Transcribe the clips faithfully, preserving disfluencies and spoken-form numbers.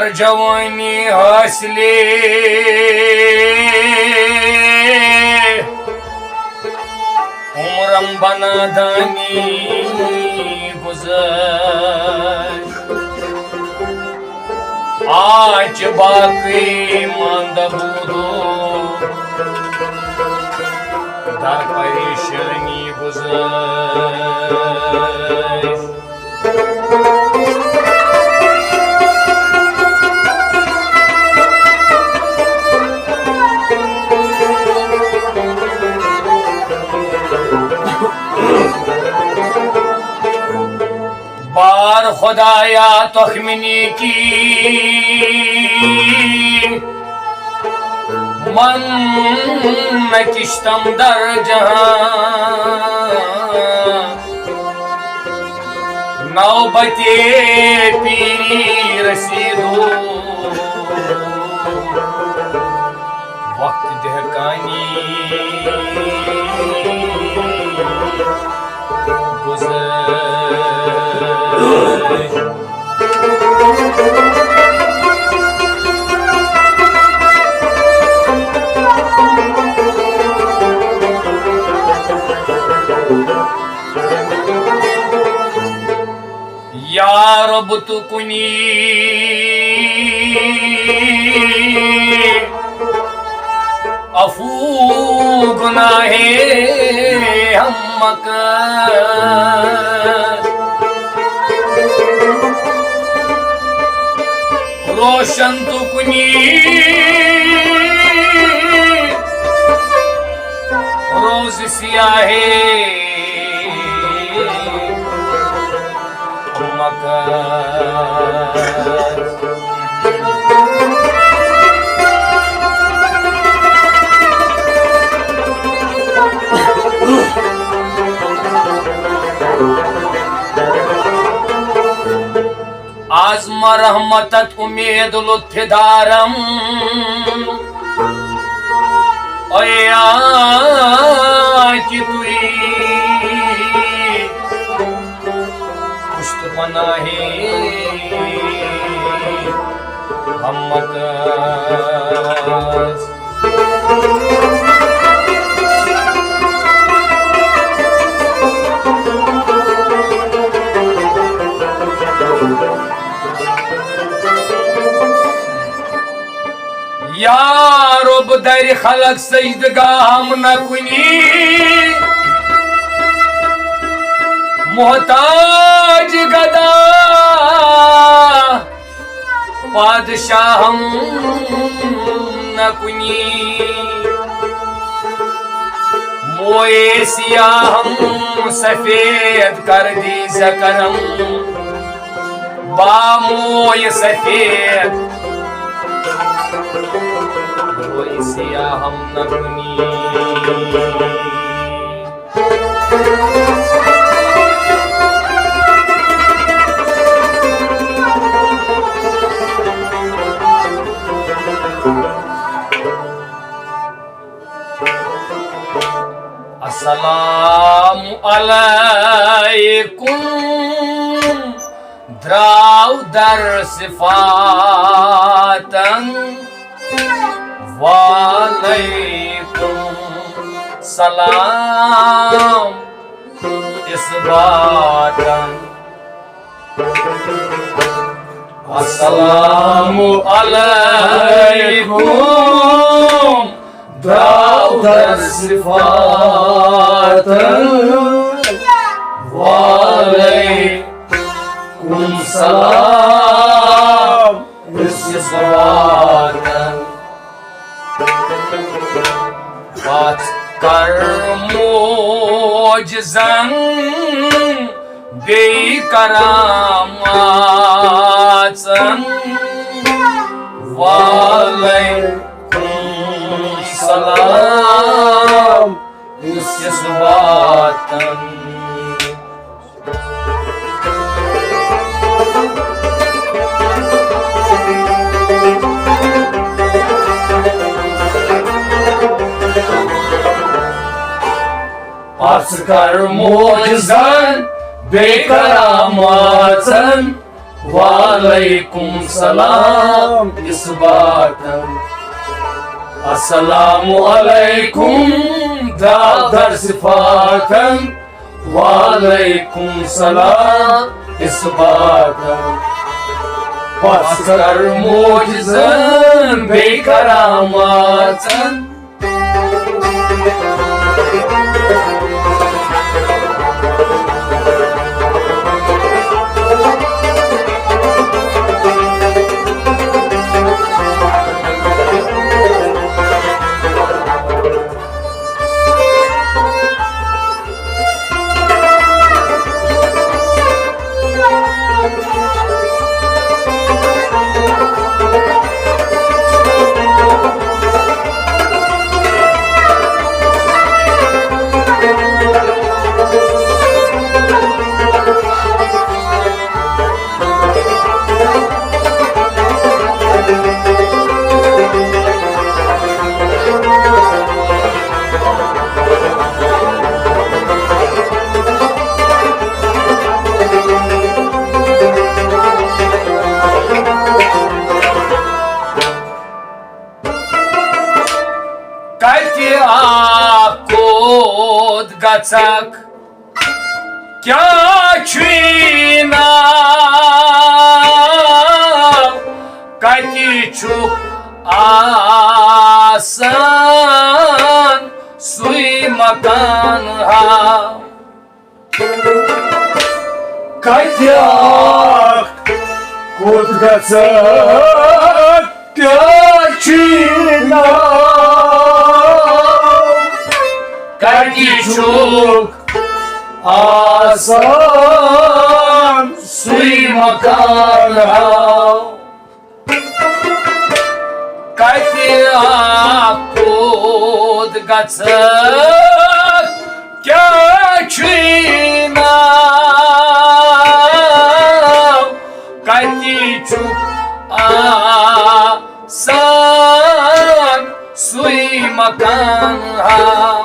جوانی حاصلے، عمرم بنا دانی گزر۔ آج باقی ماند بودو، در پریشانی گزر۔ بار خدایا تخمینی کی من نکشتم در جهان، نوبت پیری رسیدو، وقت دهکانی گذشت۔ یا رب تو کنی عفو گناہ ہم مکن۔ روشن تو کنی روز سیاہ مکن۔ از ما رحمتت امید لطف دارم، ایا کی توی پشت پناہی ہم مکن۔ یا رب در خلق سجدگاہم نہ کنی، محتاج گدا پادشاہم نہ کنی۔ موئے سیاہم سفید کر دی زکرم، با موئے سفید، موئے سیاہم نہ کنی۔ السلام علیکم۔ درٛاو در صفاتن، وعلیکم سلام اثباتن۔ السلام علیکم۔ درٛاو در صفاتن، وعلیکم سلام اثباتن۔ پتھ کر معجزن بیٚیہِ کراماتن، وعلیکم سلام اثباتن۔ پتھ کر معجزن بیٚیہِ کراماتن، وعلیکم سلام اثباتن۔ السلام علیکم دادر صفاتن۔ وعلیکم سلام اثباتن۔ پس کر معجزن بے کراماتن۔ کتہِ آکھ کوٚت گژھکھ؟ کیٛاہ چھُے ناو؟ کتہِ چھُکھ آسان؟ سُے مکان ہاو۔ کتہِ آکھ کوٚت گژھکھ؟ کیٛاہ چھُے ناو؟ کتہِ چھُکھ آسان؟ سُے مکان ہاو۔ کتہِ آکھ کوٚت گژھکھ؟ کیٛاہ چھُے ناو؟ کتہِ چھُکھ آسان؟ سُے مکان ہاو۔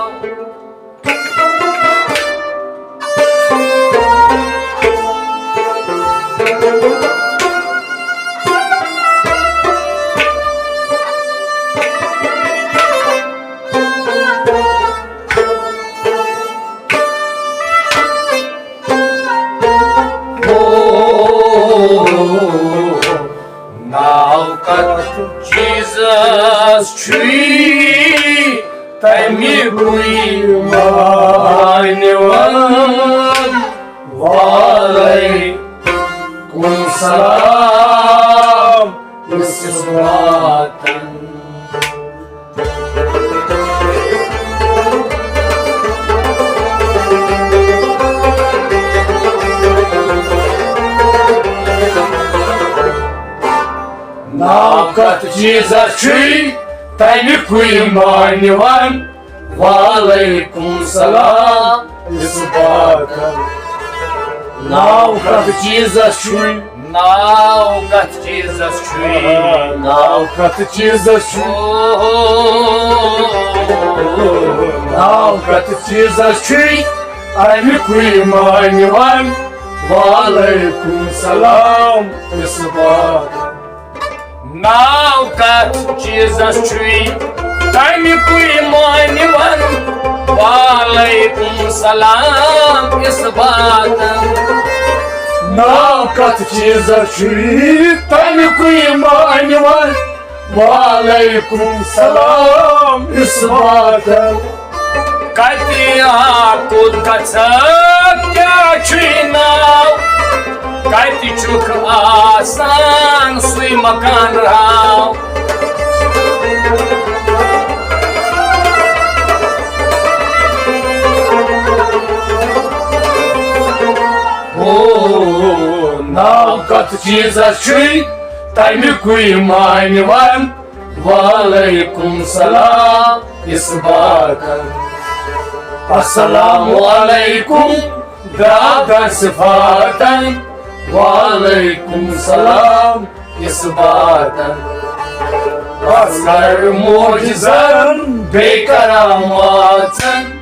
ناو کتھ چیٖزس چھُے تمیُکُے مانِوان؟ وعلیکم سلام اثباتن۔ ناو کتھ چیٖزس چھُے تمیُکُے مانِوان؟ وعلیکم سلام اثباتن۔ ناو کتھ چیٖزس چھُے؟ ناو کتھ چیٖزس چھُے؟ ناو کتھ چیٖزس چھُے؟ اوہو۔ ناو کتھ چیٖزس چھُے؟ امیُکُے مانِوان؟ وعلیکم سلام اثباتن۔ ناو کتھ چیٖزس چھُے تمیُکُے مانِوان؟ وعلیکم سلام اثباتن۔ ناو کتھ چیٖزس چھُے تمیُکُے مانِوان؟ وعلیکم سلام اثباتن۔ کتہِ آکھ کوٚت گژھکھ؟ کیٛاہ چھُے ناو؟ کتہِ چھُکھ آسان؟ سُے مکان ہاو۔ ہو، ناو کتھ چیٖزس چھُے تمیُکُے مانِوان؟ وعلیکم سلام اثباتن۔ السلام علیکم دادر صفاتن۔ وعلیکم سلام اثباتن۔ اصغر معجزن بے کراماتن۔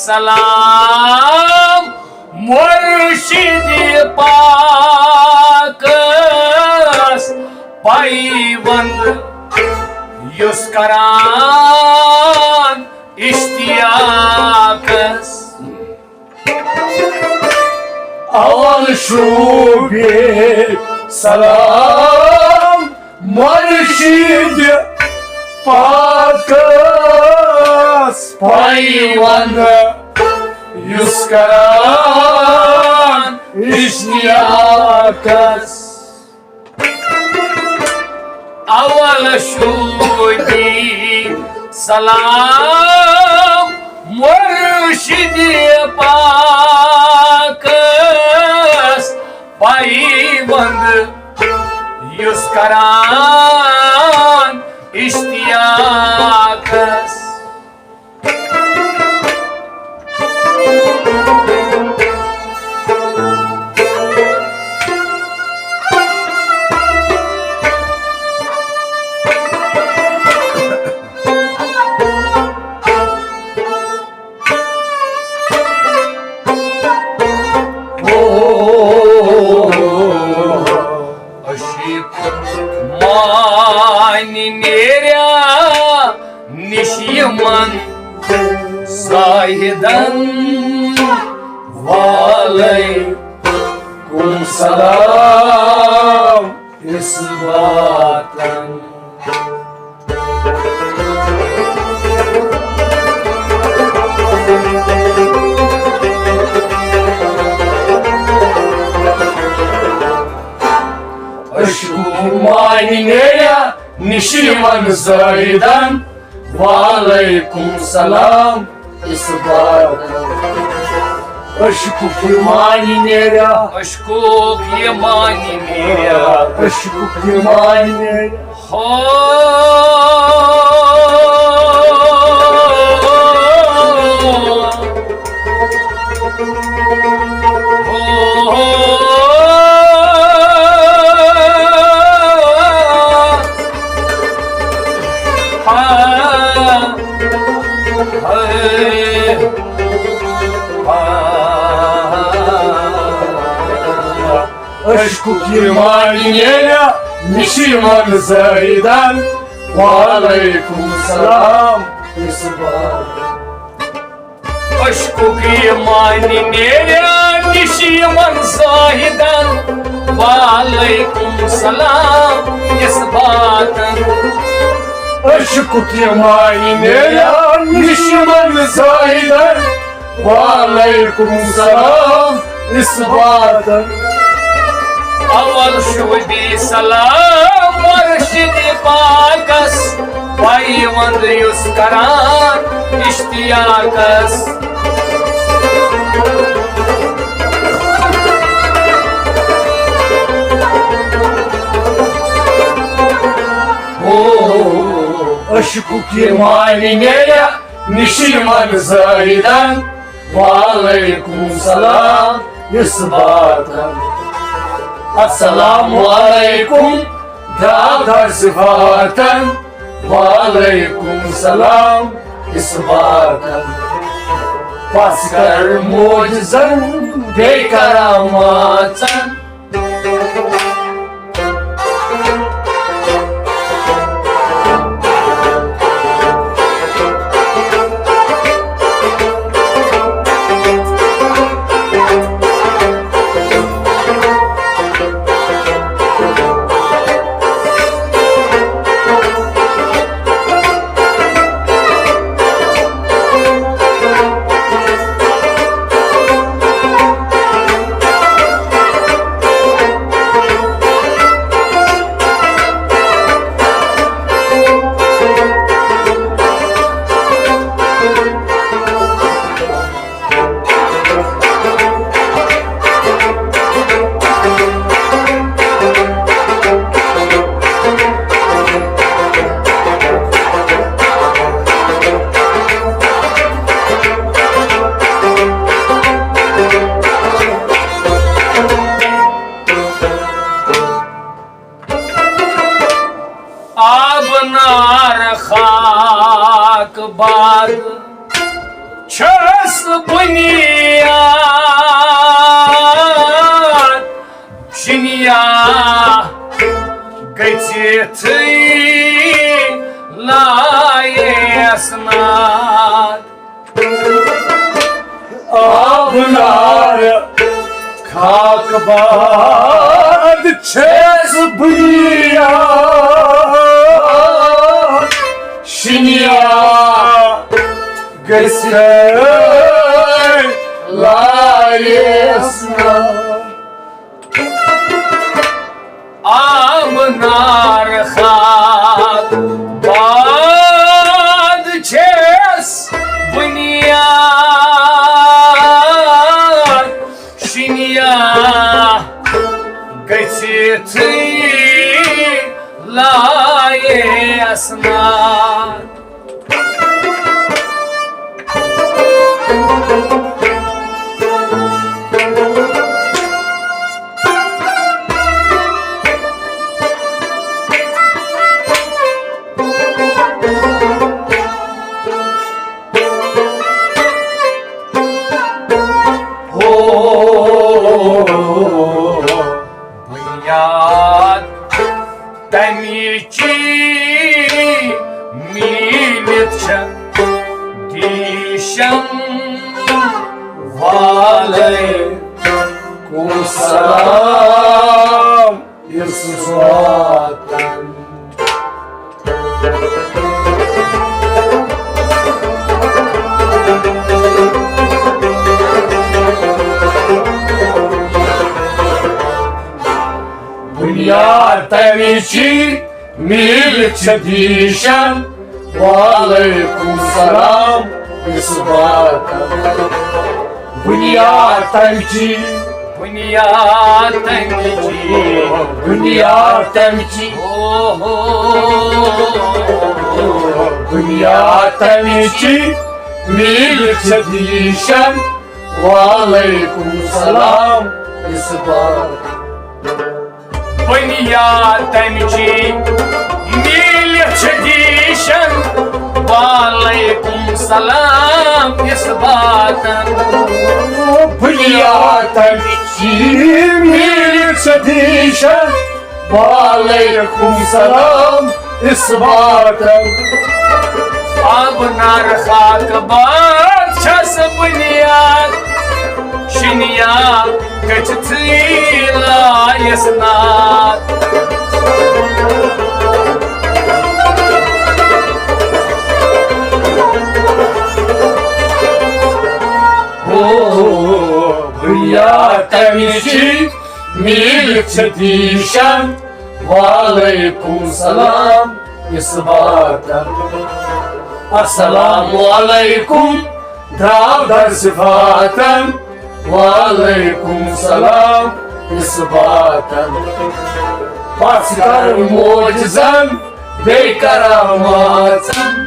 سلام مرشد پاکس، پیوند یُس کران اشتیاقس۔ اول شوبے سلام مرشد پاکس، پیوند یُس کران اشتیاقس۔ اول شوبی سلام مرشد پاکس، پیوند یُس کران اشتیاقس۔ عشق معنی نیریا نِش یِمن زاہدن، وعلیکم سلام اثباتن۔ عشق معنی نیریا نِش یِمن زاہدن، وعلیکم سلام اثباتن۔ عشقُک یہِ معنی نیریا۔ عشقُک یہِ معنی نیریا۔ عشقُک یہِ معنی نیریا۔ ہو۔ ہو۔ ہا۔ ہائے۔ ہا۔ عشقُک یہِ معنی نیریا نِش یِمن زاہدن، وعلیکم سلام اثباتن۔ عشقُک یہِ معنی نیریا نِش یِمن زاہدن، وعلیکم سلام اثباتن۔ عشقُک یہِ معنی نیریا نِش یِمن زاہدن، وعلیکم سلام اثباتن۔ اول شوبی سلام مرشد پاکس، پیوند یُس کران اشتیاقس۔ ہو۔ عشقُک یہِ معنی نیریا نِش یِمن زاہدن، وعلیکم سلام اثباتن۔ السلام علیکم دادا صفاتن، وعلیکم سلام اثباتن۔ پس کر معجزن بے کراماتن۔ آب نار خاک باد چھس بنیاد شنیا گژھتھٕے لایس ناد۔ آب نار خاک باد چھس بنیاد شنیا گژھتھٕے لایس ناد۔ آب نار خاک باد چھس بنیاد شنیا گژھتھٕے لایس ناد۔ ہو بنیاد تمچی میلت چھ دیشن وعلیکم سلام اس واتن۔ بنیاد تمچی میل چھ دیشن، وعلیکم سلام اس واتن۔ بنیاد تمچی، بنیاد تمچی، بنیاد تمچی، او ہو۔ بنیاد تمچی میل چھ دیشن، وعلیکم سلام اس واتن۔ بنیاد تمچی میل چھ دیشن، وعلیکم سلام اس واتن۔ بنیاد تمچی میل چھ دیشن، وعلیکم سلام اس واتن۔ آب نار خاک باد چھس بنیاد شنیا گژھتھٕے لایس ناد۔ ہو بنیاد تمچی میل چھ دیشن، وعلیکم سلام اس واتن۔ السلام علیکم درو در صفاتن، وعلیکم سلام اس واتن۔ پس کر معجزن بیٚیہِ کراماتن۔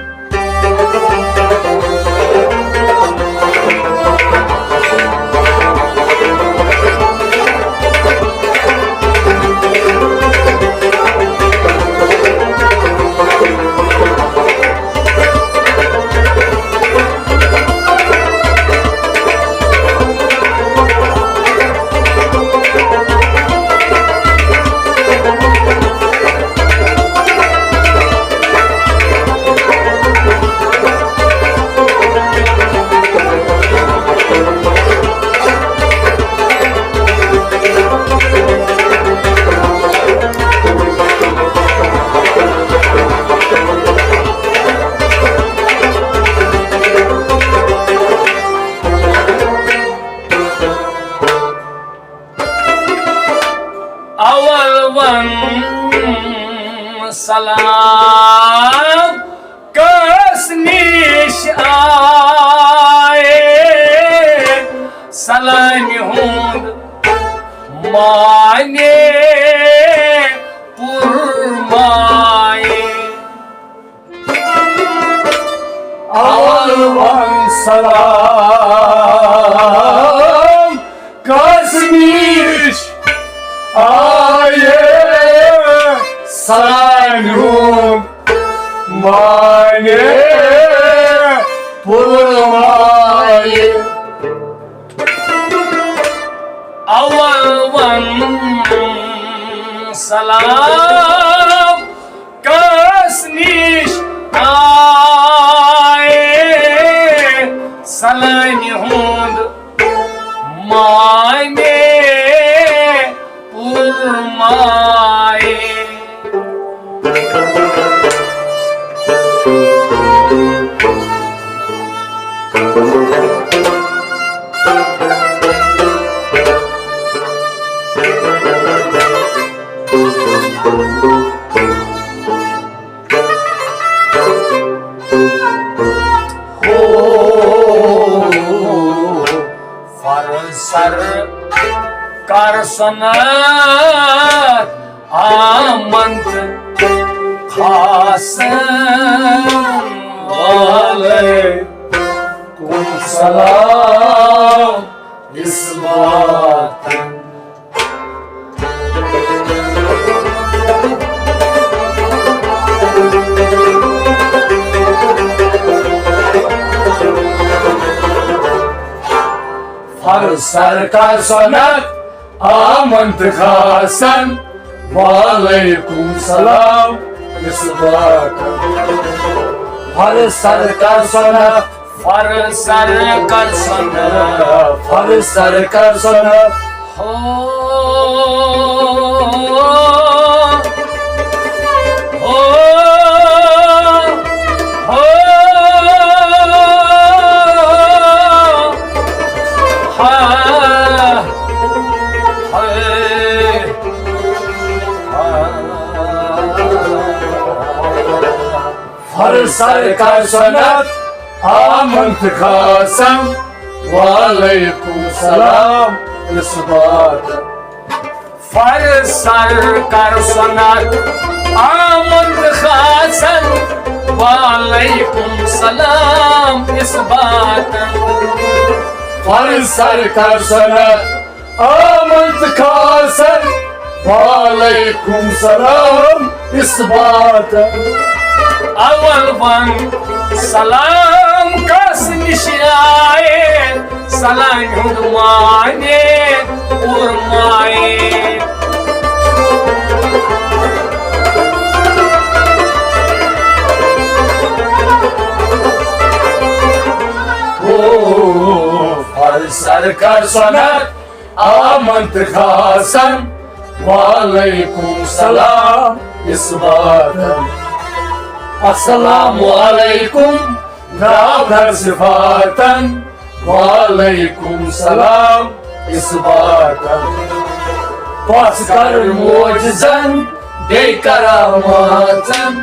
اول ون سلام کس نش آئے، سلامہِ ہُنٛد معنی پُرمایہِ۔ اول ون سلام کس نش آئے، سلامہِ ہُنٛد معنی پُرمایہِ۔ اول ون سلام کس نِش آیے، سلامہِ ہُنٛد معنی پُرمایے۔ ہو، فر سر کر سنت آمنت خاصن، وعلیکم سلام اس بات۔ فر سر کر سنت آمنت خاصن، وعلیکم سلام اس بات۔ فر سر کر سنت، فر سر کر سنت، فر سر کر سنت۔ ہو، ہو، ہو، ہا، ہائے، ہا۔ فر سر کر سنت آمنت خاصن، وعلیکم سلام اس بات۔ فر سر کر سنت آمنت خاصن، وعلیکم سلام اس بات۔ فر سر کر سنت آمنت خاصن، وعلیکم سلام اس بات۔ اول ون سلام کس نِش آیے، سلام ہُنٛد معنی پُرمایے۔ ہو، فر سر کر سنت آمنت خاصن، وعلیکم سلام اس بات۔ السلام علیکم داودر صفاتن، وعلیکم سلام اس بات۔ پس کر معجزن بیٚیہِ کراماتن۔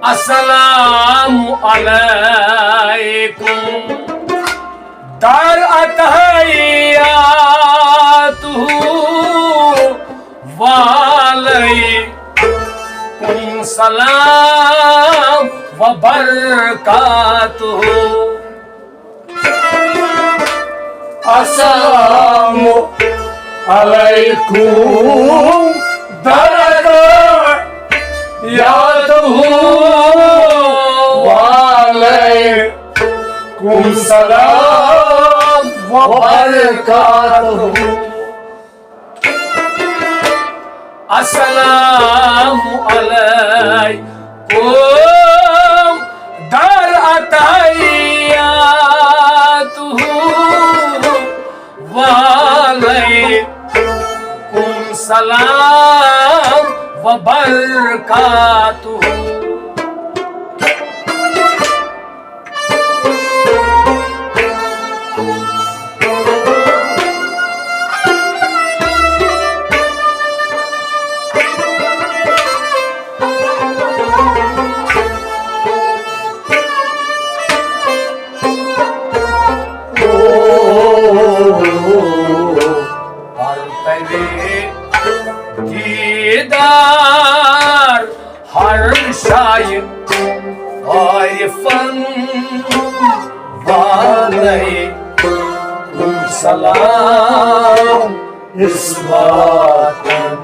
السلام علیکم در اتحیاتہ، وعلیکم سلام و برکاتہ۔ السلام علیکم درجات، وعلیکم سلام و برکاتہ۔ السلام علیکم در اتحیاتہ، وعلیکم سلام و برکاتہ۔ پرتوی دیدار ہر شاید عارفن، وعلیکم سلام اس وطن۔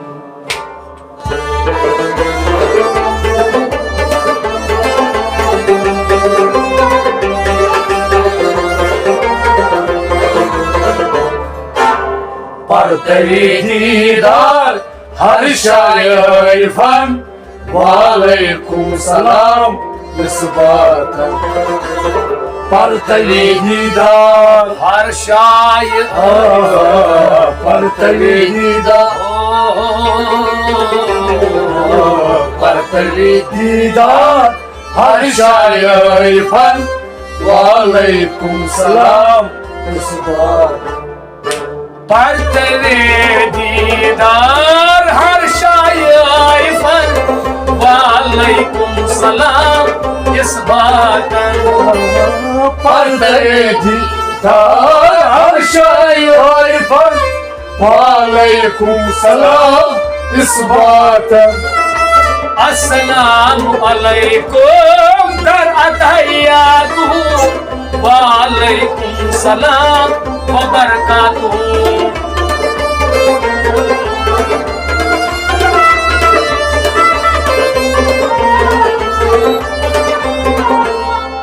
پرتوی دیدار ہر شاید عارفن، وعلیکم سلام نسبتاً۔ پرتوی دیدار ہر شاید، آ، پرتوی دیدار، پرتوی دیدار ہر شاید عارفن، وعلیکم سلام نسبتاً۔ پرتوی دیدار ہر شاید عارفن، وعلیکم سلام اس وطن۔ پرتوی دیدار ہر شاید عارفن، وعلیکم سلام اس وطن۔ السلام علیکم در اتحیاتہ، وعلیکم سلام و برکاتہ۔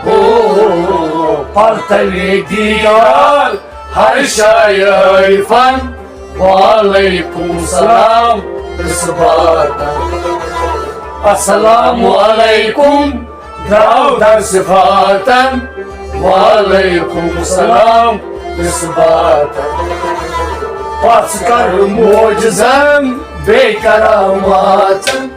ہو، پرتوی دیدار ہر شاید عارفن، وعلیکم سلام نسبتاً۔ السلام علیکم درودن صفاتن، وعلیکم سلام نسبتاً۔ پژھ کر معجزن بیٚیہِ کراماتن۔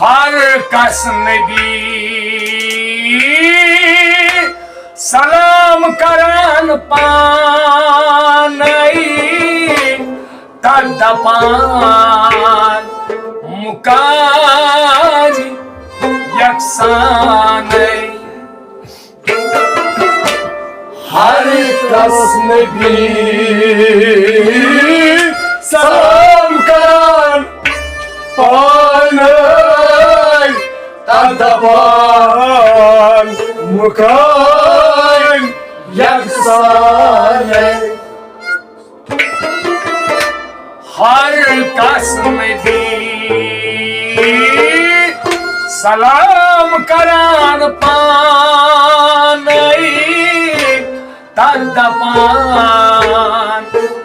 ہر کس نبی سلام کران پانے، تتھ دپان مکان یکسانے۔ ہر کس نبی سلام کران پانے، تتھ دپان مکان یکسانے۔ ہر کس نبی سلام کران پانے، تتھ دپان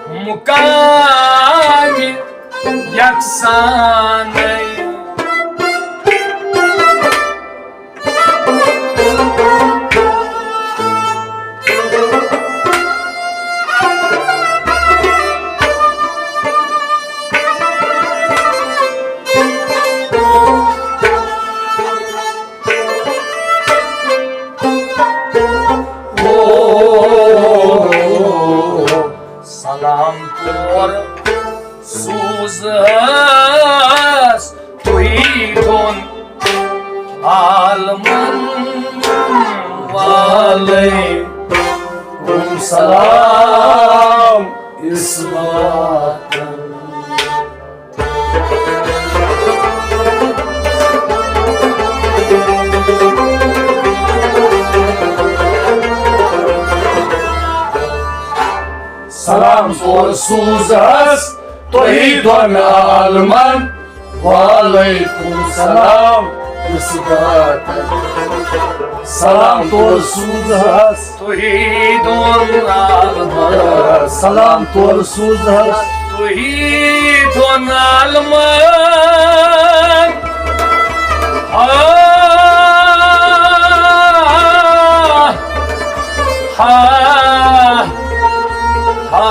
مکان یکسانے۔ سلام تور سوزس وعلیکم سلام اثباتن۔ سلام تور سوزہس تۄہی دۄن عالمن۔ وعلیکم سلام اثباتن۔ سلام تور سوزہس تۄہی دۄن عالمن۔ سلام تور سوزہس تۄہی دۄن عالمن۔ ہا، ہا، ہا۔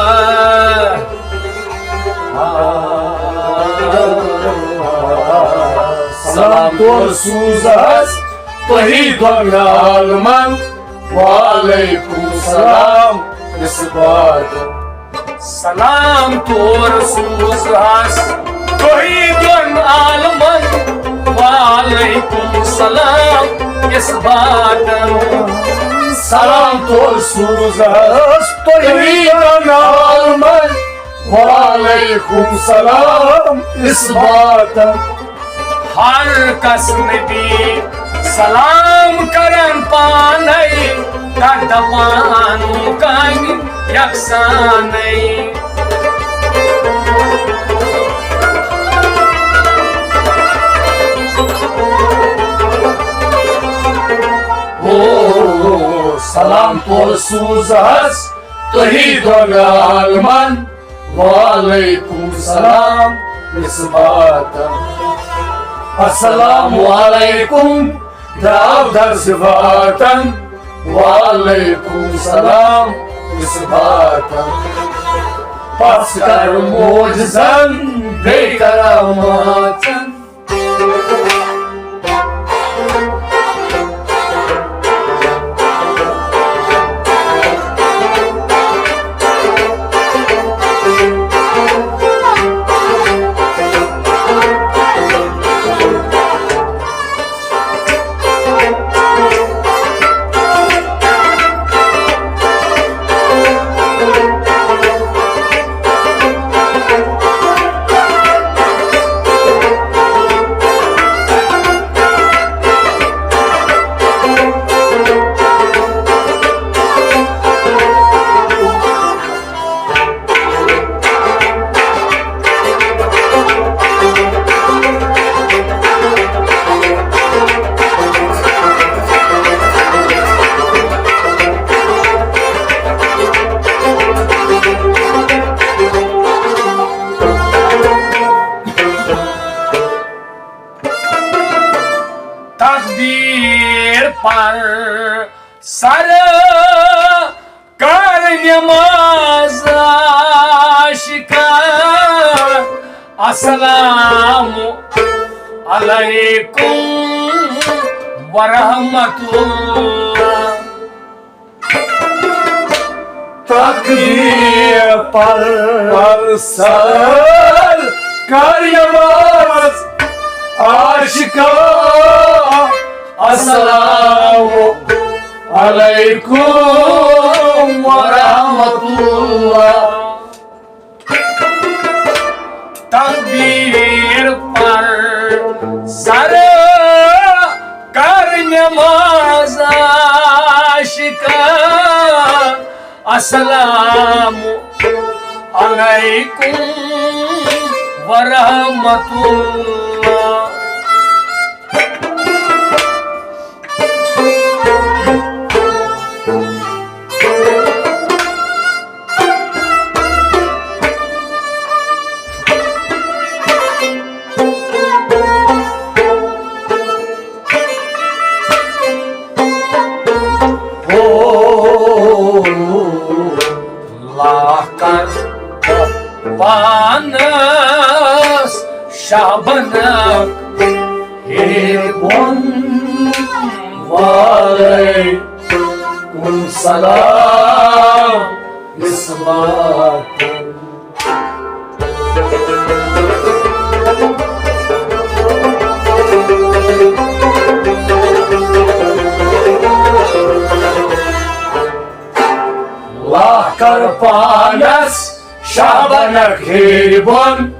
سلام تور سوزہس تۄہی دۄن عالمن۔ وعلیکم سلام اثباتن۔ سلام تور سوزہس تۄہی دۄن عالمن۔ وعلیکم سلام اثباتن۔ سلام تور سوزہس تۄہی دۄن عالمن۔ وعلیکم سلام اثباتن۔ ہر کس نبی سلام کرن پانے، تتھ دپان کامہِ یکسانے۔ او سلام تور سوزہس تۄہی دۄن عالمن۔ وعلیکم سلام اثباتن۔ السلام علیکم دراو در صفاتن۔ وعلیکم سلام اثباتن۔ پس کر معجزن بیٚیہِ کراماتن۔ تکبیر پر سر کر نماز عاشقا، السلام علیکم ورحمۃ اللہ۔ تکبیر پر، پر سر کر نماز عاشقا، السلام علیکم ورحمۃ اللہ۔ تکبیر پر سر کر نماز عاشقا، السلام علیکم ورحمۃ اللہ۔ ہو، لاکر پانس شاہ بنک ہے بۄن، وعلیکم سلام اثباتن۔ کر پانس شاہ بنک ہیرِ بۄن،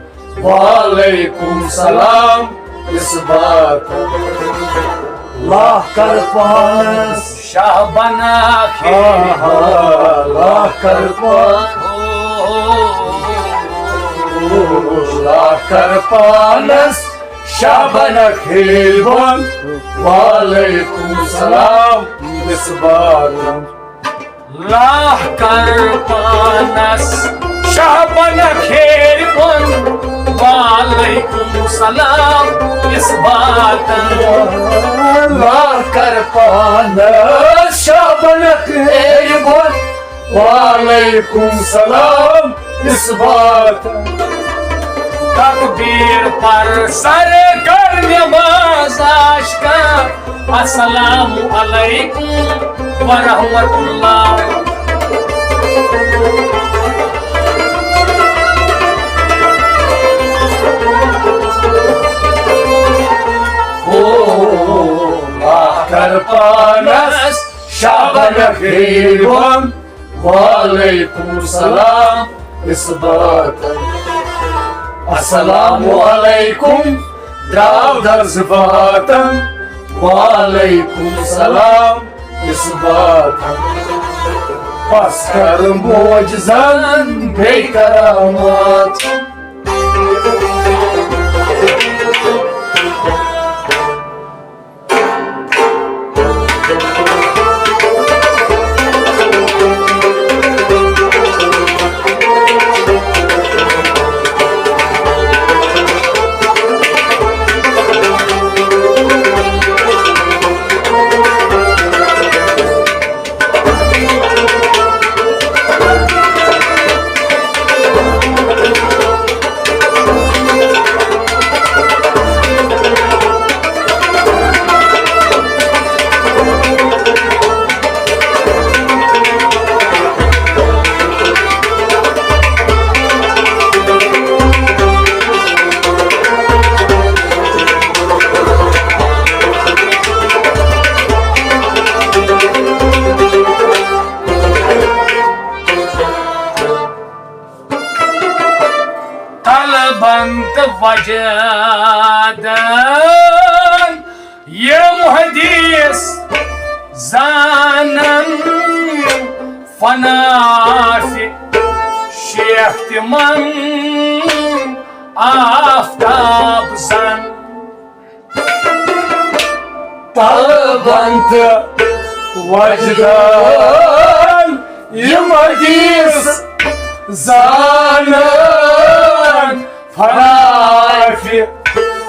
وعلیکم سلام اثبات۔ لاہ کر پانس شاہ بنک ہیرِ بۄن۔ آہا، لاہ کر پانس۔ لاہ کر پانس شاہ بنک ہیرِ بۄن، وعلیکم سلام اثبات۔ لاہ کر پانس شاہ بنک ہیرِ بۄن، وعلیکم سلام اثبات۔ لاہ کر پانس شاہ بنک ہیرِ بۄن، وعلیکم سلام اثبات۔ تکبیر پر سر کر نماز عاشقاں، السلام علیکم ورحمۃ اللہ۔ ہو، لاہ کر پانس شاہ بنک ہیرِ بۄن، وعلیکم سلام اثبات۔ السلام علیکم، درٛاو در زٕ باتن، وعلیکم سلام اثبات۔ پس کر معجزن بیٚیہِ کرامات۔ طلبن تہٕ وجدن یِم حدیث زانن، فنا فی شیخ تِمن آفتاب زن۔ طلبن تہٕ وجدن یِم حدیث زانن، فنا فی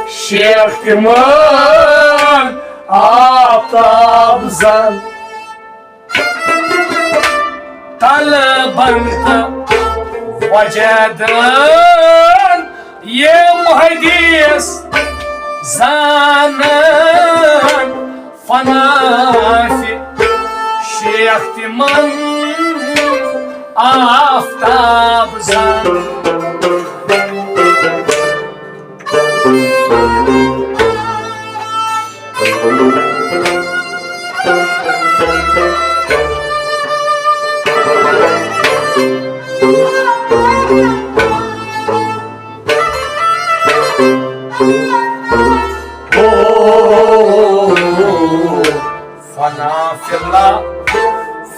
شیخ تِمن آفتاب زن۔ طلبن تہٕ وجدن یِم حدیث زانن، فنا فی شیخ تِمن آفتاب زن۔ فنا فی اللہ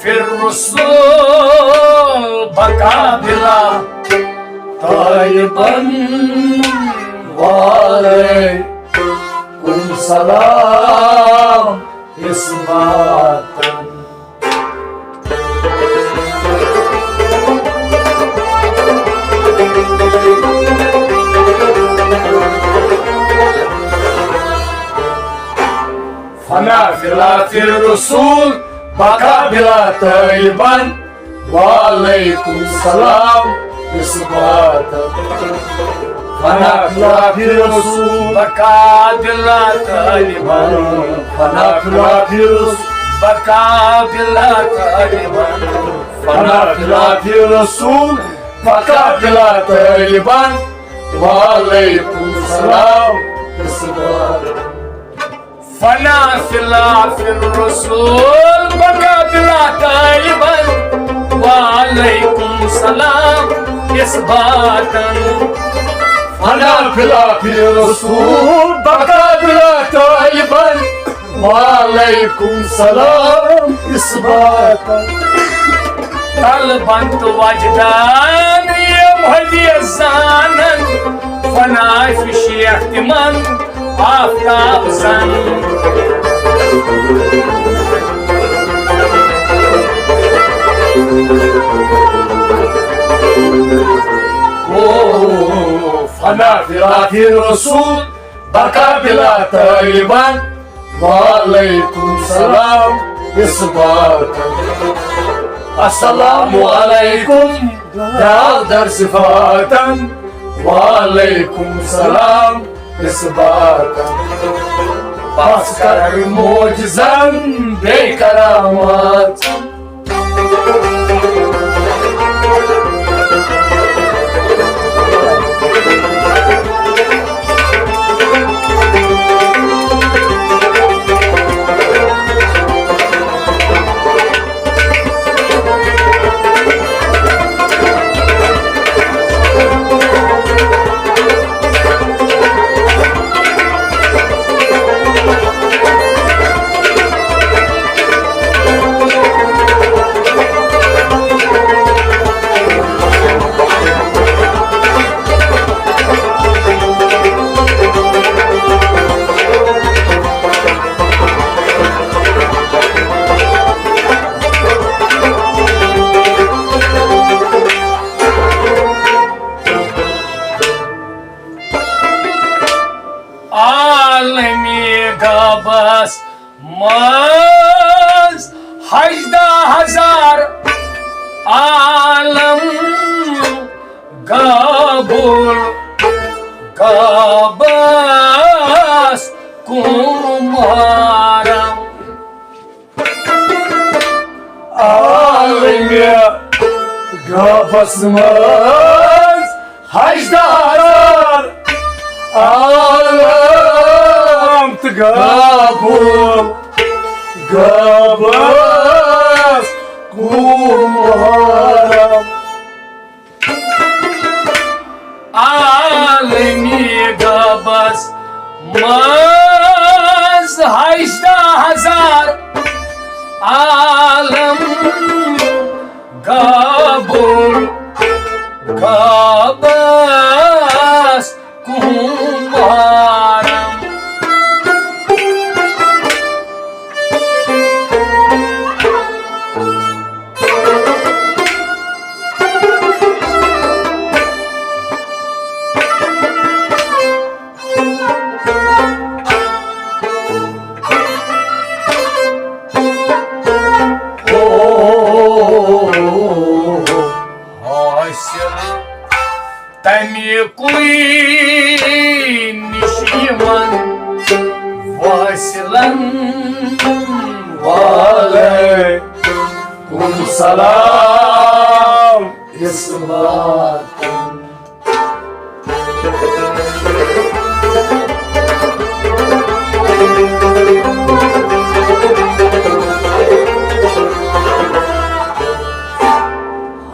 فی الرسول بقا بلا طالبن، وعلیکم سلام اثباتن۔ فنا فی اللہ فی الرسول بقا بلا طالبن، وعلیکم سلام اثباتن۔ فنا فی اللہ فی الرسول بقا بلا طالبن۔ فنا فی اللہ فی الرسول بقا بلا طالبن۔ فنا فی اللہ فی الرسول بقا بلا طالبن، وعلیکم سلام اثباتن۔ فنا فی اللہ فی الرسول بقا بلا طالبن، وعلیکم اثباتن۔ فنا فی الآخر رسول بقا بلا طالبن۔ وعلیکم سلام اثباتن۔ طلبن تہٕ وجدان یِم حدیث زانن، فنا فی شیخ تِمن آفتاب زن۔ او فنا فی الآخر رسول بقا بلا طالبن۔ وعلیکم سلام اثباتن۔ السلام علیکم داودر صفاتن۔ وعلیکم سلام اثباتن۔ پس کر معجزن بے کرامات۔ عالمی غابس منٛز ہجدہ ہزار عالم غابُل غابس کُمارم۔ عالمِ غابس منٛز ہجدہ ہزار عالم تہٕ غابُل غابس کُمارم۔ عالمی غابس منٛز ہجدہ ہزار عالم غابُل غابس کُمارم۔ حٲصِل تَمہِ کُے نِش یِمن وٲصِلن وعلیکم سلام اثباتن۔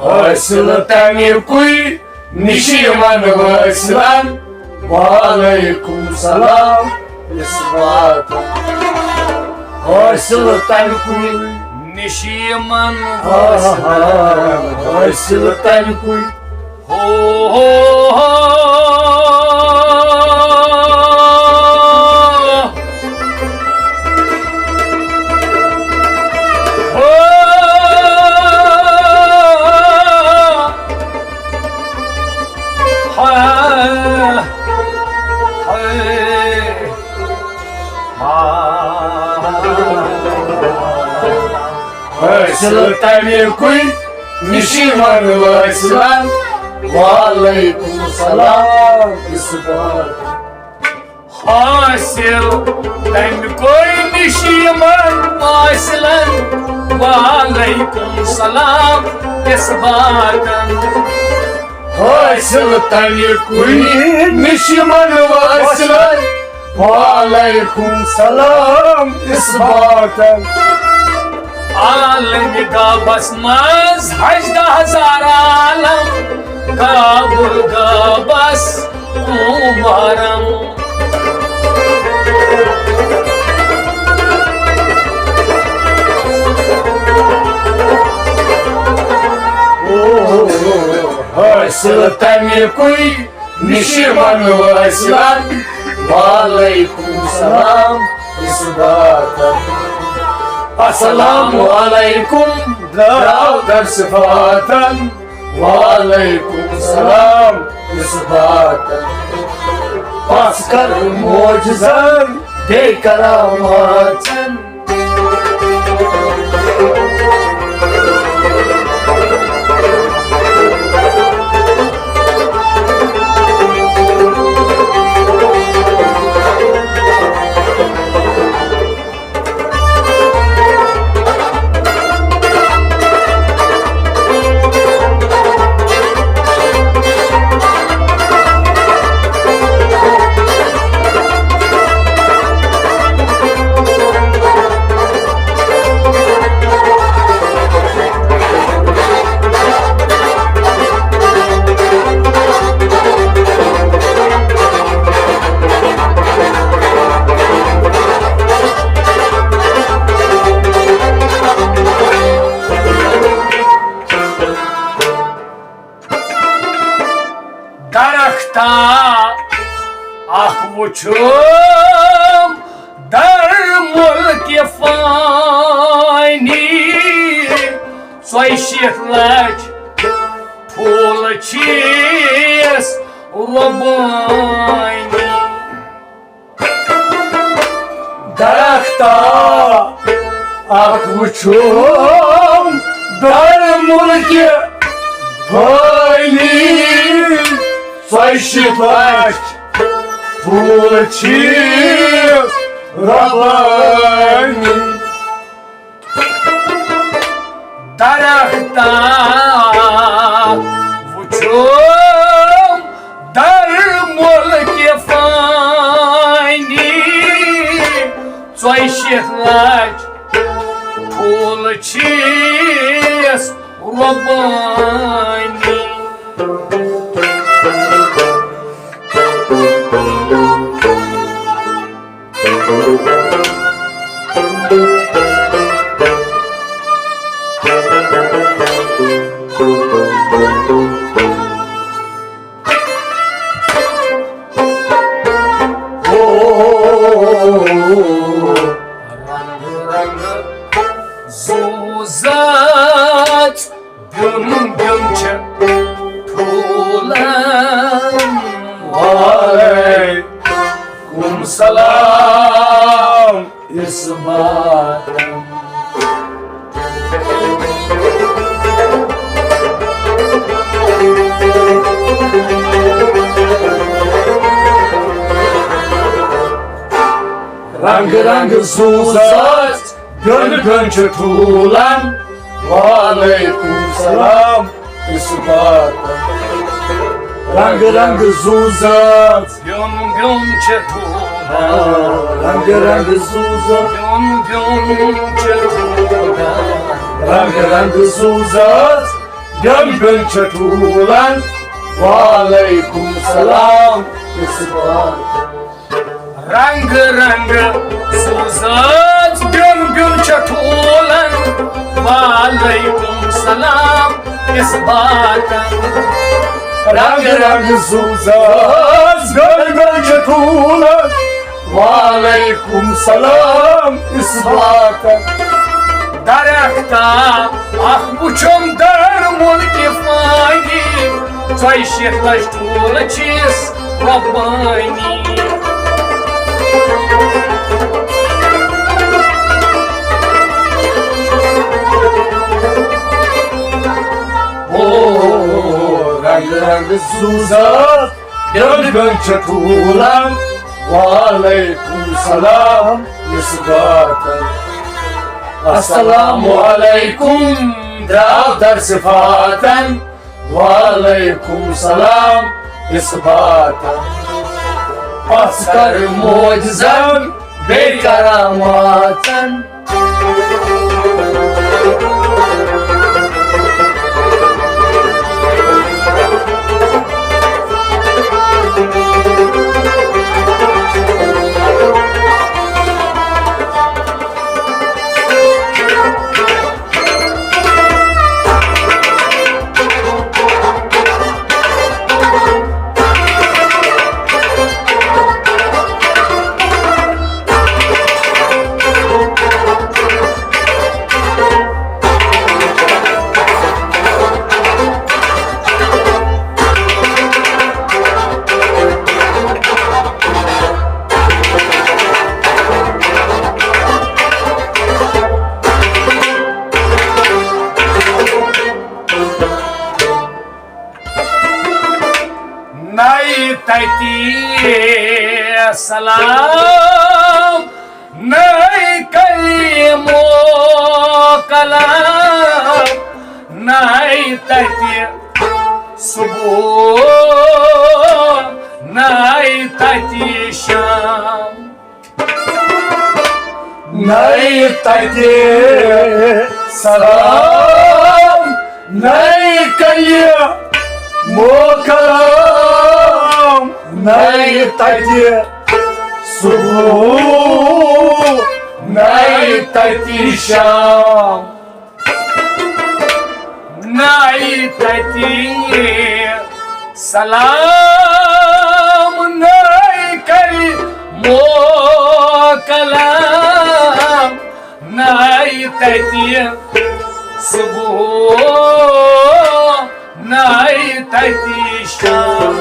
حٲصِل تَمہِ کُے نِش یِمن وٲصِلن وعلیکم سلام اثباتن۔ حٲصِل تَمہِ کُے نِش یِمن وٲصِلن۔ حٲصِل تَمہِ کُے۔ ہو، ہو، ہو۔ ہو۔ ہا، ہا۔ حٲصِل تَمہِ کُے نِش یِمن وٲصِلن وعلیکم سلام اثباتن۔ حٲصِل تَمہِ کُے نِش یِمن وٲصِلن وعلیکم سلام اثباتن۔ حٲصِل تَمہِ کُے نِش یِمن وٲصِلن وعلیکم سلام اثباتن۔ عالمِ غابس منٛز ہجدہ ہزار عالم کابل گابس کُمارم۔ حٲصِل تَمہِ کُے نِشہِ وَنو أسۍ لَن، وعلیکم سلام اِثباتن۔ السلام علیکم درٛاو در صفاتن، وعلیکم سلام اِثباتن۔ پَژھ کر معجزن بیٚیہِ کراماتن۔ درختہ اکھ وُچھُم در ملک فانی، ژۄیہِ شیٖتھ لچھ ٹھوٗل چھِس رۄبٲنی۔ درختہ اکھ وُچھُم در ملک فانی، ژۄیہِ شیٖتھ لچھ ٹھوٗل چھِس رۄبٲنی۔ درختہ وُچھُم در ملک فانی، ژۄیہِ شیٖتھ لچھ ٹھوٗل چھِس رۄبٲنی۔ زُو زٲژ بیوٚن بیوٚن چھِ ٹھوٗلن۔ وعلیکم سلام اِثباتن۔ رنگ رنگ زُو زٲژ بیوٚن بیوٚن چھِ ٹھوٗلن۔ وعلیکم سلام اِثباتن۔ رنگ رنگ زُو زٲژ بیوٚن بیوٚن چھِ ٹھوٗلن۔ رنگ رنگ زُو زٲژ بیوٚن بیوٚن چھِ ٹھوٗلن۔ رنگ رنگ زُو زٲژ بیوٚن بیوٚن چھِ ٹھوٗلن۔ وعلیکم سلام اِثباتن۔ رنگ رنگ زُو زٲژ بیوٚن بیوٚن چھِ ٹھوٗلن۔ وعلیکم سلام اِثباتن۔ رنگ رنگ زُو زٲژ بیوٚن بیوٚن چھِ ٹھوٗلن۔ وعلیکم سلام اِثباتن۔ درختہ اکھ وُچھُم در ملک فانی، ژۄیہِ شیٖتھ لچھ ٹھوٗل چھِس رۄبٲنی۔ او رنگ رنگ زُو زٲژ بیوٚن بیوٚن چھِ ٹھوٗلن۔ وعلیکم سلام اِثباتن۔ السلام علیکم درٛاو در صفاتن۔ وعلیکم سلام اِثباتن۔ پَژھ کر معجزن بیٚیہِ کراماتن۔ تتی سلام، نئے کلیم و کلام، نئے تتی صبح، نئے تتی شام۔ نئے تتہِ سلام، نئے کلہِ موکلام، نئے تتہِ صبح، نئے تتہِ شام۔ نائی تتی سلام، نائی کل موکلام، نائی تتی صبح، نائی تتی شام۔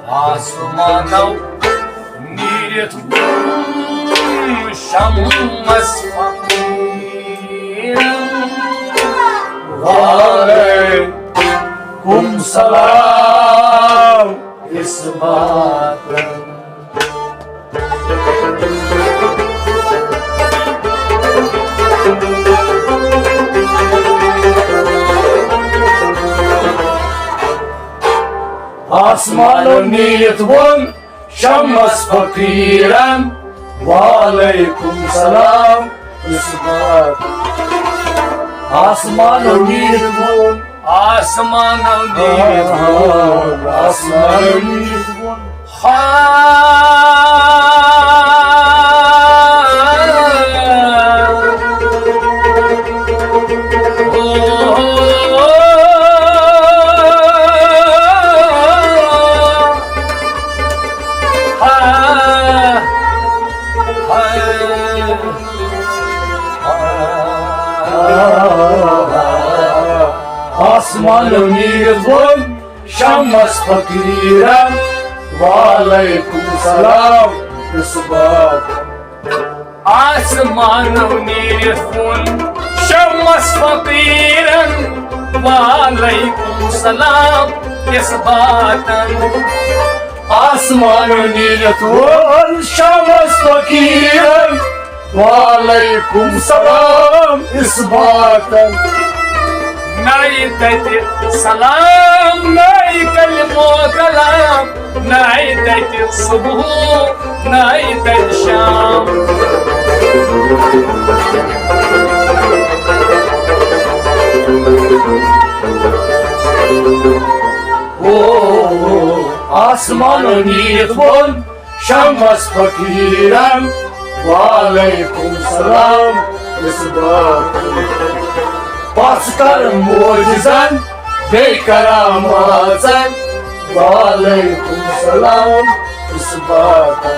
آسمانو نیٖرِتھ ووٚن شمس فقیٖرن، وعلیکم سلام اِسباتن۔ آسمانو نیٖرِتھ ووٚن شمس فقیرن، وعلیکم سلام اِسباتن۔ آسمانو نیٖرِتھ ووٚن، آسمانو نیٖرِتھ ووٚن، آسمانو نیٖرِتھ ووٚن۔ ہا۔ آسمانو نیٖرِتھ ووٚن شمس فقیرن، وعلیکم سلام اِسباتن۔ آسمانو نیٖرِتھ ووٚن شمس فقیرن، وعلیکم سلام اِسباتن۔ آسمانو نیٖرِتھ ووٚن شمس فقیرن، وعلیکم سلام اِسباتن۔ نَے تَتہِ سلام، نَے کلمو کلام، نَے تَتہِ صبح، نَے تَتہِ شام۔ او، آسمانو نیٖرِتھ ووٚن شمس فقیرن، وعلیکم سلام اِسباتن۔ پژھ کر معجزن، بیٚیہِ کراماتن، وعلیکم سلام اِسباتن۔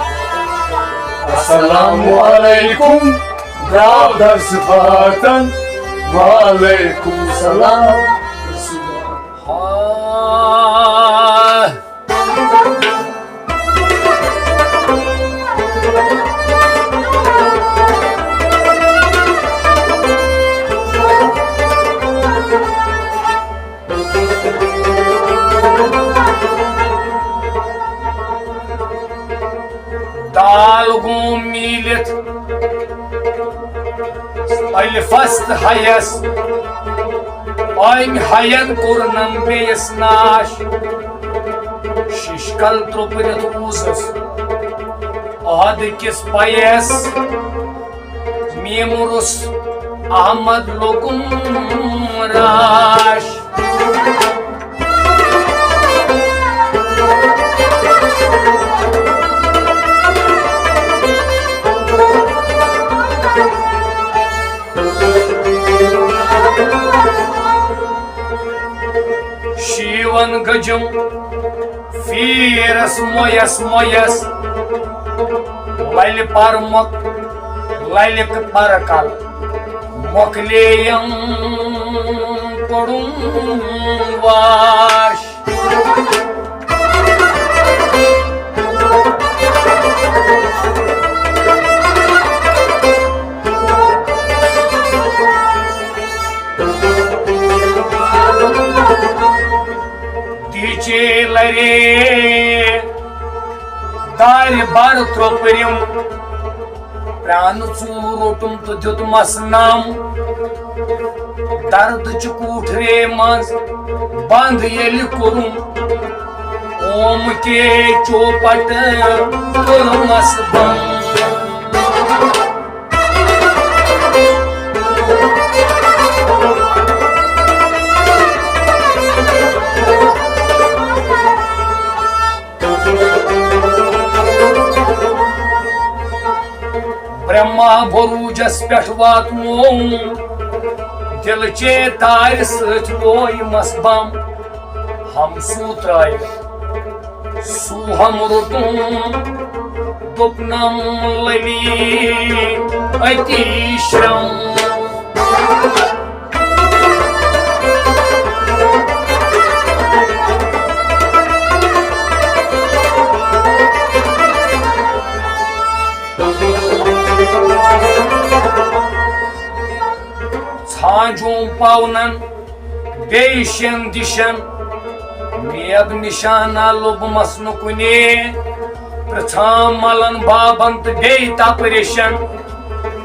السلام علیکم، درٛاو در صفاتن، وعلیکم سلام اِسباتن۔ ہا۔ دال گوم میٖلِتھ الفس تہٕ حیس، أمۍ حین کوٚرنم بیٚیِس ناش۔ ششکل ترٛوپرِتھ اوسُس عہدٕ کِس پیس، میٖمُرُس احمد لوٚگُم راش۔ شیون گجم فیرس مویس مویس، للہِ پرمک للہِ پرکل۔ مۄکلییم پوٚرُن واش۔ تیچے لرے دارِ بر ترٛوپرِم۔ پرٛانہٕ ژوٗر روٚٹُم تہٕ دیُتمس نم۔ دردٕچہِ کوٹھرے منٛز بنٛد ییٚلہِ کوٚرُم، اوم کے چوپٹ کوٚرمس بنٛد۔ برہما بروجس پٮ۪ٹھ واتنووُم، دِلہٕ چے تارِ سۭتۍ وویمس بم۔ ہم سوٗ ترٛایہِ سوٗ ہم روٚٹُم، دوٚپنم للی أتی شرم۔ ژھانٛجوم پاونن بیٚیہِ شٮ۪ن دِشن، نیب نِشانہ لوٚبمس نہٕ کُنے۔ پرٛژھام ملن بابن تہٕ بیٚیہِ تپہٕ ریشن،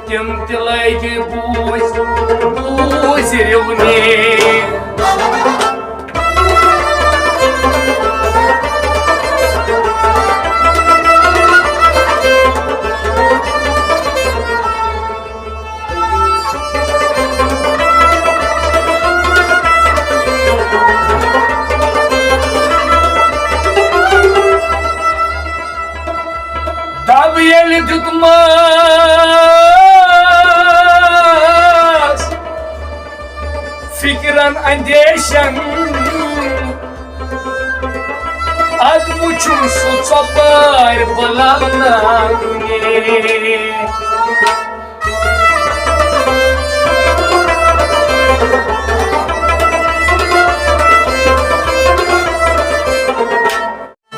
تِم تہِ لٲگۍ بوٗزۍ، بوٗزۍ رِونہِ۔ دب ییٚلہِ دیُتمس فِکرن اندیشن، ادٕ وُچھُم سُہ ژۄپٲرۍ بُلاوناونہِ۔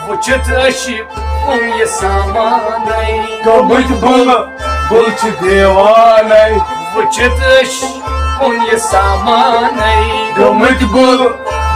وُچھِتھ أچھِ کُن یہِ سامانَے۔ گٔمٕتۍ بُلہٕ بُل چھِ دیوانَے۔ وُچھِتھ أچھِ کُن یہِ سامانَے۔ گٔمٕتۍ بُلہٕ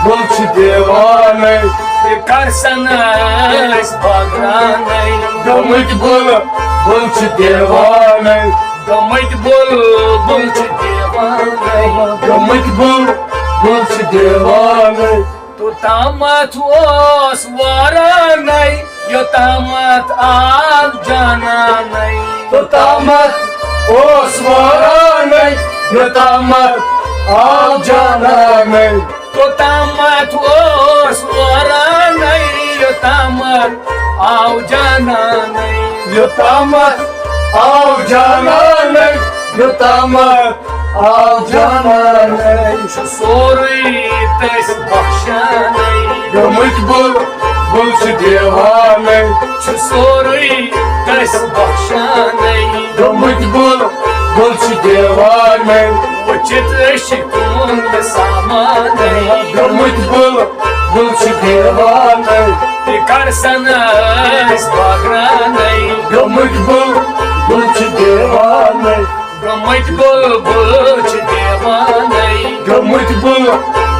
بُل چھِ دیوانَے۔ تہِ کر سَن ٲسۍ باگرانَے۔ گٔمٕتۍ بُلہٕ بُل چھِ دیوانَے۔ گٔمٕتۍ بُلہٕ بُل چھِ دیوانَے۔ گٔمٕتۍ بُلہٕ بُل چھِ دیوانَے۔ توٚتامَتھ اوس وارانَے، یوٚتامَتھ آو جانانَے۔ توٚتامَتھ اوس وارانَے، یوٚتامَتھ آو جانانَے۔ توٚتامَتھ اوس وارانَے، یوٚتامَتھ آو جانانَے۔ یوٚتامَتھ آو جانانَے، یوٚتامَتھ آو جانانَے۔ چھُ سورُے تٔسۍ بخشانَے۔ گٔمٕتۍ بُل بُل چھِ دیوانَے۔ چھُ سورُے تٔسۍ بخشانَے۔ گٔمٕتۍ بُل بُل چھِ دیوانَے۔ وُچھِتھ أچھِ کُن یہِ سامانَے۔ گٔمٕتۍ بُل بُل چھِ دیوانَے۔ تہِ کر سَن ٲسۍ باگرانَے۔ گٔمٕتۍ بُل بُل چھِ دیوانَے۔ گٔمٕتۍ بُل بُل چھِ دیوانَے۔ گٔمٕتۍ بُل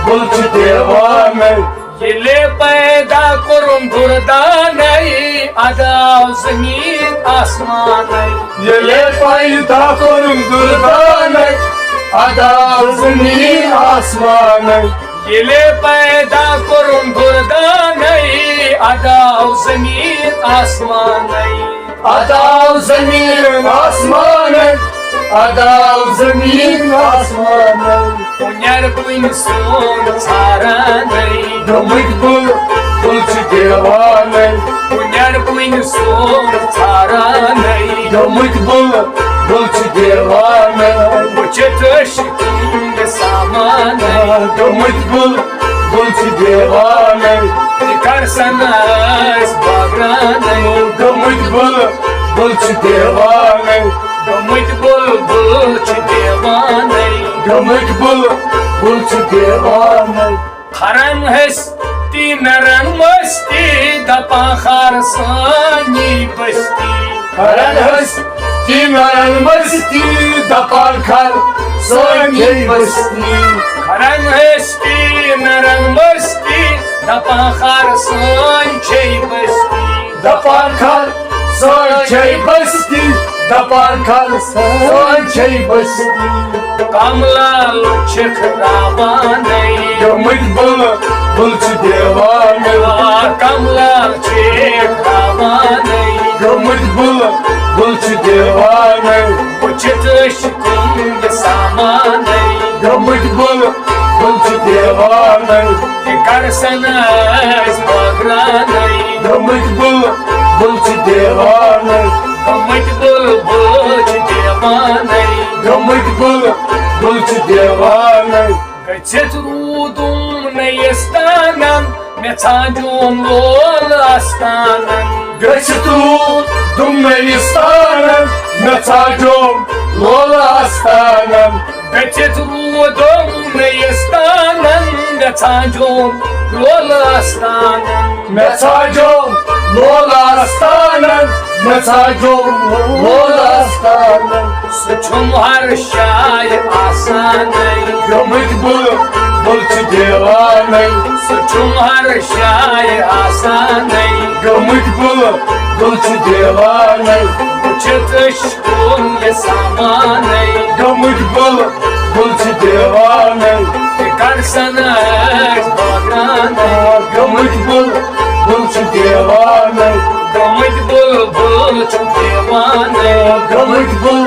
بُل چھِ دیوانَے۔ ییٚلے پیدا کوٚرُن دُردانَے، اَدٕ آو زٔمیٖن آسمانَے۔ ییٚلے پیدا کوٚرُن دُردانَے، اَدٕ آو زٔمیٖن آسمانَے۔ ییٚلے پیدا کوٚرُن دُردانَے، اَدٕ آو زٔمیٖن آسمانَے۔ اَدٕ آو زٔمیٖن آسمانَے، اَدٕ آو زٔمیٖن آسمانَے۔ ہُنٮ۪ر کُنہِ سون ژھارانَے۔ گٔمٕتۍ بُل بُل چھِ دیوانَے۔ ہُنٮ۪ر کُنہِ سون ژھارانَے۔ گٔمٕتۍ بُل بُل چھِ دیوانَے۔ وُچھِتھ أچھِ کُن یہِ سامانَے۔ گٔمٕتۍ بُل بُل چھِ دیوانَے۔ تہِ کر سَن ٲسۍ باگرانَے۔ گٔمٕتۍ بُل بُل چھِ دیوانَے۔ گٔمٕتۍ بُل بُل چھِ دیوانَے۔ مقبول بُل چھُ دیوانَے۔ کھرن ہستی نرن مستی، دپان خار سانی بستی۔ کھرن ہستی نرن مستی، دپان خار سانی بستی۔ کھرن ہستی نرن مستی، دپان خار سان چھے بستی۔ دپان خار سان چھے بستی، دپان خار سان چھے بستی۔ کملال چھِکھ راوانَے۔ گٔمٕتۍ بُل بُل چھِ دیوانَے۔ آ، کملال چھِکھ راوانَے۔ گٔمٕتۍ بُل بُل چھِ دیوانَے۔ وٕچھِتھ أسۍ کُنہِ سامانَے۔ گٔمٕتۍ بُل بُل چھِ دیوانَے۔ تہِ کر سن أسۍ بٲگرانَے۔ گٔمٕتۍ بُل بُل چھِ دیوانَے۔ گٔمٕتۍ بُل بُل چھِ دیوانَے۔ گٔمٕتۍ بُل بُل چھِ دیوانَے۔ گٔژھِتھ روٗدُم نٔیِس تانَن، مےٚ ژھانٛجُم لول آستانَن۔ گٔژھِتھ روٗدُم نٔیِس تانَن، مےٚ ژھانٛجُم لول آستانَن۔ گٔژھِتھ روٗدُم نٔیِس تانَن، مےٚ ژھانٛجُم لول آستانَن۔ مےٚ ژھانٛجُم لول آستانَن، مےٚ ژھانٛجُم لول آستانَن۔ سُہ چھُم ہر جایہِ آسانَے۔ گٔمٕتۍ بُل بُل چھِ دیوانَے۔ سُہ چھُم ہر جایہِ آسانَے۔ گٔمٕتۍ بُل بُل چھِ دیوانَے۔ وٕچھِتھ أسۍ کُنہِ سامانَے۔ گٔمٕتۍ بُل بُل چھِ دیوانَے۔ تہِ کر سن أسۍ بٲگرانَے۔ گٔمٕتۍ بُل بُل چھِ دیوانَے۔ گٔمٕتۍ بُل بُل چھِ دیوانَے۔ گٔمٕتۍ بُل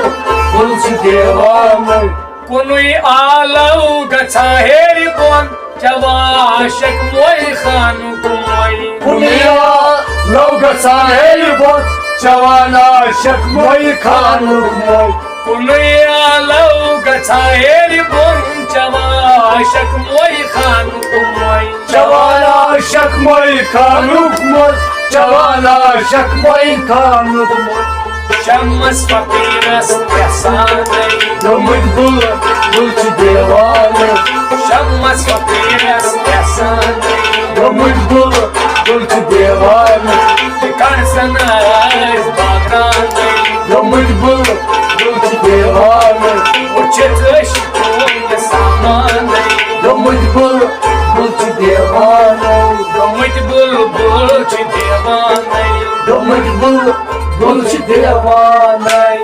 بُل چھِ دیوانَے۔ کُنُے آلو گژھان ہیٚرِ بۄن، چٮ۪وان عاشق موے خانُک موے۔ کُنُے آلو گژھان ہیٚرِ بۄن، چٮ۪وان عاشق موے خانُک موے۔ کُنُے آلو گژھان ہیٚرِ بۄن، چٮ۪وان عاشق موے خانُک موے۔ چٮ۪وان عاشق موے خانُک موے، چٮ۪وان عاشق موے خانُک موے۔ شمس فقیرس احسانَے۔ گٔمٕتۍ بُل بُل چھِ دیوانَے۔ شمس فقیرس احسانَے۔ گٔمٕتۍ بُل بُل چھِ دیوانَے۔ تہِ کر سن أسۍ بٲگرانَے۔ گٔمٕتۍ بُل بُل چھِ دیوانَے۔ وٕچھِتھ أسۍ کُنہِ سامانَے۔ گٔمٕتۍ بُل بُل چھِ دیوانَے۔ گٔمٕتۍ بُل بُل چھِ دیوانَے۔ گٔمٕتۍ بُل بُل چھِ دیوانَے۔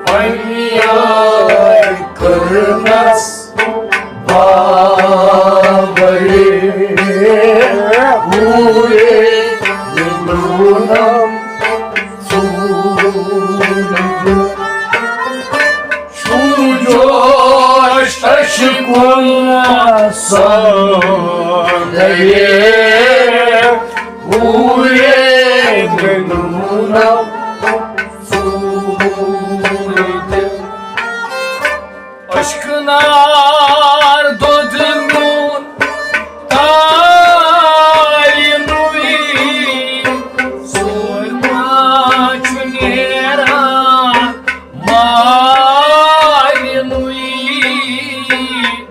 فریاد کٔرمَس باوَے ہوٗرے میونم ژوٗرِ دیُن۔ چھُ جوش اشکن سودرے ہوٗرے میونم ژوٗرِ دیُن۔ اشکہٕ نار دۄد میون تالہِ نُے، سورما چھُ نیران مالہِ نُے۔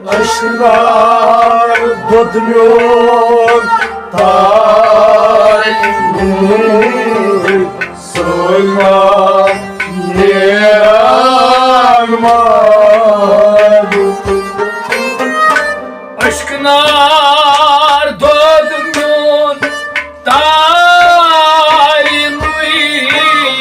اشکہٕ نار دۄد میون تالہِ نُے، سورما نیران مالہِ۔ اشکہٕ نار دۄد میون تالہِ نُے،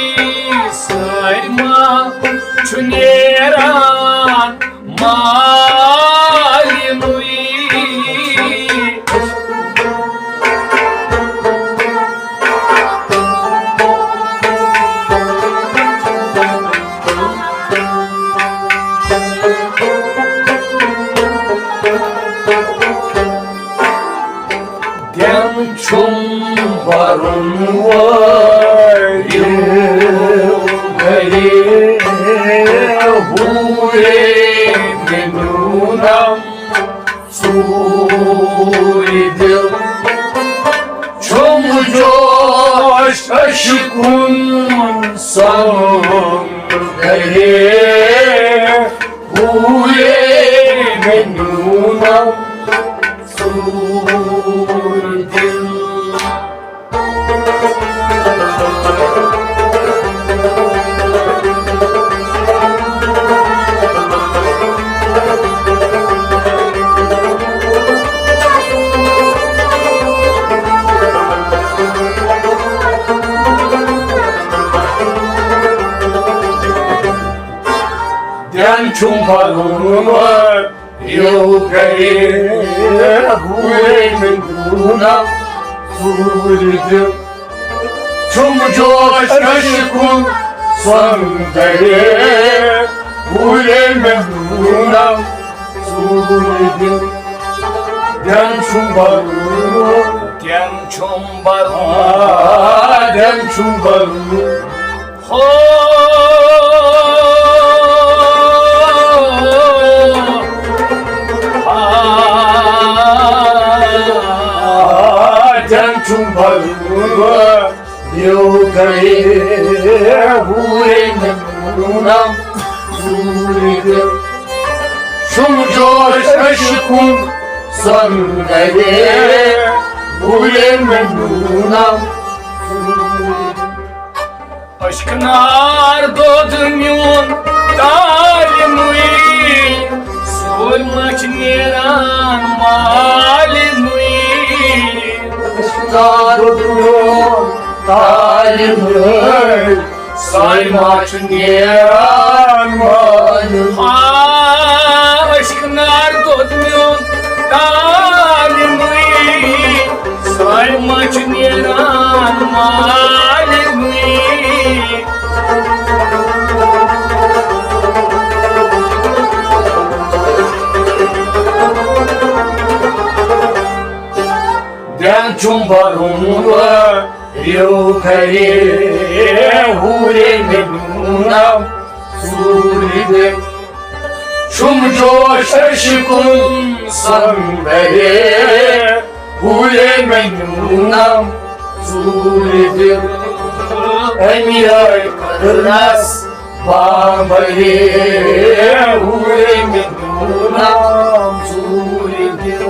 چھُم بَرُن وٲیِو گَرے، ہوٗرے مےٚ نیوٗنم ژوٗرِ دِل۔ چھُم جوش عشقُن سۄنٛد گَرے، ہوٗرے مےٚ نیوٗنم ژوٗرِ دِل۔ دِیان چھُم بَرُن یو گَرے، ہوٗرے مےٚ نیوٗنم ژوٗرِ دِل۔ چھُم جوش عشقُن سۄنٛد گَرے، ہوٗرے مےٚ نیوٗنم ژوٗرِ دِل۔ دِیان چھُم بَرُن، دِیان چھُم بَرُن، آ، دِیان چھُم بَرُن۔ ہو، آ، دِیان چھُم بَرُن یو گَرے، ہوٗرے مےٚ نیوٗنم ژوٗرِ دِل۔ چھُم جوش عشقُن سۄنٛد گَرے، ہوٗرے مےٚ نیوٗنم ژوٗرِ دِل۔ عشق نار دود میون تالہِ نُے، سورمچ نیران مالہِ نُے۔ عشق نار دود میون تالہِ نُے، سورمچ نیران مالہِ نُے۔ آ، عشق نار دود میون تالہِ نُے، سۄنٛد مَچھ نیران مالہِ نُے۔ دِیان چھُم بَرُن یو گَرے، ہوٗرے مےٚ نیوٗنم ژوٗرِ دِل۔ چھُم جوش عشقُن سۄنٛد گَرے، ہوٗرے مےٚ نیوٗنم ژوٗرِ دِل۔ اَمی آیہِ کٔرنَس بامبرے، ہوٗرے مےٚ نیوٗنم ژوٗرِ دِل۔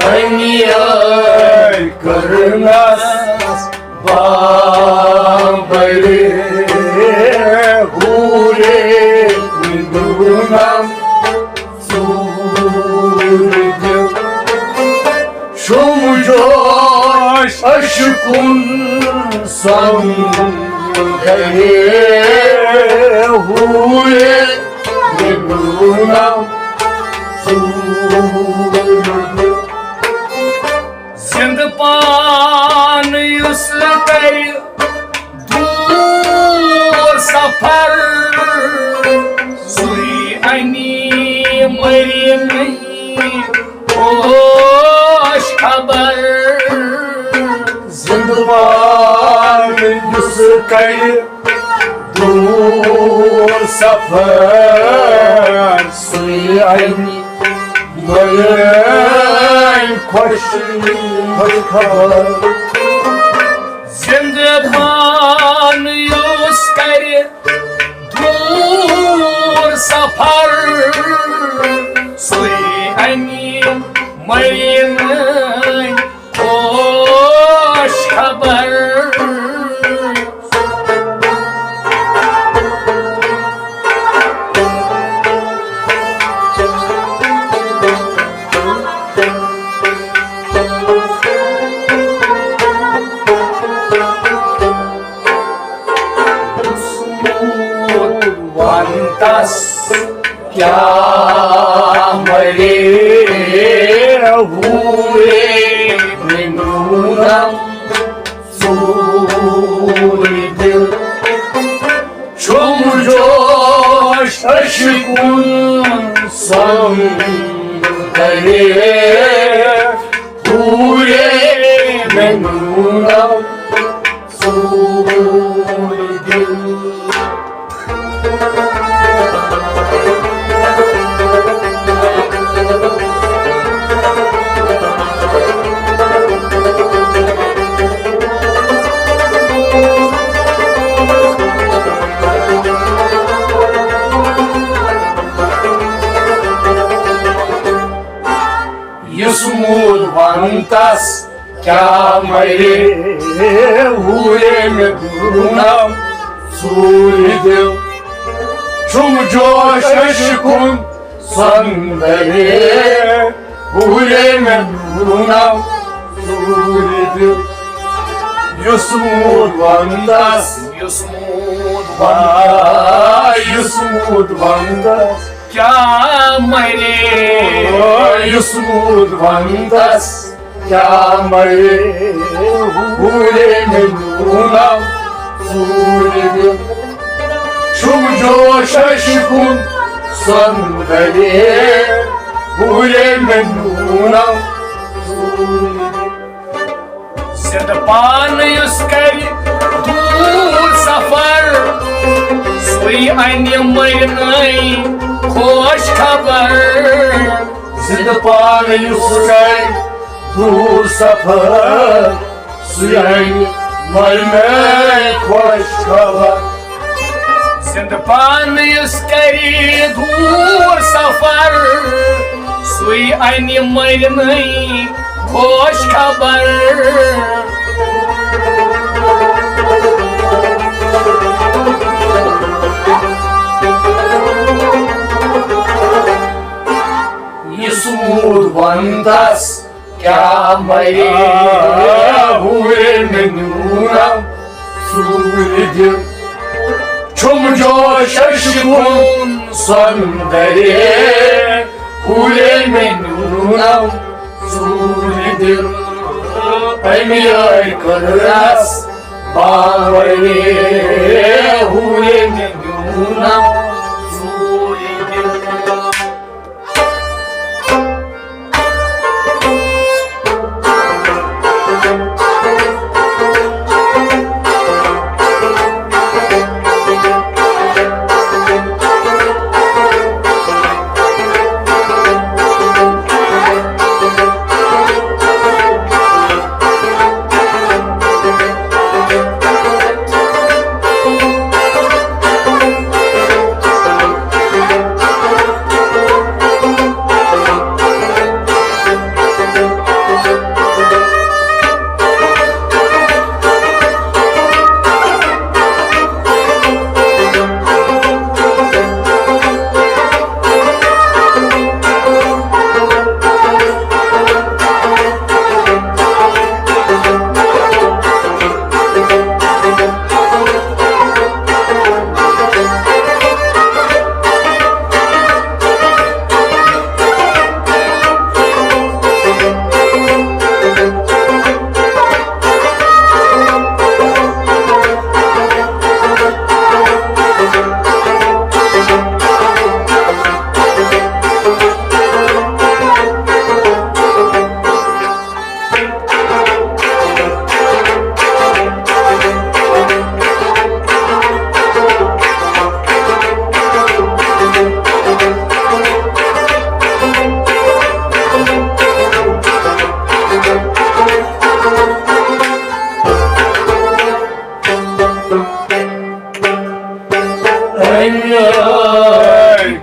اَمی آیہِ کٔرنَس بامبرے، ہوٗرے نیوٗنم ژوٗرِ دِل۔ چھُم جوش عشقُن سۄنٛد گَرے، ہوٗرے نیوٗنم ژوٗرِ دِل۔ زِندٕ پان یُس کَرِ دوٗر سفر، سُے اَنہِ مٔرِنٕے خوش خبر۔ زندٕ پان یُس کرِ دوٗر سفر، سُے اَنہِ مٔرِنٕے خوش، خوش خبر۔ زندٕ پان یُس کرِ دوٗر سفر، سُے اَنہِ مٔرِنٕے خوش خبر۔ وَن تَس کیٛاہ مَرے ہوٗرے مےٚ نوٗنم ژوٗرِ دِل۔ چھُم جوش عشقُن سۄندرے ہوٗرے مےٚ نوٗنم ژوٗرِ دِل۔ یُس موٗد وَن تَس کیٛاہ مَرے ہوٗرے مےٚ نوٗنم ژوٗرِ دِل۔ چھُم جوش عشقُن سۄندرے ہوٗرے مےٚ نوٗنم ژوٗرِ دِل۔ یُس موٗد وَن تَس، یُس موٗد وَن تَس، یُس موٗد وَن تَس کیٛاہ مَرے، یُس موٗد وَن تَس کیٛاہ مَرے ہوٗرے مےٚ نوٗنم ژوٗرِ دِل۔ چھُم جوش عشقُن سۄندرے ہوٗرے مےٚ نوٗنم ژوٗرِ دِل۔ زندٕ پان یُس کرِ دوٗر سفر، سُے اَنہِ مٔرِنٕے خوش خبر۔ زندٕ پان یُس کرِ دوٗر سفر، سُے اَنہِ مَرِنٕے خوش خبر۔ زندٕ پان یُس کرِ دوٗر سفر، سُے اَنہِ مَرِنٕے خوش خبر۔ یُس موٗد وَن تَس کیٛاہ مَرے ہوٗرے مےٚ نوٗنم ژوٗرِ دِل۔ چھُم جوش عشقُن سۄندرے ہوٗرے مےٚ نوٗنم ژوٗرِ دِل۔ اَمہِ یارِ کٔرٕس باورے ہوٗرے مےٚ نوٗنم ژوٗرِ دِل۔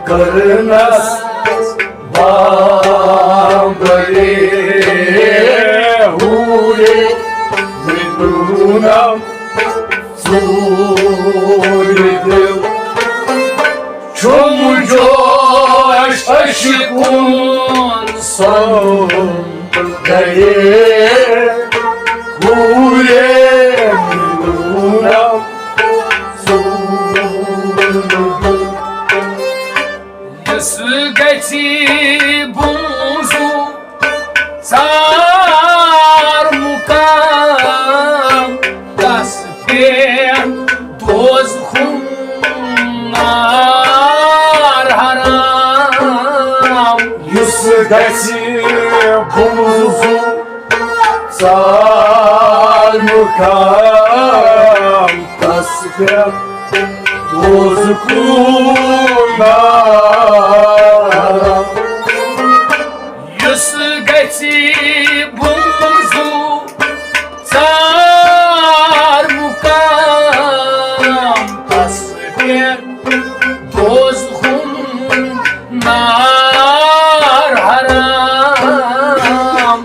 کٔرنَس بامبرے ہوٗرے مِلوٗنم ژوٗرِ دِل۔ چھُم جوش عشقُن سۄن گرے ہوٗرے مِلوٗنم ژوٗرِ دِل۔ یُس گژھِ بونٛزُو ژار مُقام، تس پٮ۪ٹھ دوزخُن نار حرام۔ یُس گژھِ بونٛزُو ژار مُقام، تس پٮ۪ٹھ دوزخُن نار۔ یُس گژھِ بونٛزُو ژار مُقام، تس پٮ۪ٹھ دوزخُن نار حرام۔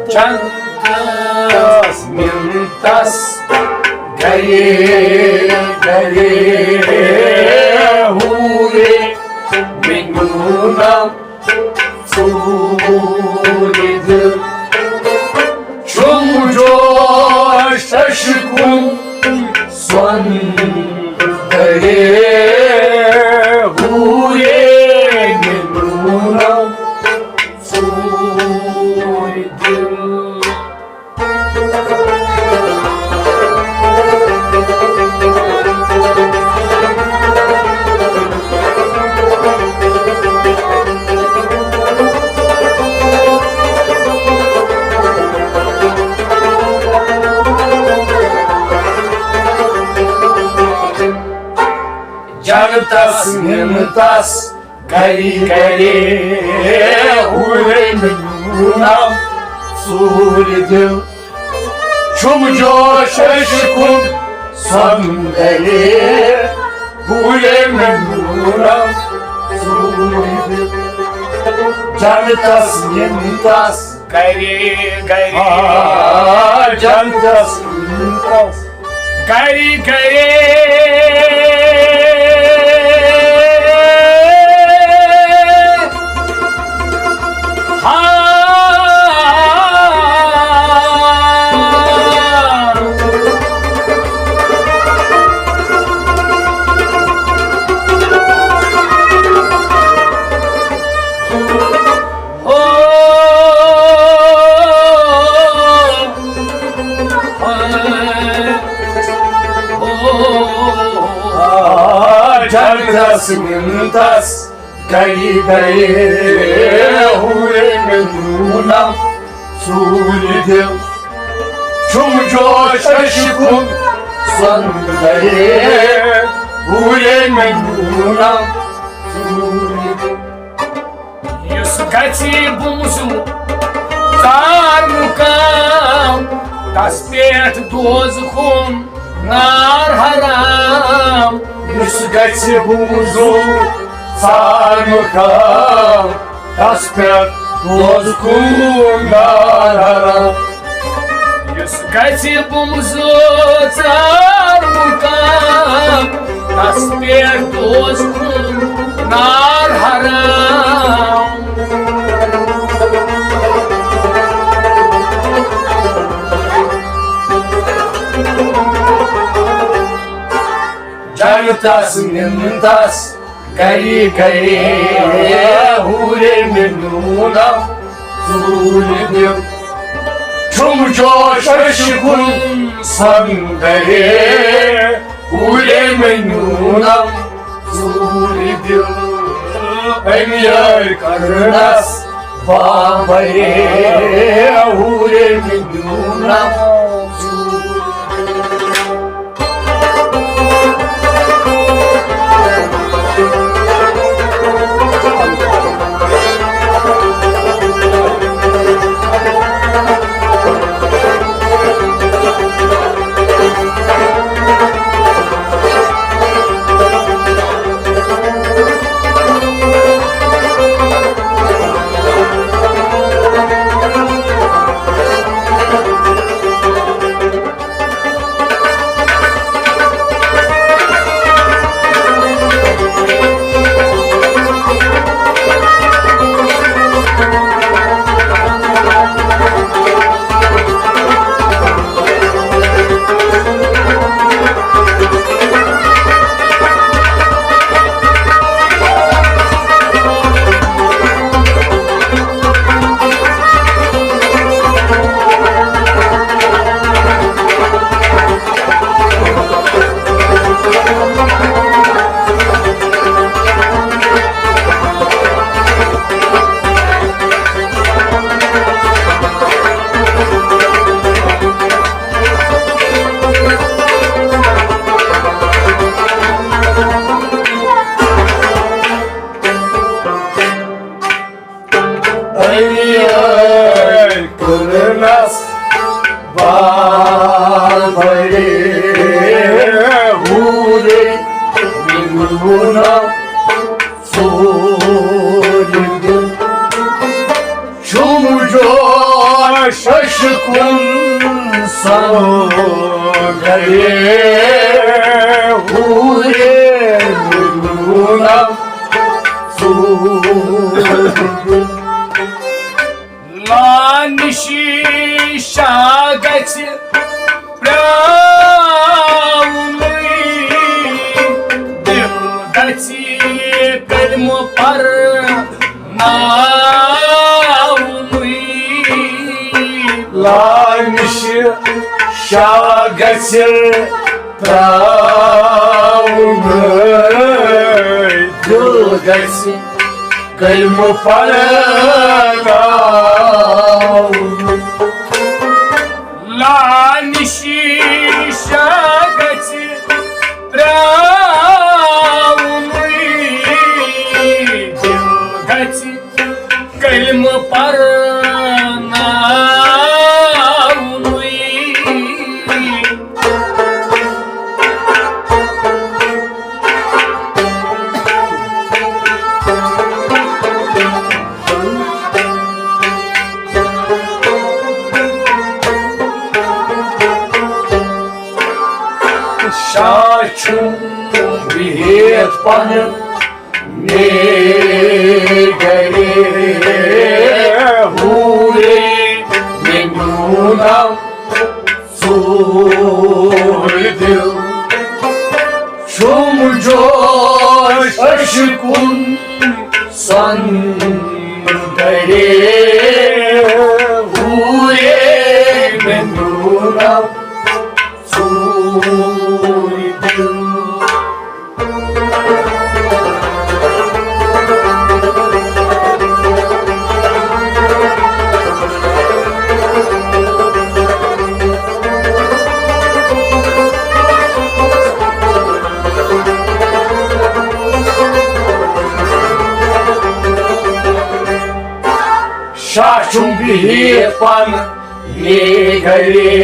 جنتس مِنتس گرے گرے ہوٗرے مِنوٗنم ژوٗرِ دِل۔ چھُم جوش عشقُن سۄن گرے ہوٗرے مِلوٗنم ژوٗرِ دِل۔ جنتس مِنتس گری گری ہوٗرے مِلوٗنم ژوٗرِ دِل۔ چھُم جوش عشقُن سۄن گرے ہوٗرے مِلوٗنم ژوٗرِ دِل۔ جنتس مِنتس گرے گرے۔ آ، جنتس مِنتس گری گری۔ ہا۔ آ، جنتس مِنتس گری گری ہوٗرے مِلوٗنم ژوٗرِ دِل۔ چھُم جوش عشقُن سۄن گرے ہوٗرے مِلوٗنم ژوٗرِ دِل۔ یُس گژھِ بونٛزُو ژار مُقام، تس پٮ۪ٹھ دوزخُن نار حرام۔ یُس گژھِ بونٛزُو ژار مُقام، تس پٮ۪ٹھ دوزخُن نار حرام۔ یُس گژھِ بونٛزُو ژار مُقام، تس پٮ۪ٹھ دوزخُن نار حرام۔ جنتس مِنتس گری گری ہوٗرے مِلوٗنم ژوٗرِ دِل۔ چھُم جوش عشقُن سۄن گرے ہوٗرے مِلوٗنم ژوٗرِ دِل۔ اَمہِ یارِ کٔرنَس بامبرے ہوٗرے مِلوٗنم ژوٗرِ دِل۔ گرے ہوٗرے میون ژوٗر۔ لانشی شاہ گژھِ پرٛاونُے، دِل گژھِ کلمہٕ پرناونُے۔ لانشِ شاہ گژھِ پرٛاونُے، دِل گژھِ کلمہٕ پرناونُے۔ لانشی شاہ گژھِ پرٛاونُے، دِل گژھِ کلمہٕ پرناونُے۔ شاہ چھُم بِہِتھ پنہٕ نے گرے ہوٗرے مےٚ میونم ژوٗرِ دِل۔ چھُم جوش عشقُن سۄندرے ہوٗرے مےٚ میونم ژوٗرِ دِل۔ شاہ چھُم بِہِتھ پنہٕ نے گرے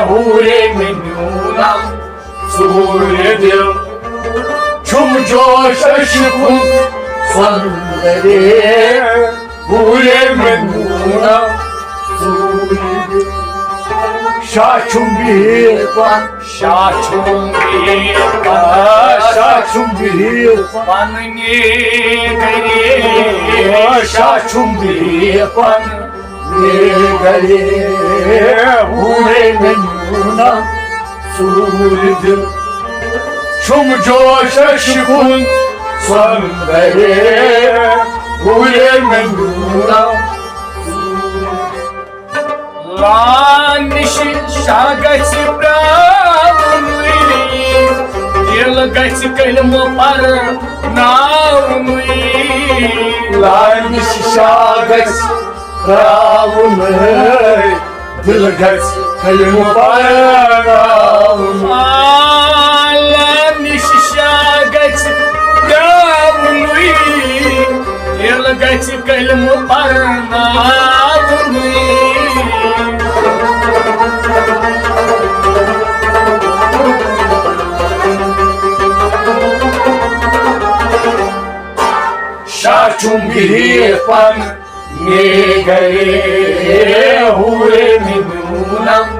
ہوٗرے مےٚ میونم ژوٗرِ دِل۔ چھُم جوش عشقُن سۄندرے ہوٗرے مےٚ میونم ژوٗرِ دِل۔ شاہ چھُم بِہِتھ پنہٕ، شاہ چھُم بِہِتھ پنہٕ، شاہ چھُم بِہِتھ پنہٕ نے گرے، شاہ چھُم بِہِتھ پنہٕ نے گرے ہوٗرے مےٚ میونم ژوٗرِ دِل۔ چھُم جوش عشقُن سۄندرے ہوٗرے مےٚ میونم۔ لانشی شاہ گژھِ پرٛاونُے، دِل گژھِ کلمہٕ پرناونُے۔ لانشی شاہ گژھِ پرٛاونُے، دِل گژھِ کلمہٕ پرناونُے۔ آ، لانشی شاہ گژھِ پرٛاونُے، دِل گژھِ کلمہٕ پرناونُے۔ شاہ چھُم بِہِتھ پنہٕ نے گرے ہوٗرے مےٚ میونم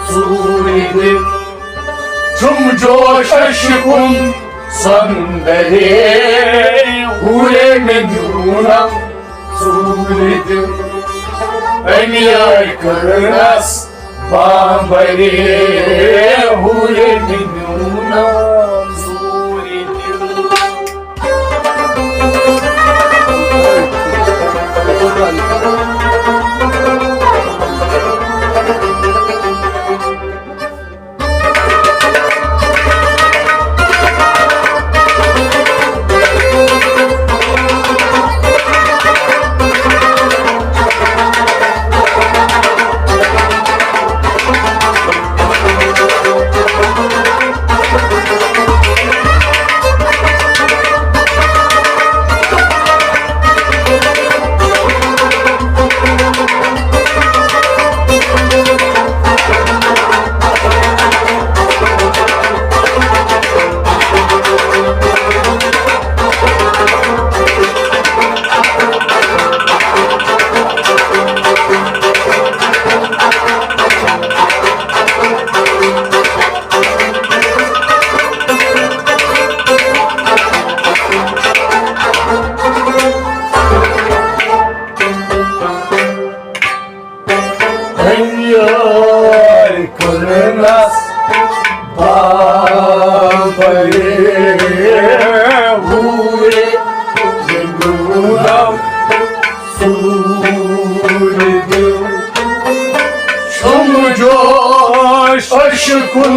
ژوٗرِ دِل۔ چھُم جوش عشقُن سۄندرے ہوٗرے مےٚ میونم ژوٗرِ دِل۔ أمی آیہِ کٔرنس بامبرے ہوٗرے مےٚ میونم ژوٗرِ دِل۔ نس بابرے ہوٗرے گنٛدُنم ژوٗرِ دِل۔ چھُم جوش عشقُن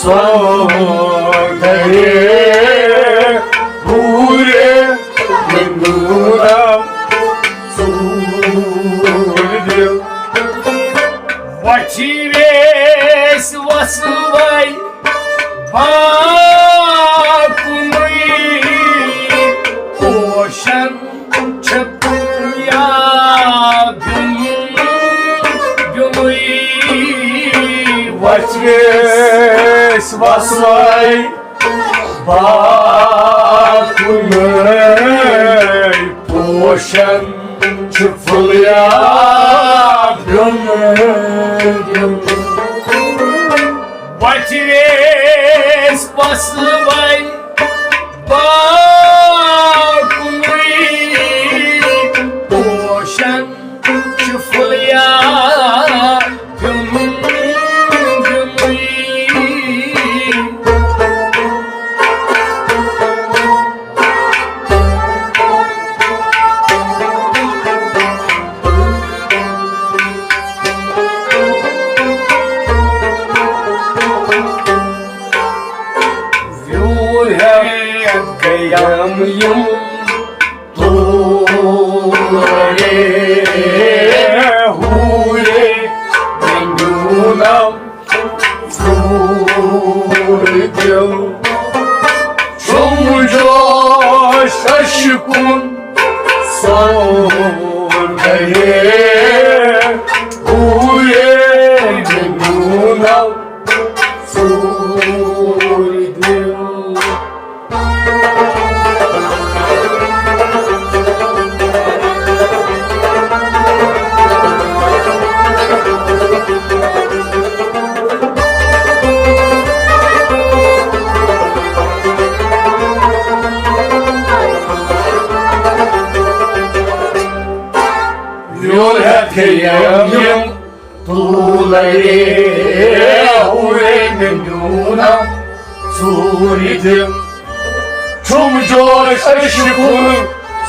سۄنٛدرے ہوٗرے گنٛدُنم ژوٗرِ دِل۔ وۄتھِ ویس وسوے باکُنُے پوشن چھِ پُلیا بیُن، بیُنُے۔ وۄتھِ ویس وسوے باکُنُے پوشن چھِ پُلیا بیُن، بیُن۔ وۄتھِ ویس وسوے باکُنُے پوشن چھِ پُلیا بیُن، بیُنُے۔ ویوٗر ہٮ۪تھ گٔیم یِم تورے ہوٗرے گنٛدُنم ژوٗرِ دِل۔ چھُم جوش عشقُن سۄنٛدرے ہوٗرے گنٛدُنم ژوٗرِ دِل۔ ویوٗر ہٮ۪تھ گٔیم یِم تورے ہوٗرے گنٛدُنم ژوٗرِ دِل۔ چھُم جوش عشقُن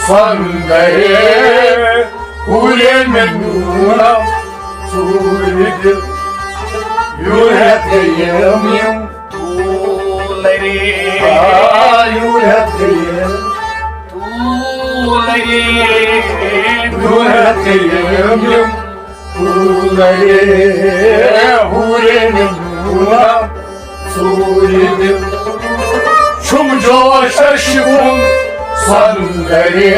سۄنٛدرے ہوٗرے گنٛدُنم ژوٗرِ دِل۔ ویوٗر ہٮ۪تھ گٔیم یِم تورے۔ آ، ویوٗر ہٮ۪تھ گٔیم تورے۔ ویوٗر ہٮ۪تھ گٔیم یِم تورے ہوٗرے گنٛدُنم ژوٗرِ دِل۔ چھُم جوش عشقُن سۄنٛدرے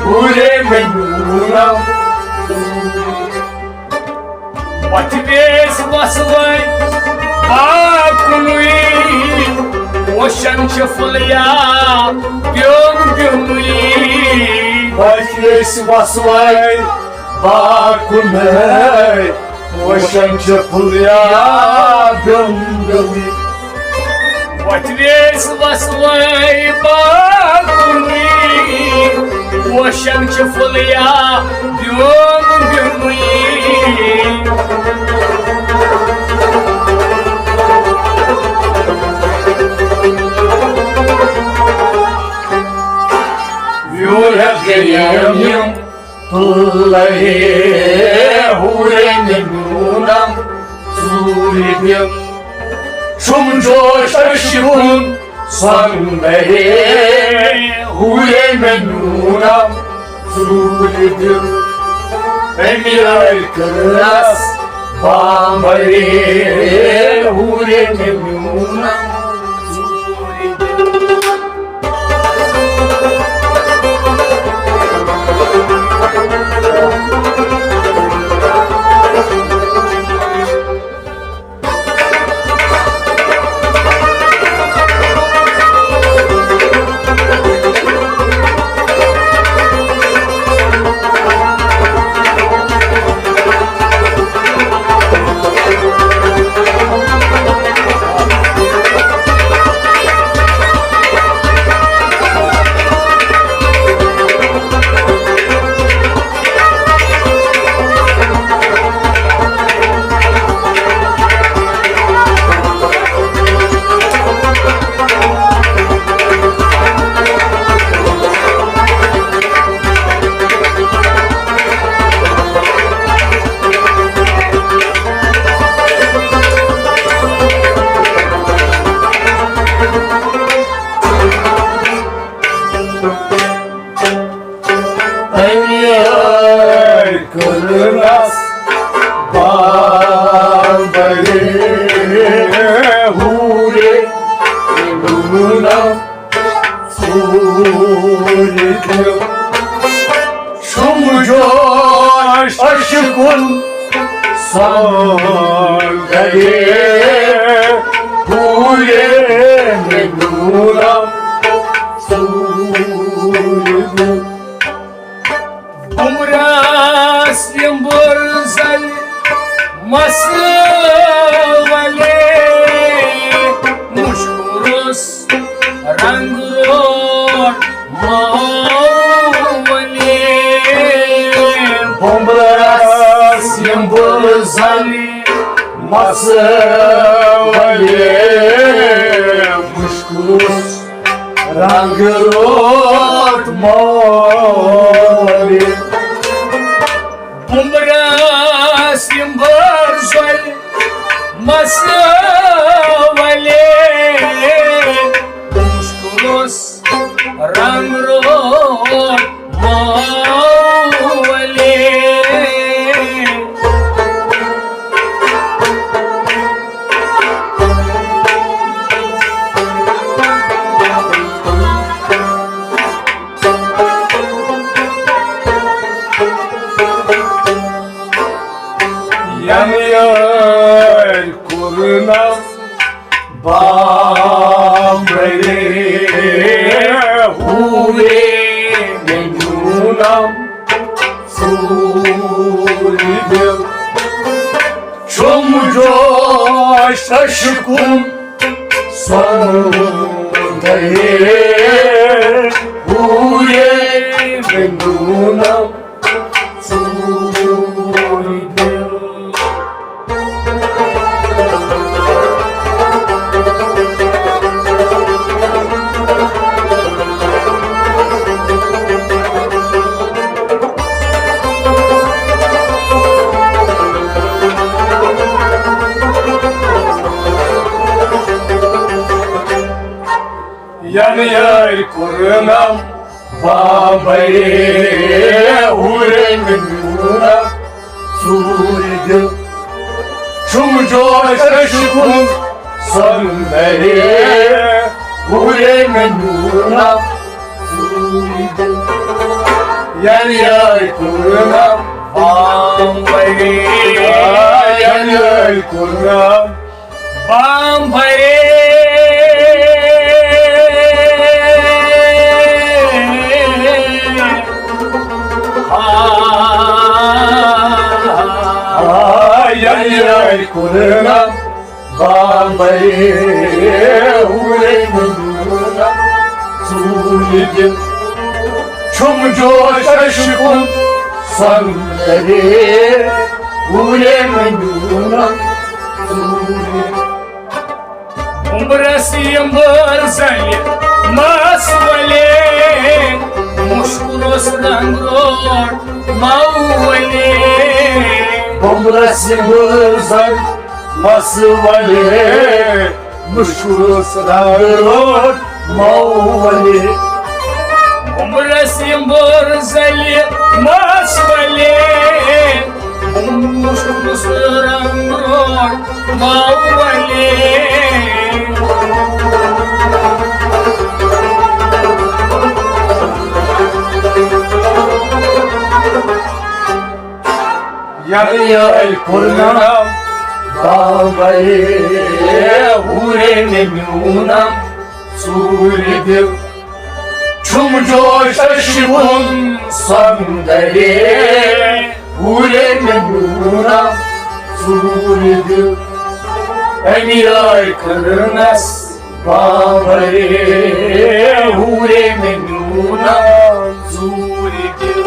ہوٗرے گنٛدُنم۔ وۄتھِ ویس وسوے باکُنُے پوشن چھِ پُلیا بیُن، بیُنُے۔ وۄتھِ ویس وسوے باکُنُے پوشن چھِ پُلیا بیُن، بیُنُے۔ وۄتھِ ویس وسوے باکُنُے پوشن چھِ پُلیا بیُن، بیُنُے۔ ویوٗر ہٮ۪تھ گٔیم یِم تورے ہوٗرے گنٛدُنم ژوٗرِ دِل۔ چھُم جوش عشقُن سۄنٛدرے ہوٗرے گنٛدُنم ژوٗرِ دِل۔ أمۍ یٲرۍ کٔرنس بامبرے ہوٗرے گنٛدُنم ژوٗرِ دِل۔ سۄندرِ ہورے مےٚ نیونم ژوٗرِ دِل۔ بُمرس یِم بُرزل مسہٕ ولے، مُشکُرس رنگ روٹ ماولی۔ بُمرس یِم بُرزل مسہٕ ولے، مُشکُرس رنگ روٹ ماولی۔ بُمرس یِم بُرزل مسہٕ ولے، مُشکُرس رنگ روٹ ماولی۔ یَنہٕ یٲرۍ کوٚرنم بامبرے، ہوٗرے مےٚ نیونم ژوٗرِ دِل۔ چھُم جوش عشقُن سۄندرِ ہوٗرے مےٚ نیونم ژوٗرِ دِل۔ یَنہٕ یٲرۍ کوٚرنم بامبرے، ہوٗرے مےٚ نیونم ژوٗرِ دِل۔ چھُم جوش عشقُن سۄندرِ ہوٗرے مےٚ نیونم ژوٗرِ دِل۔ یَنہٕ یٲرۍ کوٚرنم بامبرے، یَنہٕ یٲرۍ کوٚرنم بامبرے۔ آ، یَنہٕ یٲرۍ کوٚرنم بامبرے، ہوٗرے مےٚ نیونم ژوٗرِ دِل۔ چھُم جوش عشقُن سۄندرِ ہوٗرے مےٚ نیونم ژوٗرِ دِل۔ عمرس یِم بُرزل مسہٕ ولے، مُشکُرس رنگ روٹ ماولی۔ بُمرس یِم بُرزل مسہٕ ولے، مُشکُرس رنگ روٹ ماولی۔ بُمرس یِم بُرزل مسہٕ ولے، مُشکُرس رنگ روٹ ماولی۔ یَنہٕ یٲرۍ کوٚرنم بامبرے، ہوٗرے مےٚ نیونم ژوٗرِ دِل۔ چھُم جوش عشقُن سۄندرِ، ہوٗرے مےٚ نیونم ژوٗرِ دِل۔ أمۍ یٲرۍ کٔرنس بامبرے، ہوٗرے مےٚ نیونم ژوٗرِ دِل۔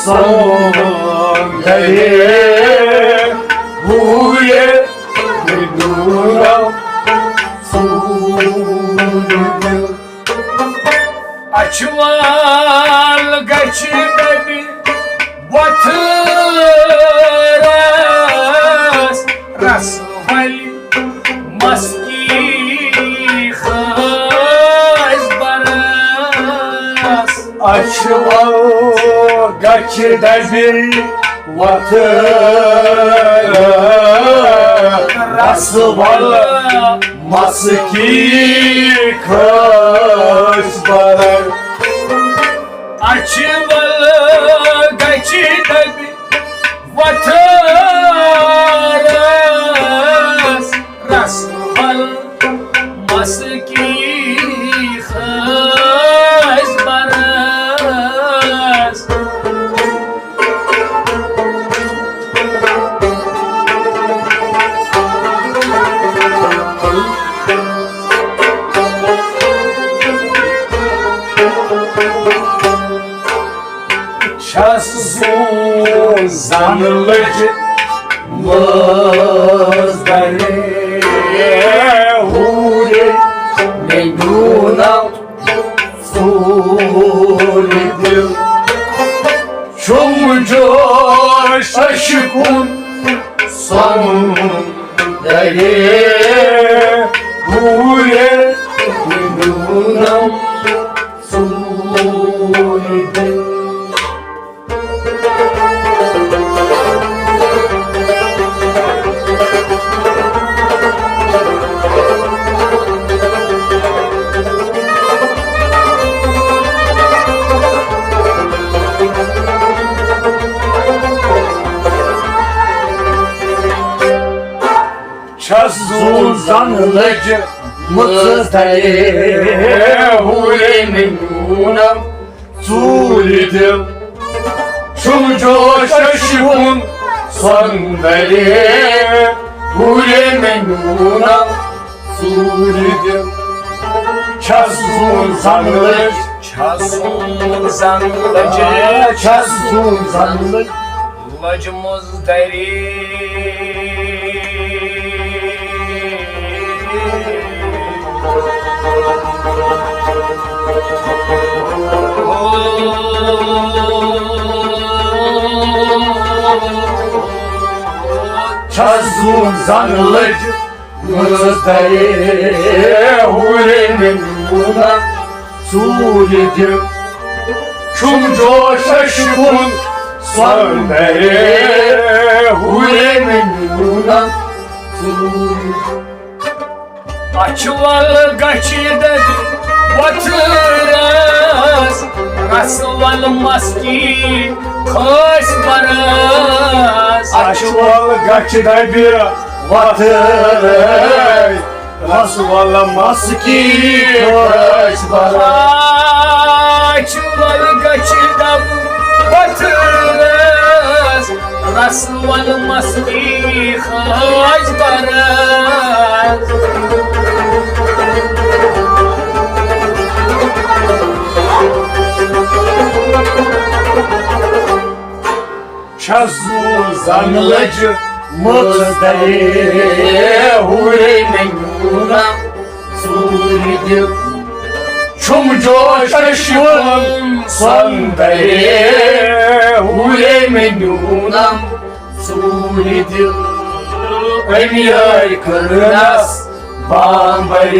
سون دلیل بوٗلِتھ نوٗرم ژوٗرِ دِل۔ اچھوال گژھِ دبہِ وۄتھٕ رس، رس ولہِ مسکی خٲص برس۔ اچھوال گژھِ دبہِ وۄتھٕ رس ول مسکی خٲص برس۔ اچھوال گژھِ دبہِ وۄتھٕ رس، رس ول مسکی خٲص برس۔ چھس زوٗن زن لٔج مٲژ دلہِ ہورِ مےٚ نیوٗنم ژوٗرِ دِل۔ چھُم جوش عشقُن سۄن دلہِ ہورِ مےٚ نیوٗنم ژوٗرِ دِل۔ چھس زوٗن زن لٔج مٕژ دلہِ ہورِ مےٚ نیوٗنم ژوٗرِ دِل۔ چھُم جوش عشقُن سۄن دلہِ ہورِ مےٚ نیوٗنم ژوٗرِ دِل۔ چھس زوٗن زن لٔج، چھس زوٗن زن لٔج، چھس زوٗن زن لٔج۔ لٔج مُزدری۔ چھس زوٗن زن لٔج مٕژ دلہِ ہورِ مےٚ نیوٗنم ژوٗرِ دِل۔ چھُم جوش عشقُن سۄن دلہِ ہورِ مےٚ نیوٗنم ژوٗرِ دِل۔ اچھوال گژھِ دبہِ وۄتھٕ رس، رس ول مسکی خٲص برس۔ اچھوال گژھِ دبہِ وۄتھٕ رس ول مسکی خٲص برس۔ اچھوال گژھِ دبہِ وۄتھٕ رس، رس ول مسکی خٲص برس۔ چھس زوٗن زن لٔج مٕژ دلہِ ہورِ مےٚ نیوٗنم ژوٗرِ دِل۔ چھُم جوش عشقُن سۄن دلہِ ہورِ مےٚ نیوٗنم ژوٗرِ دِل۔ أمۍ یٲرۍ کٔرنس بامبرِ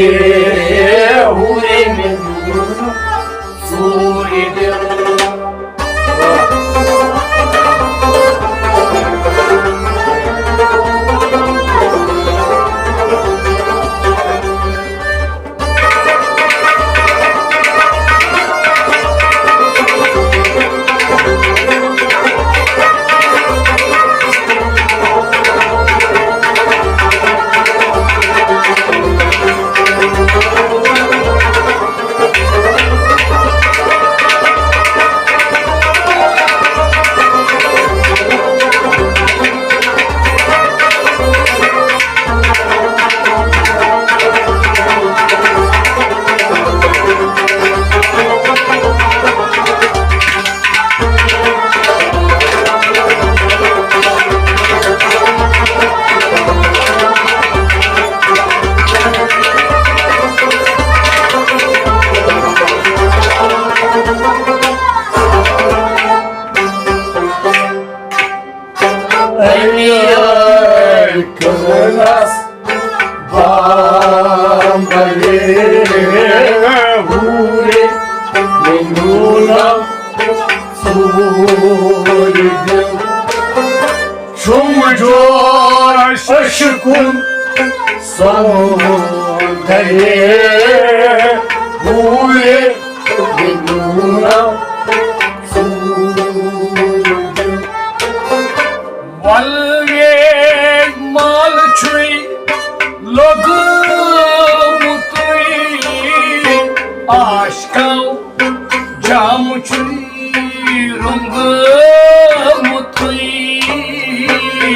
ہورِ مےٚ نیوٗنم ژوٗرِ دِل۔ بامبرے ہوٗرے مےٚ نیوٗنم ژوٗرِ دِل۔ چھُم جوش عشقُن سمندرے ہوٗرے مےٚ نیوٗنم ژوٗرِ دِل۔ وَلہٕ وے مال چھُے لوٚگمُتُے، عاشقو جام چھُے روٚنٛگمُتُے۔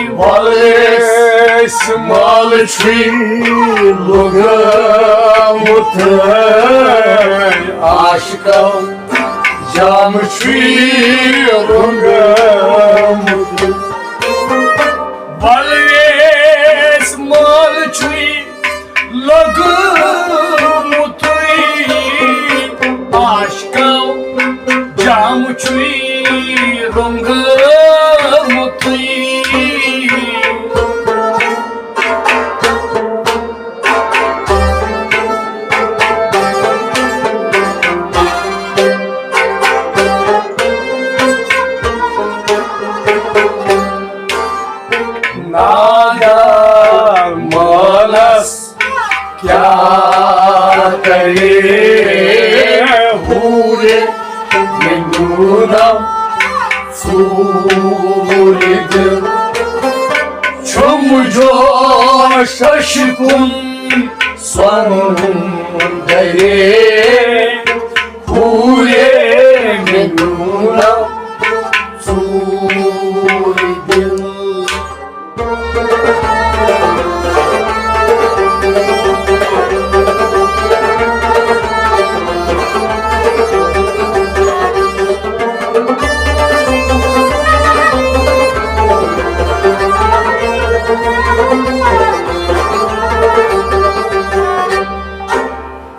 وَلہٕ وے مال چھُے لوٚگمُت عاشقو جام چھُے روٚنٛگمُت۔ وَلہٕ وے مال چھُے لوٚگمُتُے، عاشقو جام چھُے روٚنٛگمُتُے۔ نادان مٲلَس کیٛاہ کرِ ہوٗرِ مےٚ نیوٗنم ژوٗرِ دِل۔ چھُم جوش عشقُن سمندرے ہوٗرے مےٚ نیوٗنم ژوٗرِ دِل۔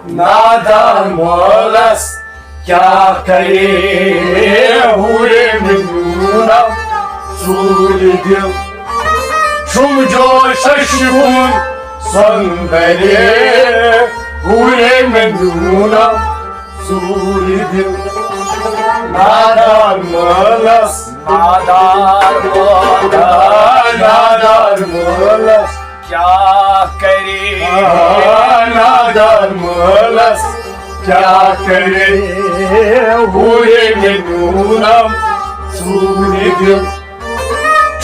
نادان مٲلَس کیٛاہ کرِ ہوٗرے مےٚ نیوٗنم ژوٗرِ دِل۔ چھُم جوش عشقُن سمندرے ہوٗرے مےٚ نیوٗنم ژوٗرِ دِل۔ نادان مٲلَس، نادان مٲلَس، نادان مٲلَس کیٛاہ کرِ؟ آ، نادان مٲلَس کیٛاہ کرِ؟ ہوٗرے مےٚ نیوٗنم ژوٗرِ دِل۔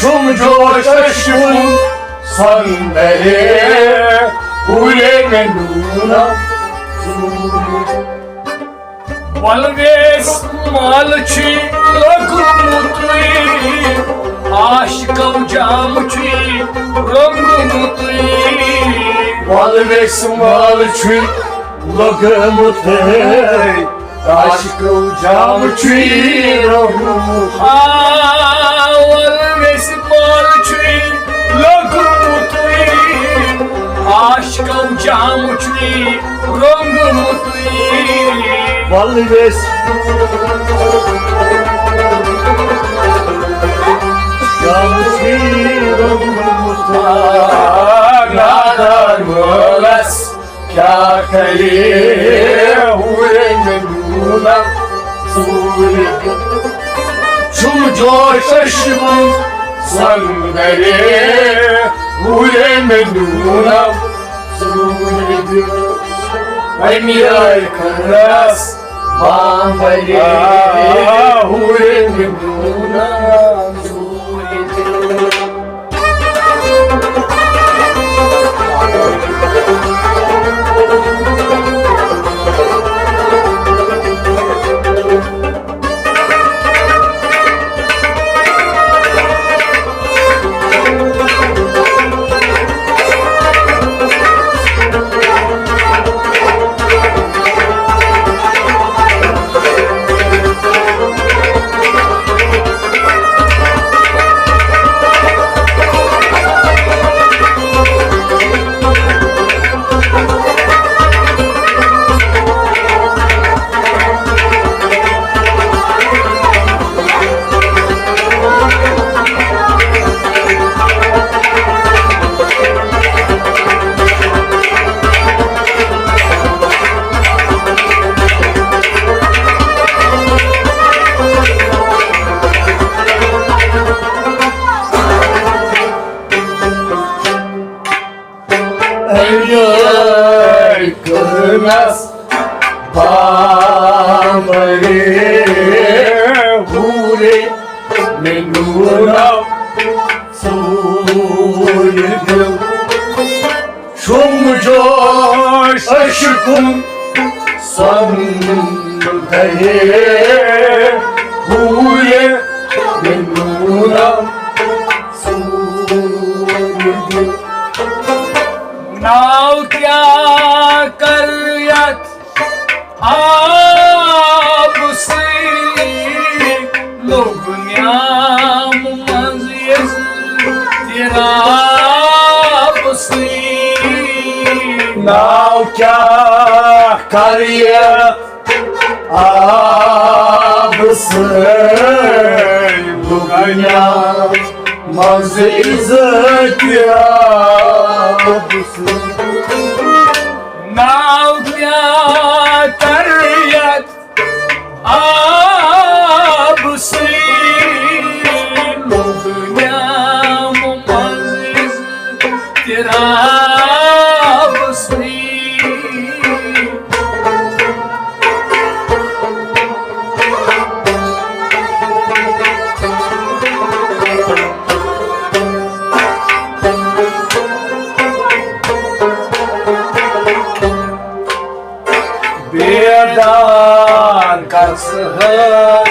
چھُم جوش عشقُن سمندرے ہوٗرے مےٚ نیوٗنم ژوٗرِ دِل۔ وَلہٕ وے مال چھُے لوٚگمُتُے، عاشقو جام چھُے روٚنٛگمُتُے۔ وَلہٕ وے مال چھُے لوٚگمُتُے، عاشقو جام چھُے روٚنٛگمُت۔ آ، وَلہٕ وے مال چھُے لوٚگمُتُے، عاشقو جام چھُے روٚنٛگمُتُے۔ وَلہٕ وے جام چھُے روٚنٛگمُت۔ نادان مٲلَس کیٛاہ کرِ ہوٗرے مےٚ نیوٗنم ژوٗرِ دِل۔ چھُم جوش عشقُن سمندرے ہوٗرے مےٚ نیوٗنم ژوٗرِ دِل۔ اَمی آیہِ کھنٛڈَس بامبرے ہوٗرے مےٚ نیوٗنم ژوٗرِ دِل۔ نس بامبرے ہوٗرے مےٚ نوٗنم ژوٗرِ دِل۔ شوٚنٛگ جوش عشقُن سۄنٛدرے ہوٗرے مےٚ نوٗنم ژوٗرِ دِل۔ ناو کیٛاہ کر یتھ آبہٕ سۭتۍ؟ لوٚگ نیام منٛز اضطراب سۭتۍ۔ ناو کیٛاہ کر یتھ آبہٕ سۭتۍ؟ لوٚگ نیام منٛز اضطراب سۭتۍ۔ ناو کیٛاہ کر یتھ آبہٕ سۭتۍ؟ لوٚگ نیام منٛز اضطراب سۭتۍ۔ بیدار گژھ ہا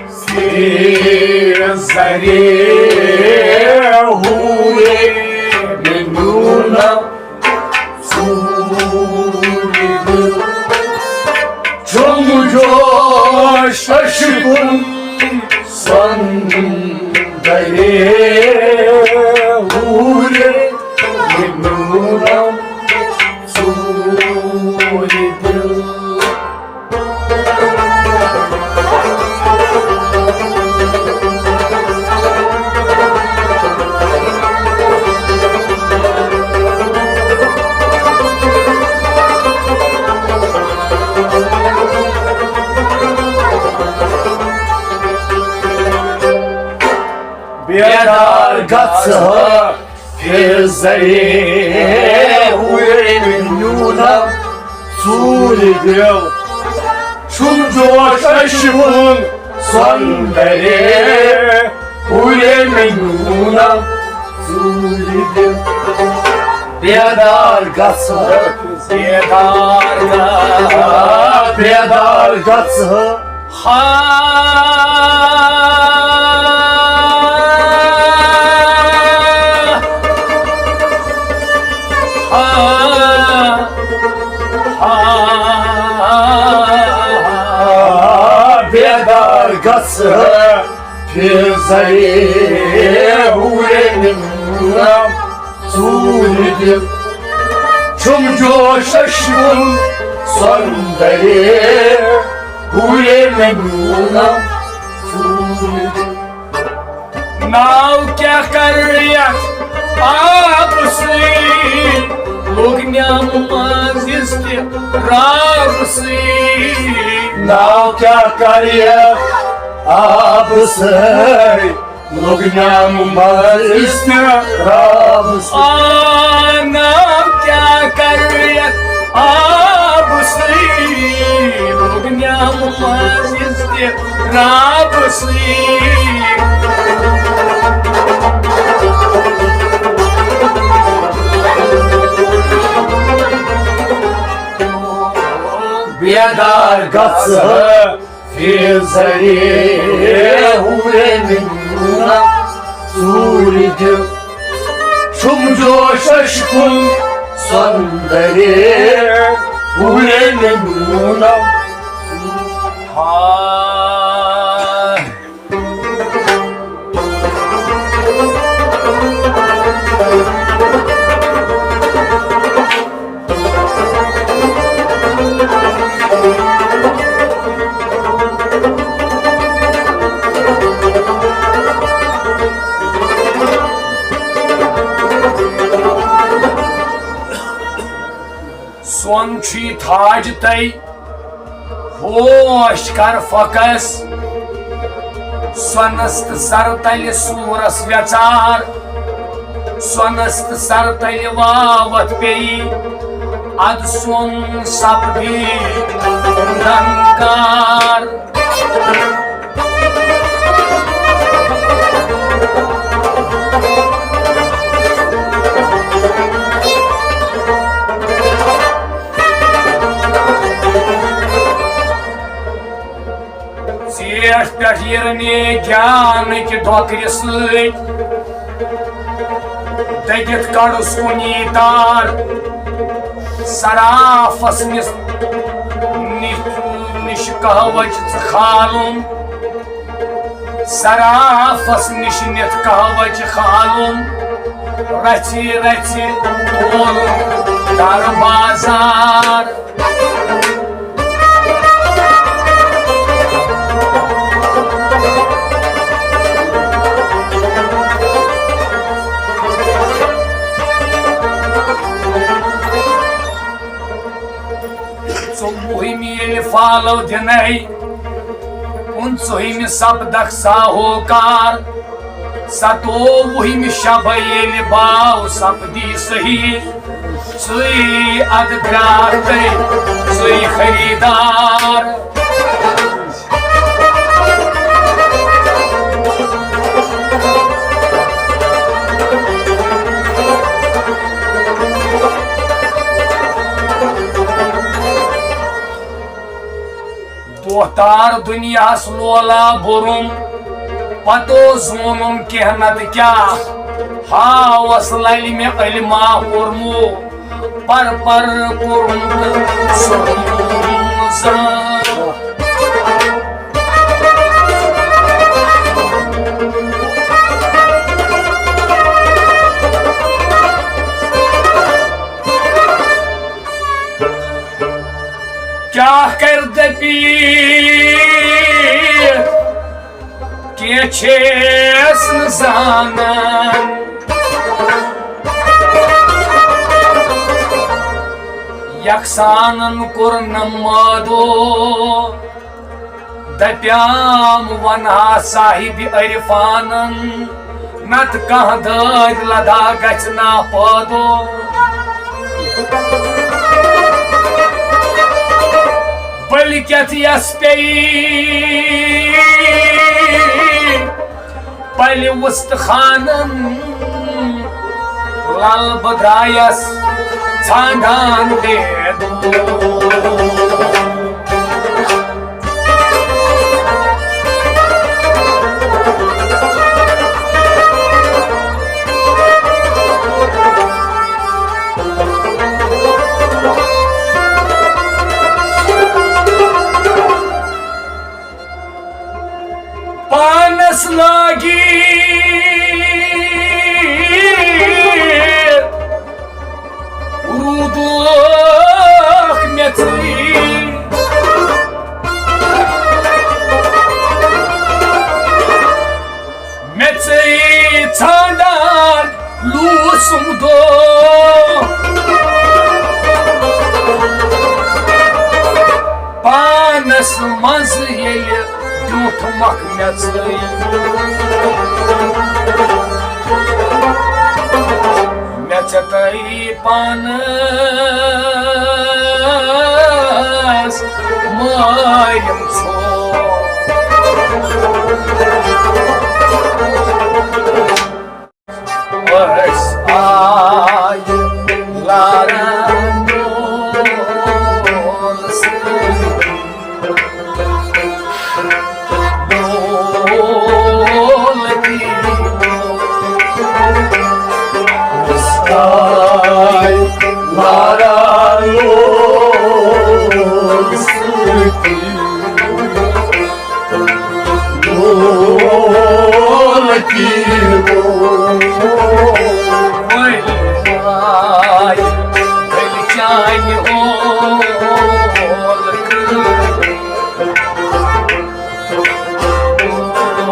سیر زرے ہوٗرے مےٚ نوٗنم ژوٗرِ دِل۔ چھوٚم جوش عشقُن سۄنٛدرے ہوٗرے مےٚ نوٗنم ژوٗرِ دِل۔ بیدار گژھ ہا پھر زرے ہوٗرے مےٚ نوٗنم ژوٗرِ دِل۔ چھُم جوش عشقُن سۄنٛدرے ہوٗرے مےٚ نوٗنم ژوٗرِ دِل۔ بیدار گژھ ہا، بیدار گژھ، بیدار گژھ ہا۔ ہا۔ ہا۔ ہا۔ بیدار گژھ پھر زرے ہوٗرے مےٚ نوٗنم ژوٗرِ دِل۔ چھُم جوش عشقُن سۄنٛدرے ہوٗرے مےٚ نوٗنم ژوٗرِ دِل۔ ناو کیٛاہ کر یتھ آبہٕ سۭتۍ؟ لوٚگ نیام منٛز اضطراب سۭتۍ۔ ناو کیٛاہ کر یتھ آبہٕ سۭتۍ؟ لوٚگ نیام منٛز اضطراب سۭتۍ۔ آ، ناو کیٛاہ کر یتھ آبہٕ سۭتۍ؟ لوٚگ نیام منٛز اضطراب سۭتۍ۔ بیدار گژھ فیض زرے ہوٗرے مےٚ نوٗنم ژوٗرِ دِل۔ چھُم جوش عشقُن سۄنٛدرے ہوٗرے مےٚ نوٗنم۔ ہاے۔ سۄن چھُے تھاج تَے، ہوش کر فوکس۔ سۄنس تہٕ سر تلہِ سوٗرس ویژار، سۄنس تہٕ سر تلہِ واوتھ پیٚیہِ۔ اد سون سپدی ننکار۔ ژیٹھ پٮ۪ٹھ یِرنہِ گیانٕکۍ ڈۄکرِ سۭتۍ۔ دٔگِتھ کڑُس کُنی تار۔ سرافس نِس نِش، نِش قہوٕچ ژٕ کھالُن۔ سرافس نِش نِتھ قہوٕچ کھالُن۔ رژھِ رژھِ تولُن در بازار۔ ژوٚوُہمہِ ییٚلہِ فالو دِنے، پٕنٛژٕہمہِ سپدکھ ساہوکار۔ ستووُہمہِ شبے ییٚلہِ باو سپدی صحیح، ژٕے ادٕ درٛاکھ تہٕ ژٕے خریدار۔ دوہ تار دنیاہس لولا بوٚرُم، پتو زونُم کینٛہہ نتہٕ کیٛاہ۔ ہاوس للہِ مےٚ علما پوٚرمُت، پر پر کوٚرُم تہٕ ژوٚرُم زان۔ کیٛاہ کرِ دٔپِتھ؟ کینٛہہ چھیس نہٕ زانان۔ یکسانن کوٚر نہٕ مٲدو، دپیام ونہا صاحب عرفانن، نتہٕ کانٛہہ دٲدۍ لدا گژھِ نا پٲدو۔ بلکیت یس پیٚیہِ پلہِ وُستخانن، لل بہٕ درٛایس ژھانٛڈان بے دو۔ پانس لٲگِتھ روٗدُکھ مےٚ ژٕے۔ مےٚ ژٕے ژھانٛڈان لوٗسُم دۄہ۔ پانس منٛز ییٚلہِ بیوٗٹھمکھ مےٚ ژٕے۔ مےٚ ژےٚ تٔری پانس مٲرِم ژھوٚ۔ أسۍ آیہِ لارن دول سۭتۍ۔ دولتی۔ أسۍ آیہِ لارن دول سۭتۍ۔ لول کی لول۔ وٲے وٲے، دِل چانہِ اول۔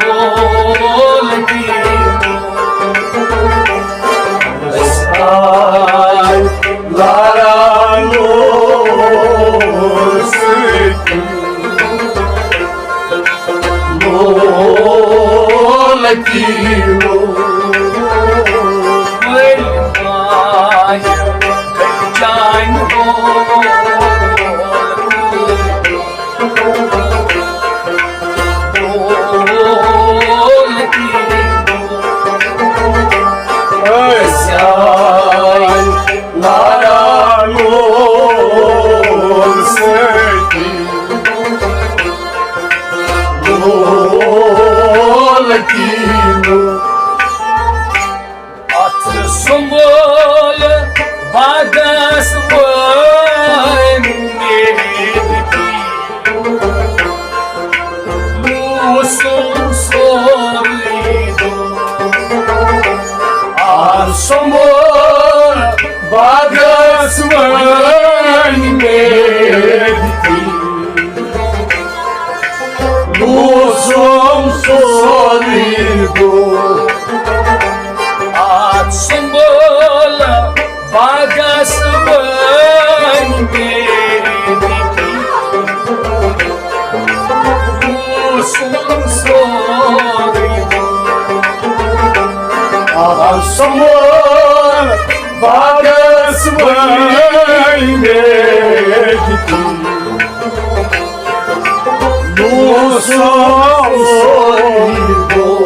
لول کی لول۔ أسۍ آے لارا لول سۭتۍ۔ لول کی لول۔ ؤلۍ وایہِ گٔلۍ چانہِ آسمٲنۍ میٚتھ تہِ لوٗسُم سورُے دۄہ۔ آتھ سنبھال باغس وٲنۍ میٚتھ تہِ لوٗسُم سورُے دۄہ۔ آتھ سنبھال باغس وٲنۍ میٚتھ تہِ لوٗسُم سورُے دۄہ۔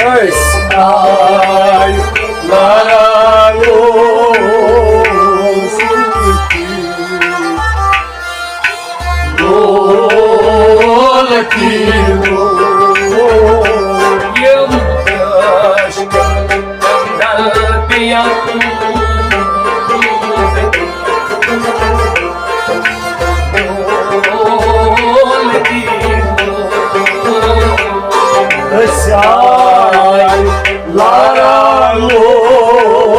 أسۍ آے لارا لوسٕے لولہٕ کِنۍ۔ یِم دٔچھ کَنٛگَل پیٚیَم۔ أسۍ آے لارا لوسٕے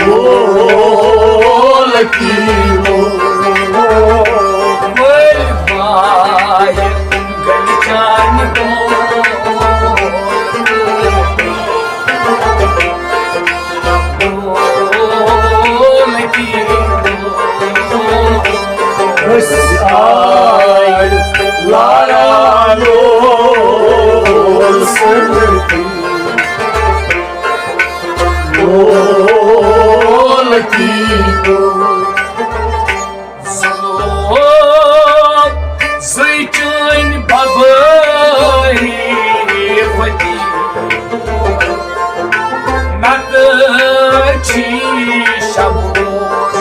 لولہٕ کِنۍ۔ ؤلۍ وایہِ گَلہِ چانہِ برونٛہہ۔ أسۍ آے لارا لوسٕے لولہٕ کِنۍ۔ زُلوف زٕے چٲنۍ ببٲری پھٔٹی، نتہٕ چھی شب روز۔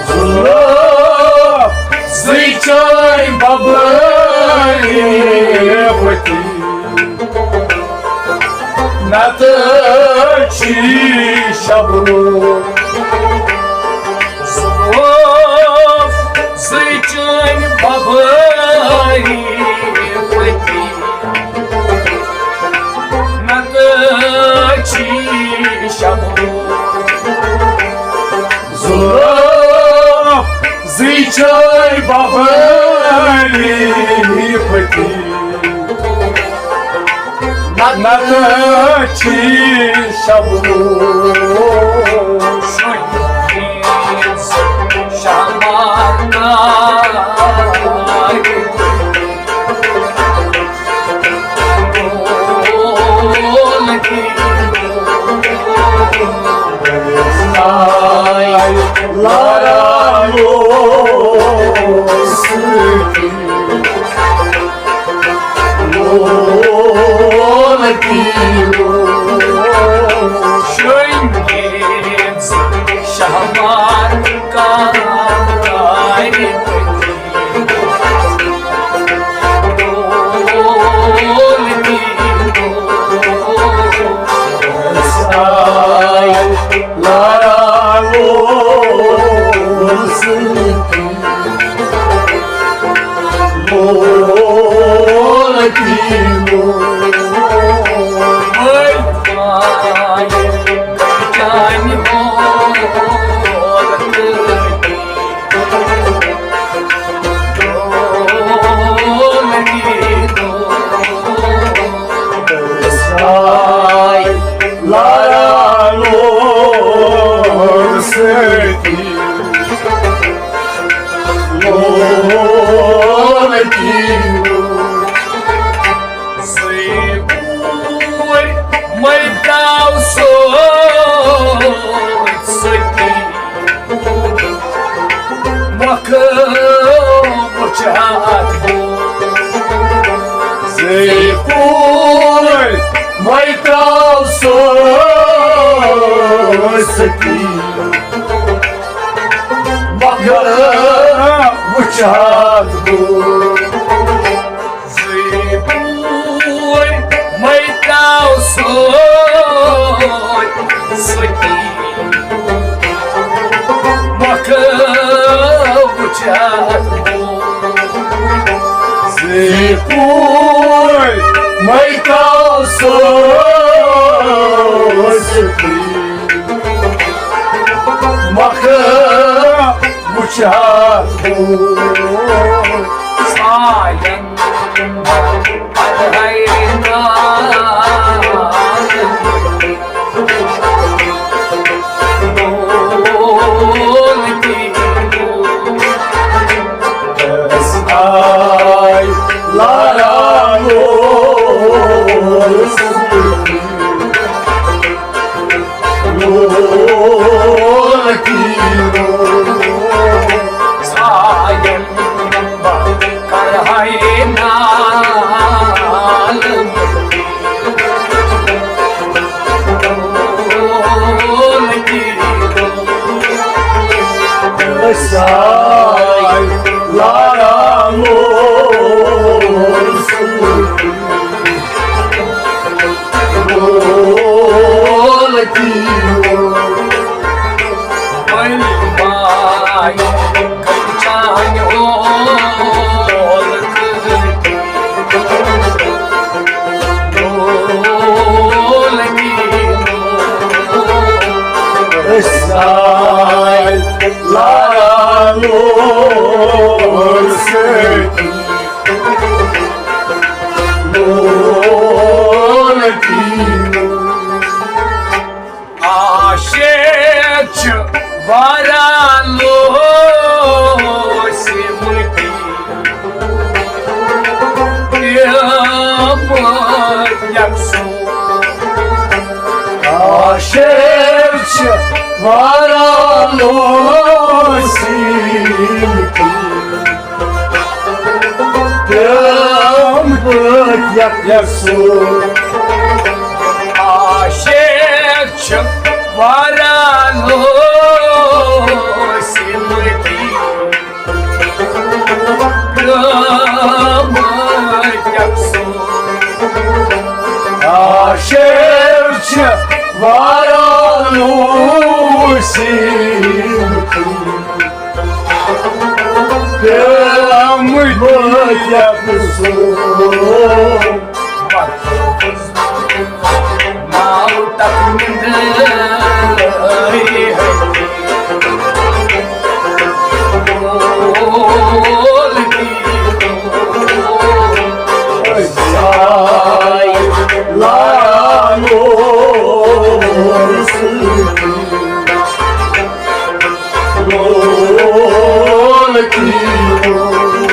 زُلوف زٕے چٲنۍ ببٲری پھٔٹی، نتہٕ چھی شب روز۔ زُلوف زٕے چٲنۍ ببٲری پھٔٹی، نتہٕ چھی شب روز۔ زُلوف زٕے چٲنۍ ببٲری پھٔٹی، نتہٕ چھی شب روز۔ شمار لارا لوسٕے شاہمار کارِ لارا لوسٕے لولہٕ کِنۍ۔ لارا لوسٕے لولہٕ کِنۍ۔ زٕے پوٗرۍ مٔلۍ ترٛاو سۭتۍ سۭتی۔ مۄکھ وٕچھ اَتھ بوٗ۔ زٕے پوٗرۍ مٔلۍ ترٛاو سۭتۍ سۭتی۔ مۄکھ وٕچھ اَتھ بوٗ۔ زٕے پوٗرۍ مٔلۍ ترٛاو سۭتۍ پوٗرۍ مَے کاسو سۭتی۔ مکھ وٕچھا بہٕ۔ ساین پرہائی نال دولتی۔ آے لارا لول سۭتی۔ لول کی لول۔ ساین کرہائی نال۔ أسۍ آے لارا لول سۭتۍ۔ لول کی لول۔ وۄنۍ وایہِ چانہِ اولکہٕ۔ أسۍ آے لارا لول سۭتۍ۔ لول کی لول۔ عاشق چھِ واریاہ لوسمٕتۍ۔ یِم یکسو۔ عاشق چھِ واریاہ لوسمٕتۍ۔ پیام پٲٹھۍ یکسو۔ عاشق چھِ واریاہ لوسمٕتۍ۔ پیام پٲٹھۍ یکسو۔ عاشق چھِ واریاہ لوسمٕتۍ۔ پیام پٲٹھۍ یکسو۔ ناو تک نندرے ہٹی۔ لول کی لول۔ ساے لالو سۭتی۔ لول کی لول۔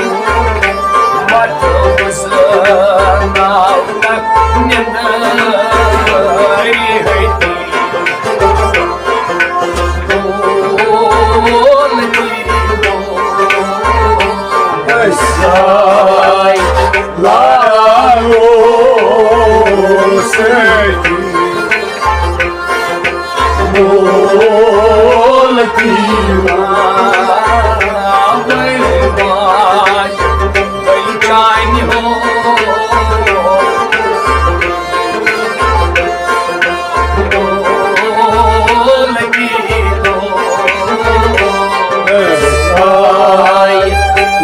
مطلب سنا تک نندرے ہٹی۔ لول کی لول۔ أسۍ آے لارا لول سۭتی۔ لول کی لول۔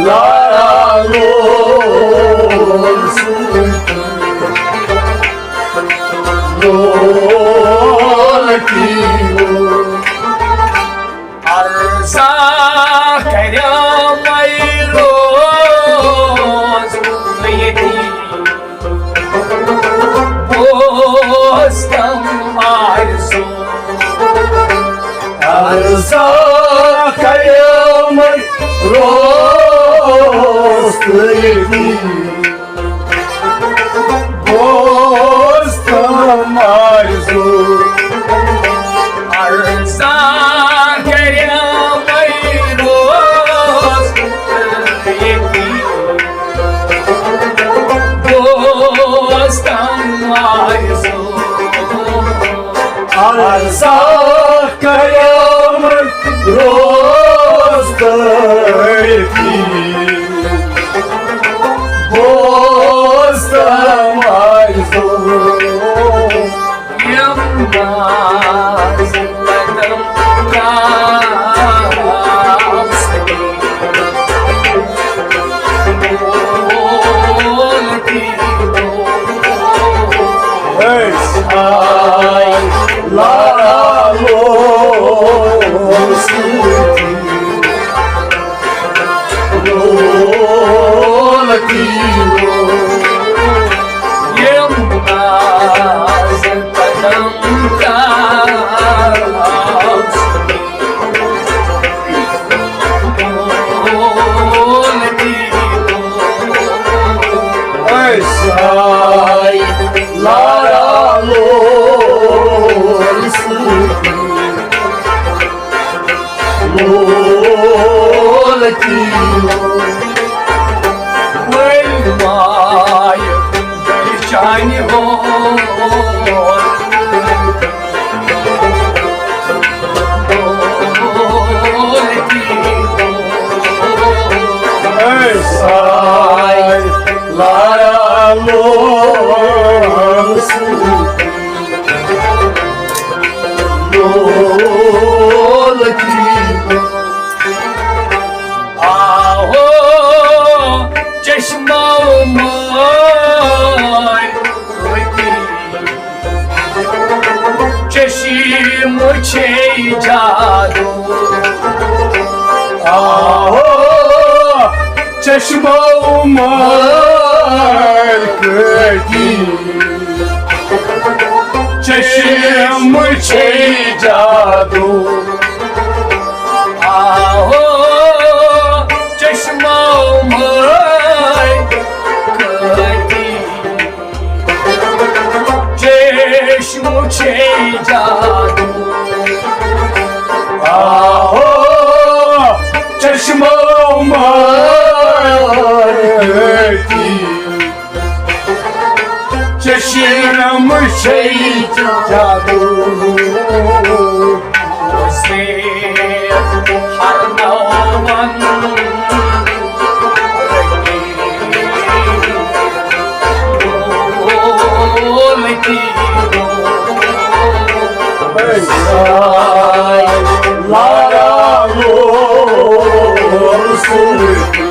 لارا لول سۭتی۔ لول کی لول۔ عرضا کریمے روز ییٚتی۔ بوز تم آرزو۔ عرضا کریمے روز ییٚتی۔ بوز تم آرزو۔ عرضا کریمے روز ییٚتی۔ بوز تم آرزو۔ عرضا کریمے روز ییٚتی۔ بوز تم آرزو۔ یِم ناز قدم کاو سکے۔ آے لارا لول سۭتی۔ لول کی لول۔ یِم ناز قدم ترٛاو۔ لول کی لول۔ اے ساے لارا لول سۭتی۔ لول کی لول۔ وۄنۍ مایہِ گرِ چانہِ ہور۔ اے ساے لارا لول سۭتی۔ لول کی لول۔ آہو چشمو مٲرۍ۔ چشم چھے جادو۔ آہو چشمو مٲرۍ کٔتی۔ چشم چھے جادو۔ آہو چشمو مٲرۍ کٔتی۔ چشم چھے جادو۔ آہو چشمو مٲرۍ کٔتی۔ چشم چھے جادو۔ سے ہر نومن لارا لول سۭتی۔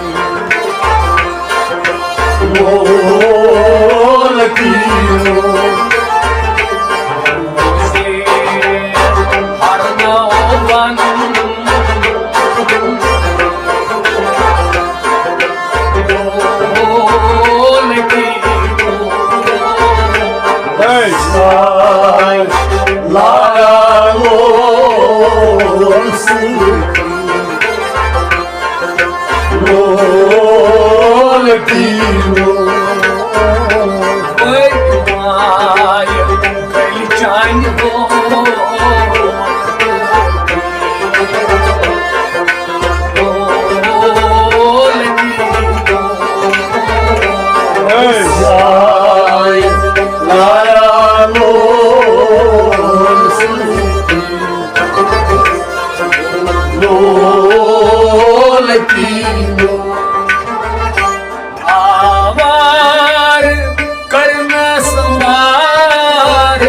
لول کی لول۔ ہر نومن لول کی لول۔ اے ساے لارا لول سۭتی۔ لول کی لول۔ اے مایہِ گرِ چانہِ ہور۔ آوار کرنس مار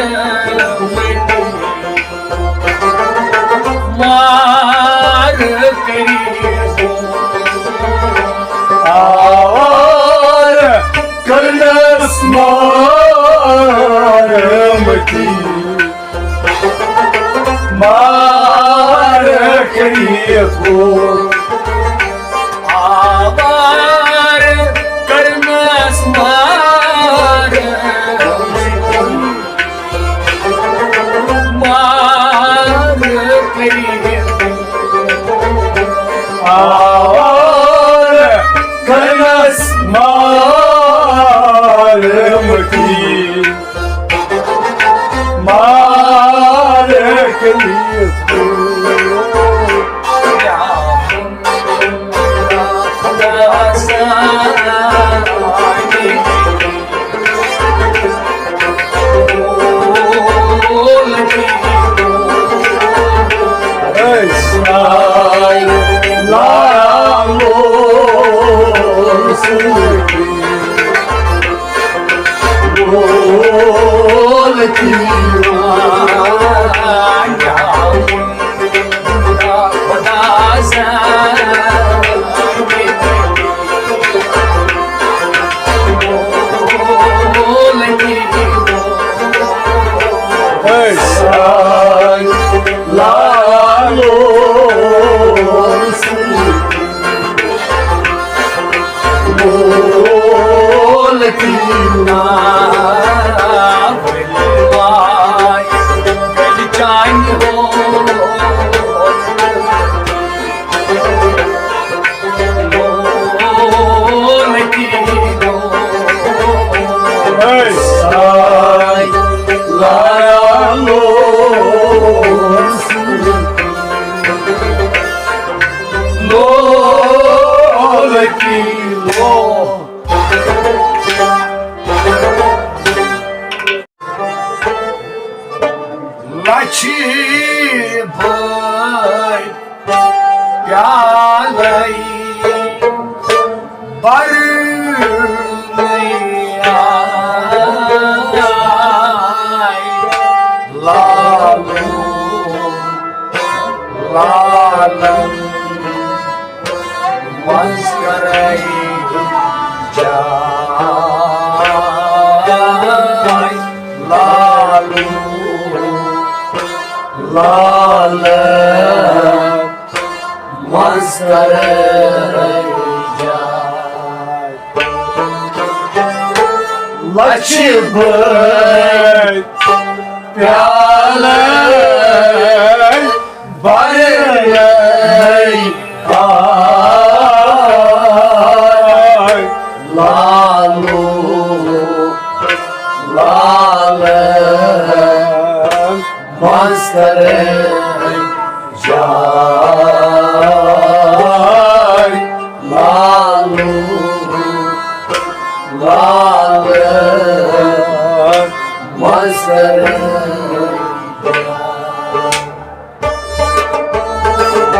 مار کٔرِتھ۔ آوار کرنس مار متی۔ مار کٔرِتھ۔ آوار کرنس مار مار کٔرِتھ۔ آوار کرنس مار متی۔ مار کٔرِتھ۔ لچھِ بٔدۍ پیالے برنَے آے لالو لالن منٛز کرے جاے لالو لالن منٛز کرے جاے۔ لچھِ بٔدۍ پیالے برنَے آے لالو لالن منٛز کرے جاے لالو لالن منٛز کرے جاے۔ لچھِ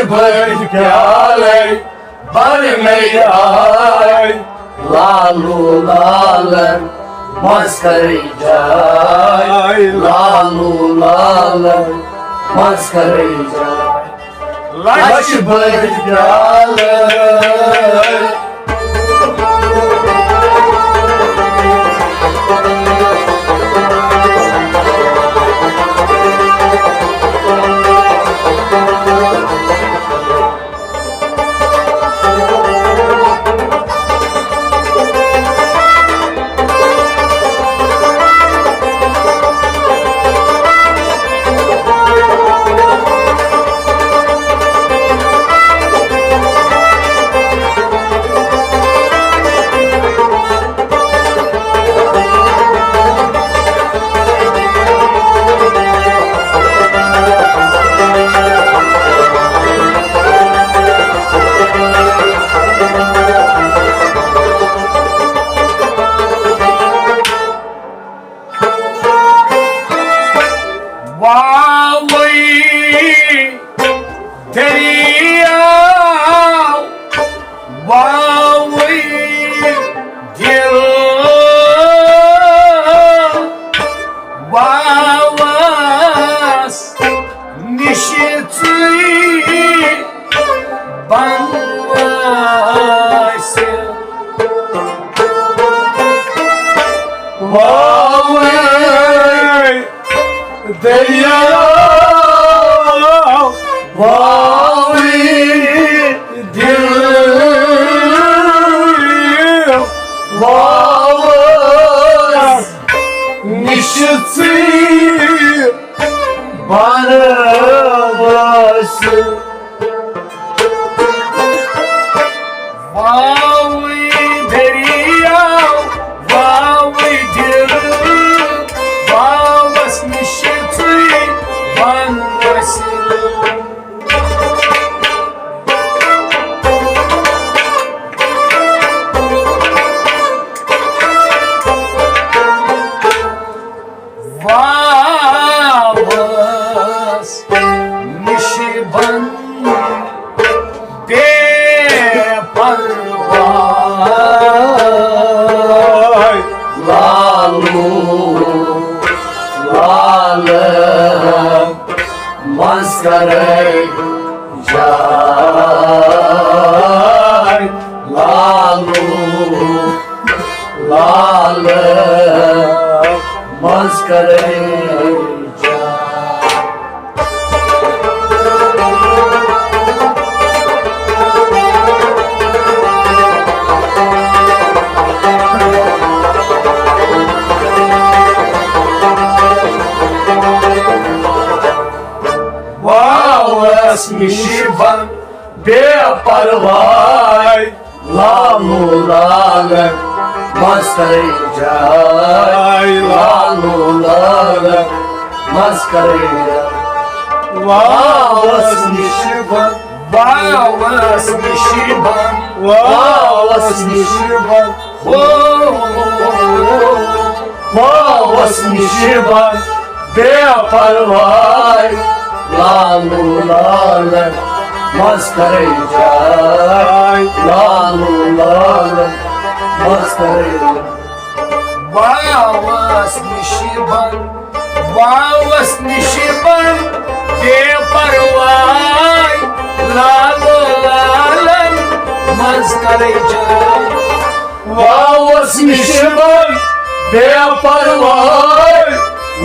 بٔدۍ پیالے برنَے آے لالو لالن منٛز کرے جاے لالو لالن منٛز کرے جاے۔ لچھِ بٔدۍ پیالے واوٕے دٔریاو، واوٕے دِل، واوَس نِش ژٕے بنوٲسِتھ۔ واوٕے دٔریاو، واوٕے دِل، واوَس نِش ژٕے بنوٲسِتھ۔ واوٕے دٔریاو، واوٕے دِل، واوَس نِش ژٕے بنوٲسِتھ۔ واوَس نِش بن بے پرواے لالو لالن منٛز کرے جاے لالو لالن منٛز کرے جاے۔ واوَس نِش بن بے پرواے لالو لالن منٛز کرے جاے لالو لالن مَس کَرَے جاے۔ واوَس نِش بَن۔ واوَس نِش بَن۔ واوَس نِش بَن۔ ہو۔ واوَس نِش بَن۔ بے پرواے۔ لالو لالن مَس کَرَے جاے۔ لالو لالن مَس کَرَے جاے۔ واوَس نِش بَن۔ واوَس نِش بَن۔ بے پرواے۔ لالو لالن مَس کَرَے جاے۔ واوَس نِش بَن۔ بے پرواے۔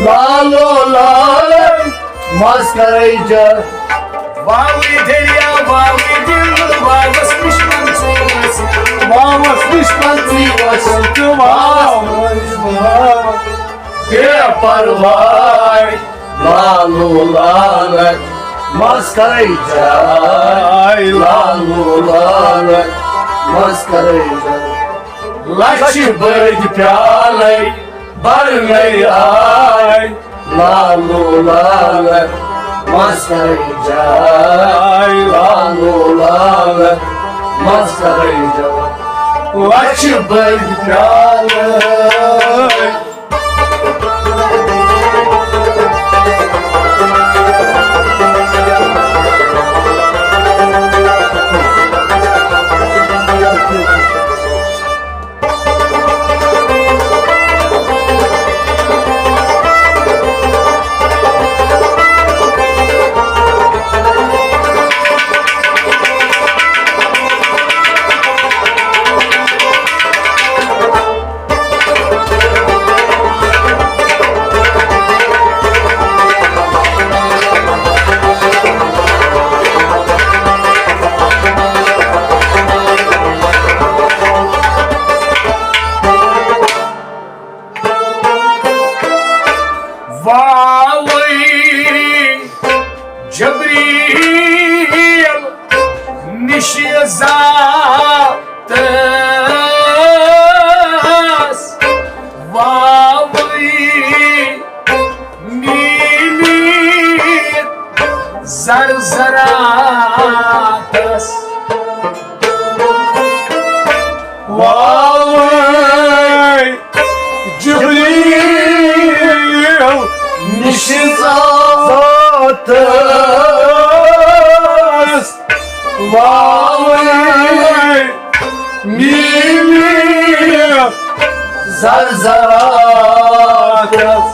لالو لالن مَس کَرَے جاے۔ واوٕے دٔریاو، واوٕے دِل، واوَس نِش بَن ژٕ وَس۔ واوَس نِش بَن ژٕ وَس۔ تہٕ واو۔ بے پرواے۔ لالو لالن مَس کَرَے جاے۔ لالو لالن مَس کَرَے جاے۔ لَچھِ بٔدۍ پیالَے بَرنَے آے۔ لالو لالن مَس کَرَے جاے۔ لالو لالن مَس کَرَے جاے۔ لَچھِ بٔدۍ پیالَے۔ واوٕے جبریل نِش ذاتس، واوٕے نیٖلی زرزراتس۔ واوٕے جبریل نِش ذاتس، واوٕے نیٖلی زرزراتس۔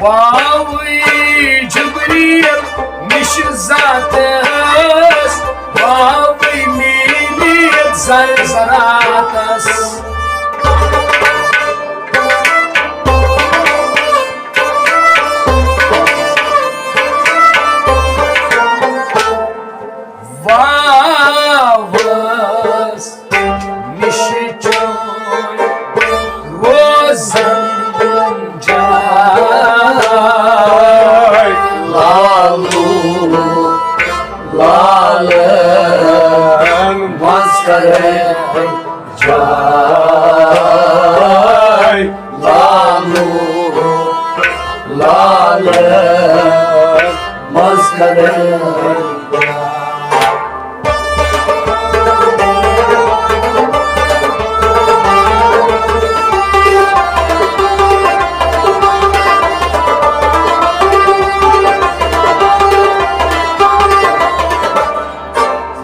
واوٕے جبریل نِش ذاتس، واوٕے نیٖلی زرزراتس۔ واوَس نِش چھُ روزَن جاے۔ لالو لالَن مَس کَرَے جاے۔ لالو لالَن مَس کَرَے جاے۔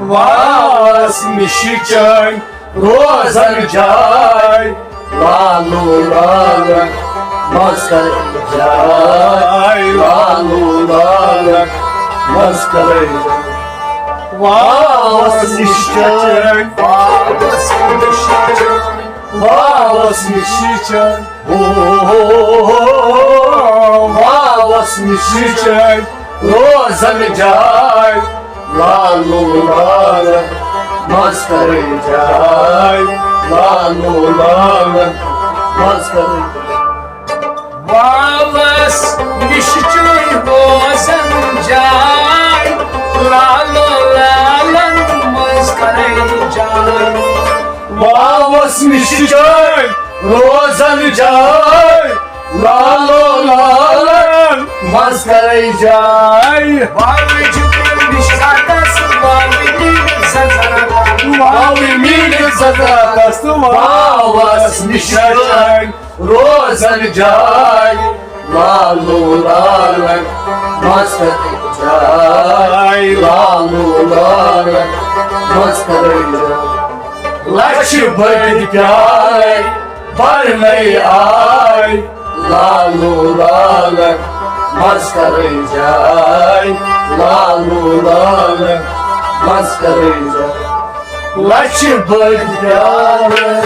واوَس نِش چھَے روزَن جاے۔ لالو لالَن مَس کَرَے جاے۔ لالو لالَن مَس کَرَے جاے۔ واوَس نِش چھَے، واوَس نِش چھَے، واوَس نِش چھَے، او، واوَس نِش چھَے روزَن جاے۔ لالو لالَن مَس کَرَے جاے۔ لالو لالَن مَس کَرَے جاے۔ واوَس نِش چھَے روزَن جاے۔ لالو لالَن مَس کَرَے جاے۔ واوَس نِش چھَے روزَن جاے۔ از کرے جاے۔ واوٕے جبریل نِش ژٹس، واوٕے میٖٹھۍ زَزرَس۔ واوٕے میٖٹھۍ زَزرَس تہٕ واوَس نِش رَچھے روزن جاے۔ لالو لالن مستر جاے، لالو لالن مستر جاے۔ لچھ بٔدۍ پیالے برنے آے، لالو لالن مستر جاے، لالو لالن مستر جاے۔ لچھ بٔدۍ پیالے۔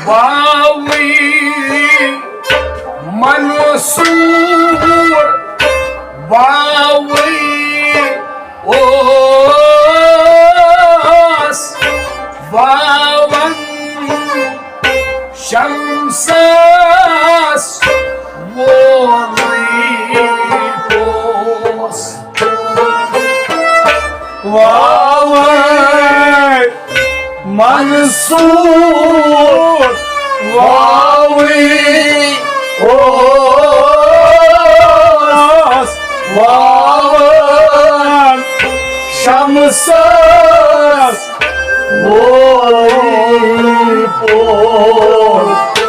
واوٕے منصور، واوٕے اوس، واون شمسس وولٕے پوس۔ واوے منصور، واوٕے اوس، واون شمسس وولٕے پوس۔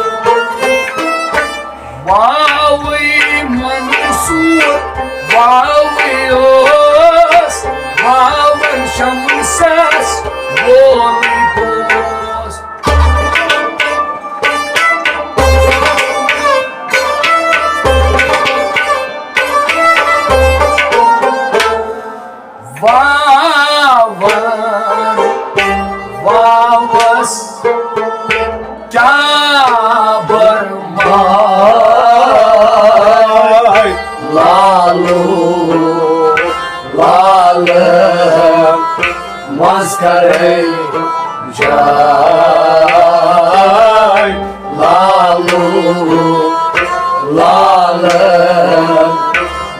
واوٕے منصور، واوٕے اوس، واون شمسس وولٕے پوس۔ واون واوس کیٛاہ برمائے، لالو لال منٛز کرے جاے، لالو لال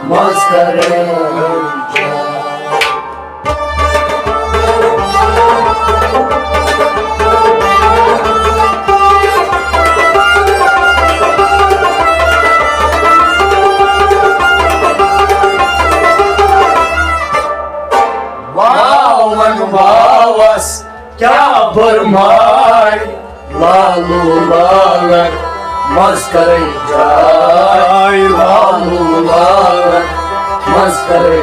منٛز کرے جاے۔ واون واوس کیٛاہ برمائے، لالو لالن منٛز کرے جاے، لالو لالن منٛز کرے۔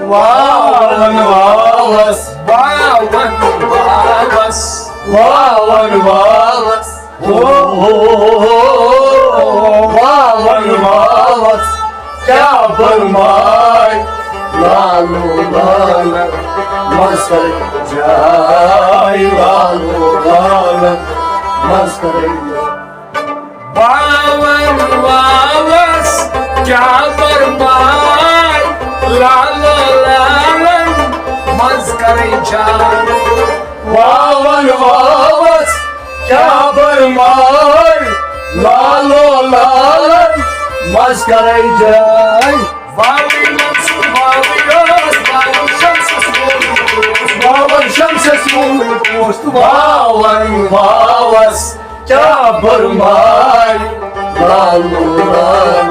واون واوس، واون واوس، واون واوس، او، واون واوس کیٛاہ برمائے، لالو لالن منٛز کرے جاے، لالو لالن منٛز کرے جاے۔ واون واوس کیٛاہ برمائے، لالو لالن منٛز کرے جاے۔ واون واوس کیٛاہ برمائے، لالو لالن منٛز کرے جاے۔ واوٕے منصور، واوٕے اوس، واون شمسس وولٕے پوس۔ واون شمسس وولٕے پوس۔ واون واوس کیٛاہ برمائے، لالو لالن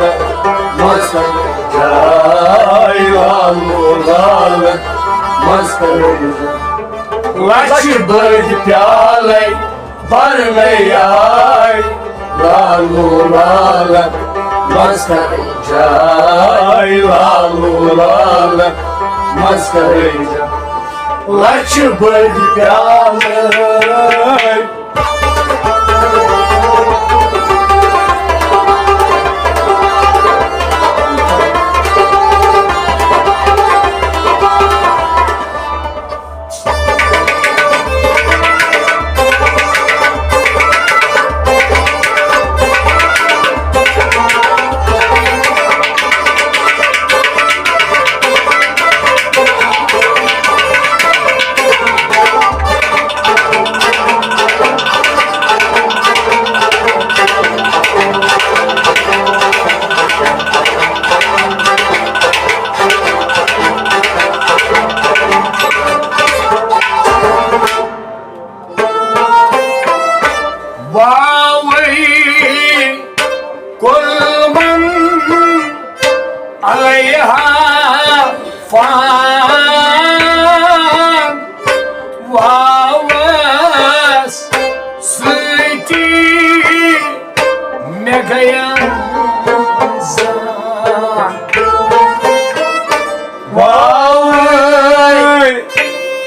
منٛز کرے جاے، لالو لالن مَس کَرَے جان۔ لَچھِ بٔدۍ پیالَے بَرنَے آے، لالو لالہٕ مَس کَرَے جان، لالو لالہٕ مَس کَرَے جان۔ لَچھِ بٔدۍ پیالَے۔ واوٕے کُلمَن علیہا فان، واوَس سۭتی مےٚ گٔیَم زان۔ واوٕے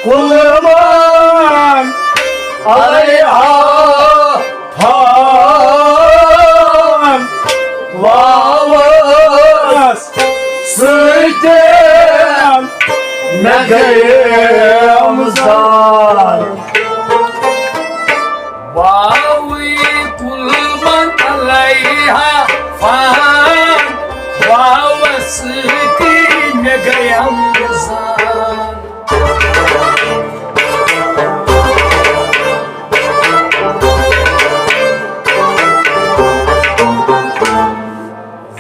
کُلمَن علیہا فان، واوَس سۭتۍ مےٚ گٔیَم زان۔ واوٕے کُلمَن علیہا فان، واوَس سۭتی مےٚ گٔیَم زان۔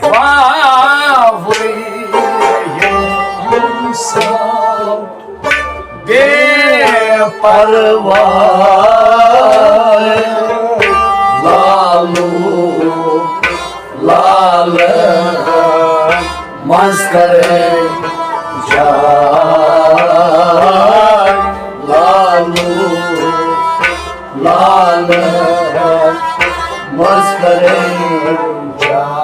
واوٕے یِم سب بے پرواہ، لالو لالہٕ مَس کَرَے جان، لالو لالہٕ مَس کَرَے جان۔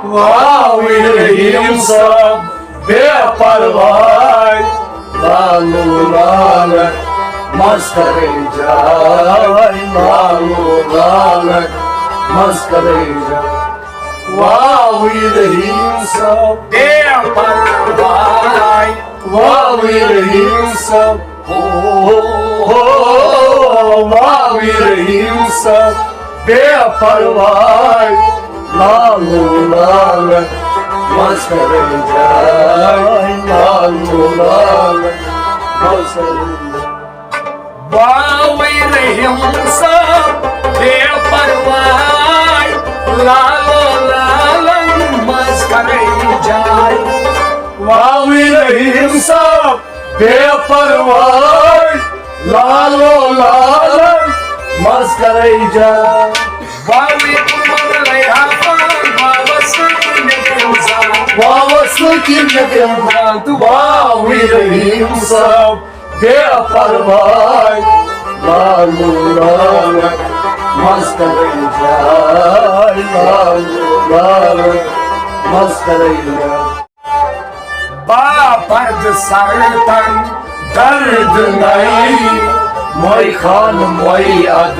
واوٕے رحیٖم صٲب بے پرواے، لالو لالہٕ مَس کَرَے جان، لالو لالہٕ مَس کَرَے جان۔ واوٕے رحیٖم صٲب بے پرواے، واوٕے رحیٖم صٲب، ہو، ہو، واوٕے رحیٖم صٲب بے پرواے، لالو لالہٕ مَس کَرَے جان، لالو لالہٕ مَس کَرَے جان۔ واوٕے رحیٖم صٲب بے پرواے، لالو لالَن مَس کَرَے جان۔ واوٕے رحیٖم صٲب بے پرواے، لالو لالَن مَس کَرَے جان۔ واوٕے کُلمَن علیہا فان، واوَس سۭتی مےٚ گٔیَم زان، واوَس سۭتی مےٚ گٔیَم زان، تہٕ واوٕے رحیٖم صٲب بے پرواے، لالو لالہٕ مَس کَرَے جان، لالو لالہٕ مَس کَرَے جان۔ با پردٕ سرتن درد نئی، موی خان موی اد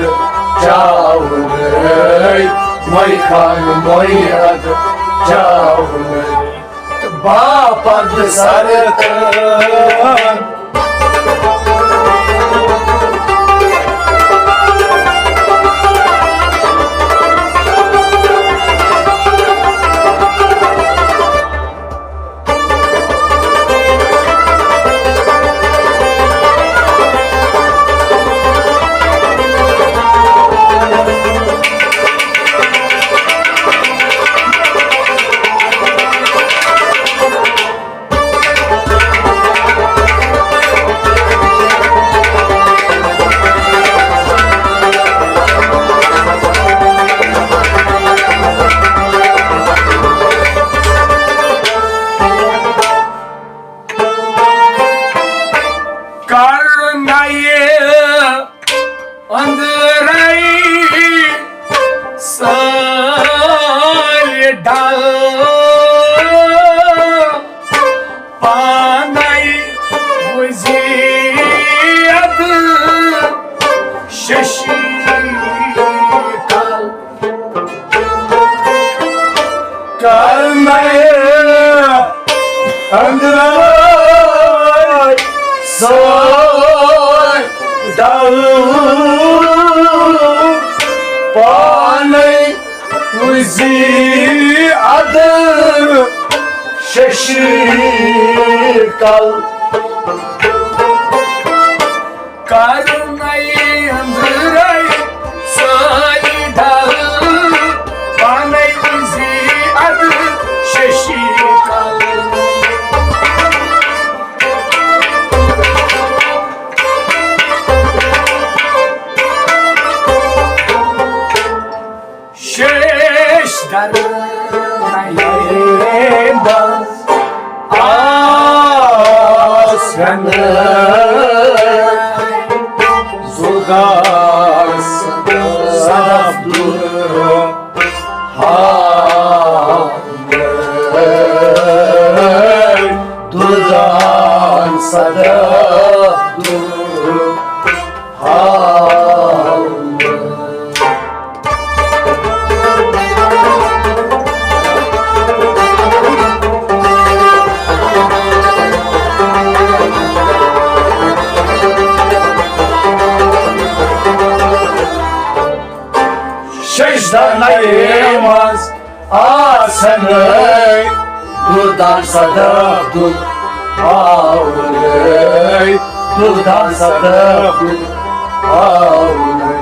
چاونئی، موی خان موی اد چاونئی۔ با پردٕ سرتن۔ پانے وزیت ششی کل کرنے اندرے سوئے ڈل پانے وزی ادر ششی کل کرنے اندرے سوئے ڈل پانے وزی ادر ششی کل شیش در نیم آسن زداس سبدو ہاں دودان سدبدو ہاں شش در نیم از آسنی دودان سدبدو آولی دودان سدبدو آولی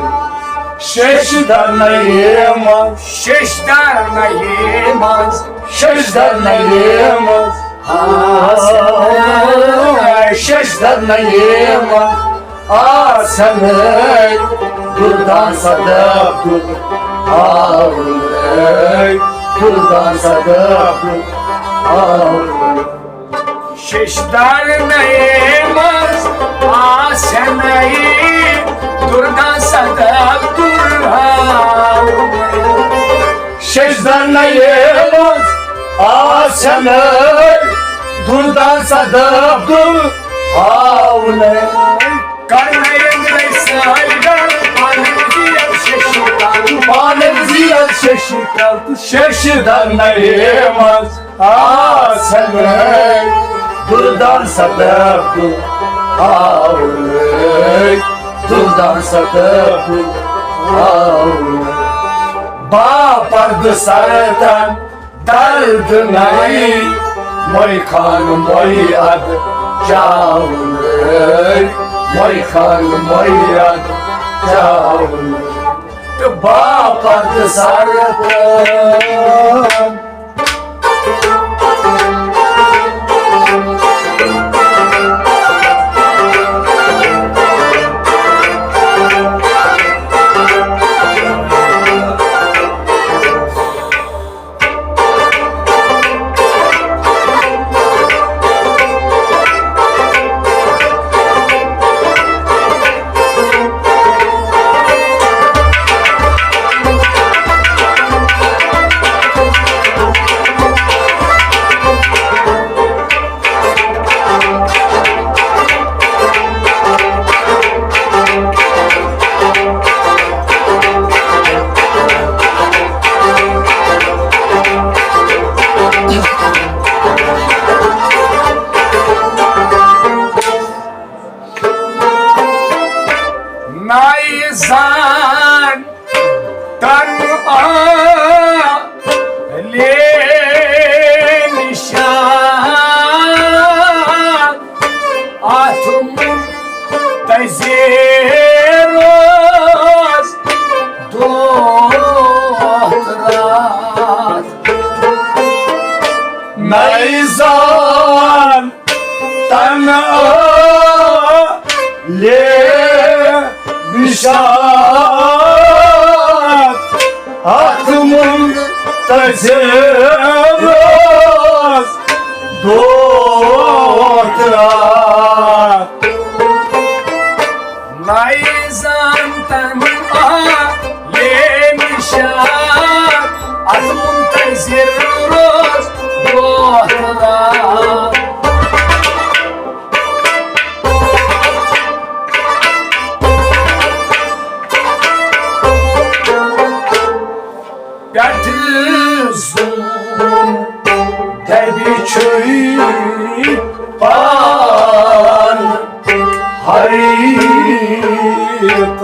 شش در نیم از شش در نیم از شش در نیم از آسنی شش در نیم از آسنی دودان سدبدو آولی دودان سدبدو آولی شش در نیم از آسنی دودان سدبدو آولی شش در نیم از آسنی دودان سدبدو آولی کرنے اندرے سوئے ڈل پانے وزی ادر ششی کل پانے وزی ادر ششی کل شش در نیم از آسنی دودان سدبدو آولی دودان سدبدو آولی با پرد سرتن درد نئی مئی خان مئی اد جاؤ مئی خان مئی اد جاؤ تو با پرد سرتن نائی زان تن آلے نشان اتھ منتظر روز دۄہ تہٕ راتھ۔ نائی زان تن آلے نشان اتھ منتظر روز دۄہ تہٕ راتھ۔ نائی زان تن آلے نشان اتھ منتظر روز دۄہ تہٕ راتھ۔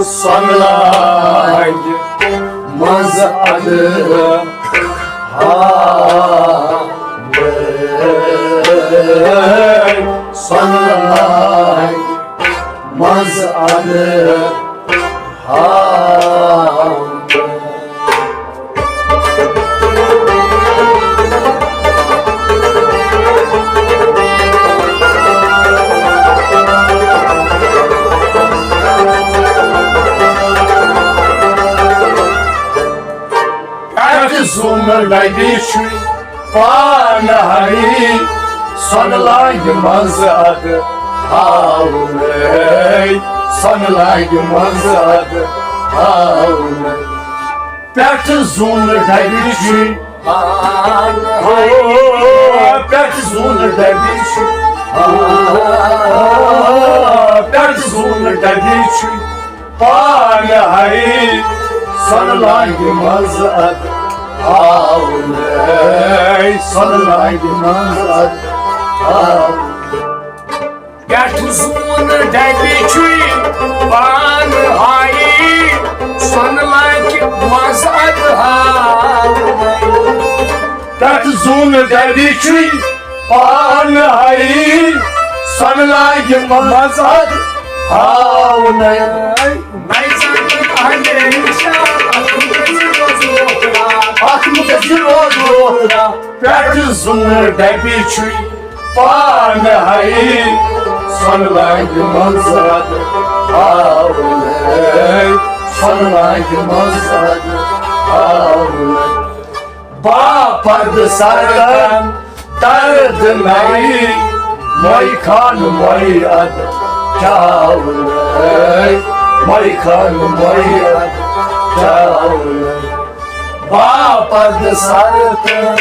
سۄنہٕ لانٛگہِ منٛز اَدٕ ہاوے، سۄنہٕ لانٛگہِ منٛز اَدٕ ہاوے۔ پٮ۪ٹھٕ زوٗنہٕ ڈَبہِ چھُے پانہٕ ہَے، سۄنہٕ لانٛگہِ منٛز اَدٕ ہاونَے، سۄنہٕ لانٛگہِ منٛز اَدٕ ہاونَے۔ پٮ۪ٹھٕ زوٗنہٕ ڈَبہِ چھُے پانہٕ ہَے، پٮ۪ٹھٕ زوٗنہٕ ڈَبہِ چھُے، پٮ۪ٹھٕ زوٗنہٕ ڈَبہِ چھُے پانہٕ ہَے، سۄنہٕ لانٛگہِ منٛز اَدٕ ہاونَے، سۄنہٕ لانٛگہِ منٛز اَدٕ ہاونَے۔ پٮ۪ٹھٕ زوٗنہٕ ڈَبہِ چھُے پانہٕ ہَے، سۄنہٕ لانٛگہِ منٛز اَدٕ ہاونَے۔ پٮ۪ٹھٕ زوٗنہٕ ڈَبہِ چھُے پانہٕ ہَے، سۄنہٕ لانٛگہِ منٛز اَدٕ ہاونَے۔ نَے زَن اَتھ مُتَذِر روزٕ ووترا۔ اَتھ مُتَذِر روزٕ ووترا۔ پٮ۪ٹھٕ زوٗنہٕ ڈَبہِ چھُے پانہٕ ہَے، سۄنہٕ لانٛگہِ منٛز اَدٕ ہاونَے، سۄنہٕ لانٛگہِ منٛز اَدٕ ہاونَے۔ با پردٕ سرتن درد نَے، مَے خان مَے اَدٕ چاونَے، مَے خان مَے اَدٕ چاونَے۔ با پردٕ سرتن۔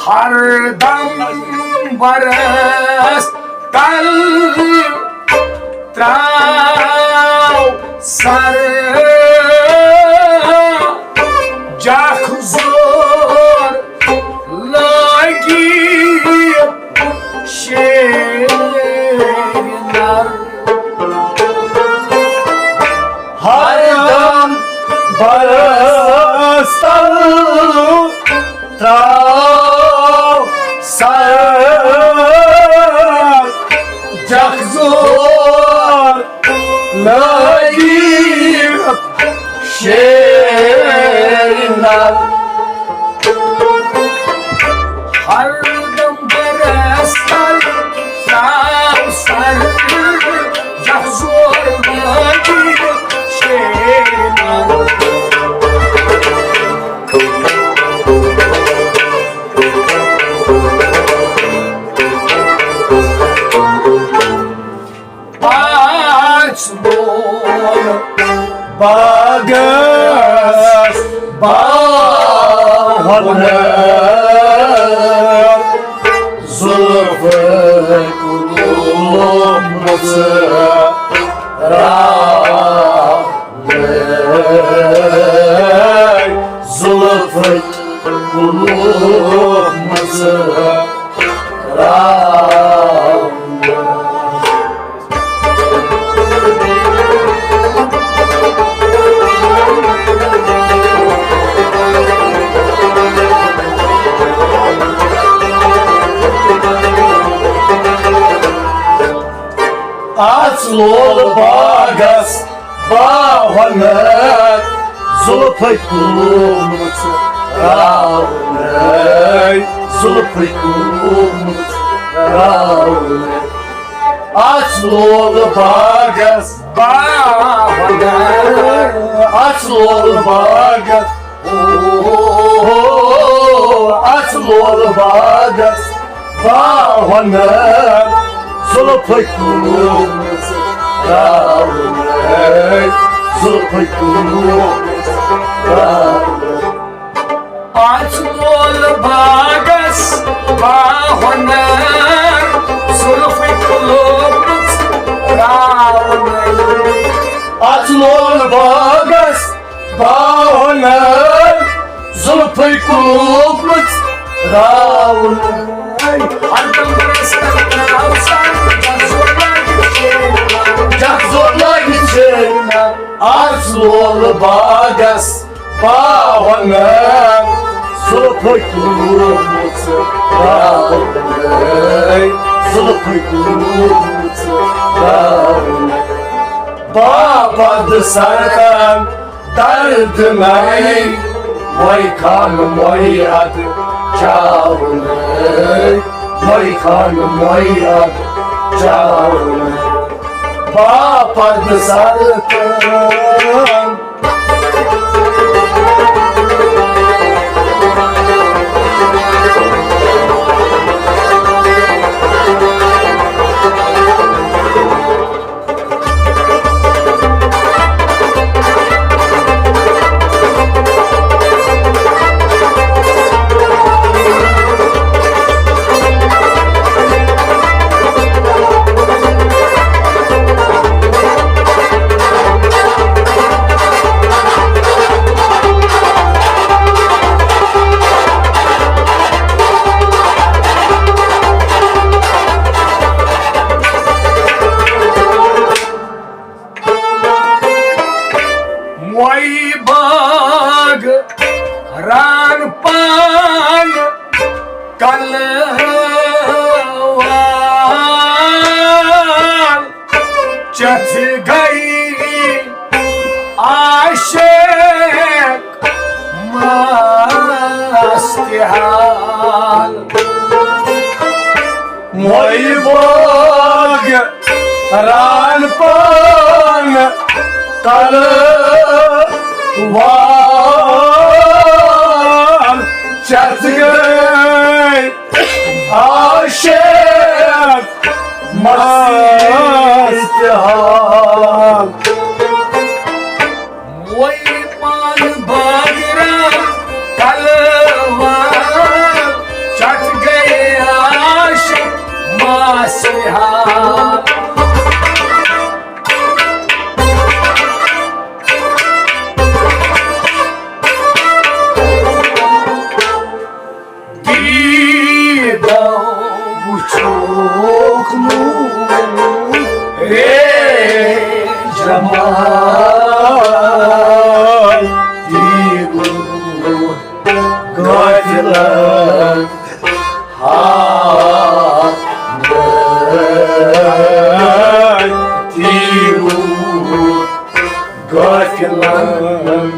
ہردم برس تل تراو سر جکھ زور لگی شیر نر۔ ہردم برس تل تراو سر جکھ زور لگی شیر نر۔ ہردم برس تل تراو سر جکھ زور لگی شیر نر۔ پانٛژھ لول باغس باہن زلفہٕ کُلومژٕ راوے، زلفہٕ کُلومژٕ راوے۔ اَژھ لول باغس باہن زلفہٕ کُلومژٕ راوے، زلفہٕ کُلومژٕ راوے۔ اَژھ لول باغس، باغ، اَژھ لول باغس، او، اَژھ لول باغس، باوَن زُلفہٕ کُل راوُن، زُلفہٕ کُل راوُن۔ اَژھ لول باغس باہنر، زُلفہٕ کُلومُت راوُن۔ اَژھ لول باغس باہنر، زُلفہٕ کُلومُت راوُن۔ ہردم گژھن تراو سان، جگ زور لٲگِتھ شیرنہ۔ جگ زور لٲگِتھ شیرنہ۔ اَژھ لول باغس باوَن زُلفہٕ کُلومُت راوُن، زُلفہٕ کُلومُت راوُن۔ باپد سرتن درد نَے، وَے کھان وَے اَدٕ چاوُن، وَے کھان وَے اَدٕ چاوُن۔ باپد سرتن۔ وَے باغ ران پان کلہٕ وان، چتھ گٔے عاشق مستحال۔ وَے باغ ران پان کلہٕ وان، چتھ گٔے عاشق مستحال۔ وَے پان باغ ران کلہٕ وان، چتھ گٔے عاشق مستحال۔ دیٖدو وُچھوکھ نوٗر رے جمال، دیٖدو غٲفلن ہاں، دیٖدو غٲفلن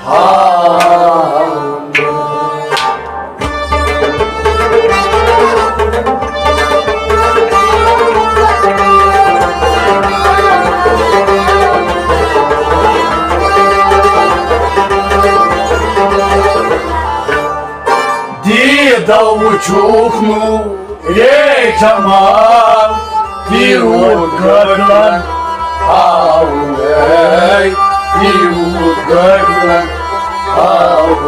ہاں۔ دیٖدو وُچھوکھ نوٗر رے جمال، تیوٗت غٲفلن ہاوُن، تیوٗت غٲفلن ہاوُن۔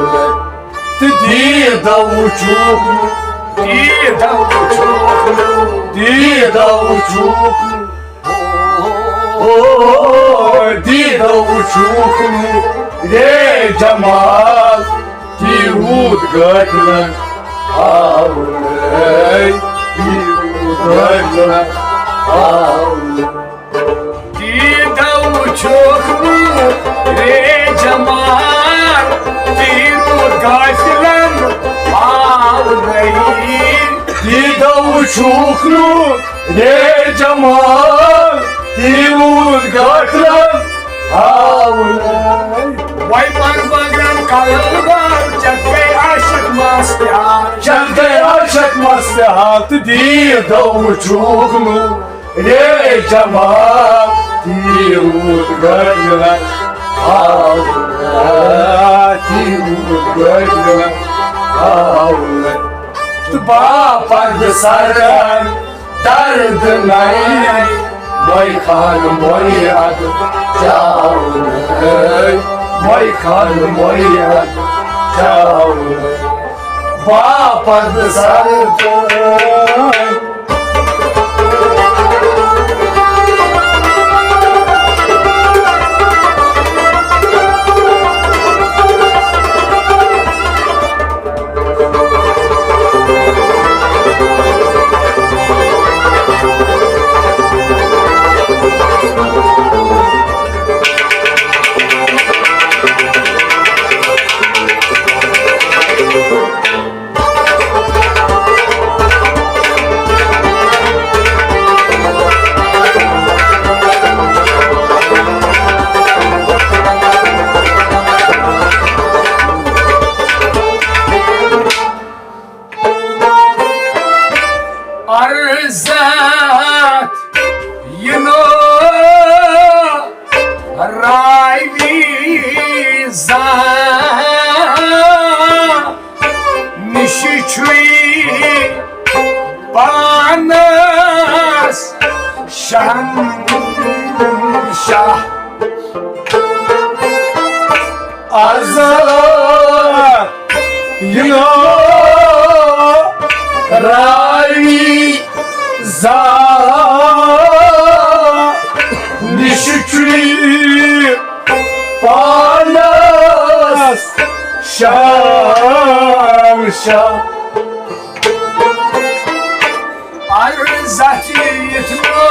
تہٕ دیٖدو وُچھوکھ نہٕ، دیٖدو وُچھوکھ نہٕ، دیٖدو وُچھوکھ نہٕ، او، دیٖدو وُچھوکھ نہٕ رے جمال، تیوٗت غٲفلن ہاوُن، تیوٗت غٲفلن ہاوُن۔ دیٖدو وُچھوکھ نہٕ رے جمال، تیوٗت غٲفلن ہاوُن۔ دیٖدو وُچھوکھ نہٕ رے جمال، تیوٗت غٲفلن ہاوُن۔ وَے پان باغ ران کلہٕ وان، چتھ گٔے عاشق مستحال۔ چتھ گٔے عاشق مستحال، تہٕ دیٖدو وُچھوکھ نہٕ رے جمال، تیوٗت گٔنٛڈِتھ آو نہٕ، تیوٗت گٔنٛڈِتھ آو نہٕ۔ تہٕ باپتھ سرن درد نَے، مۄے خان مۄے اَدٕ چاو نَے، مۄے خان مۄے اَدٕ چاو نَے۔ باپتھ سرن عرضت یِنو راوی زان نِش چھُے پانس شہنشاہ۔ عرض یِنو راوی زان نِش چھُے پانس شہنشاہ۔ عرض یِنو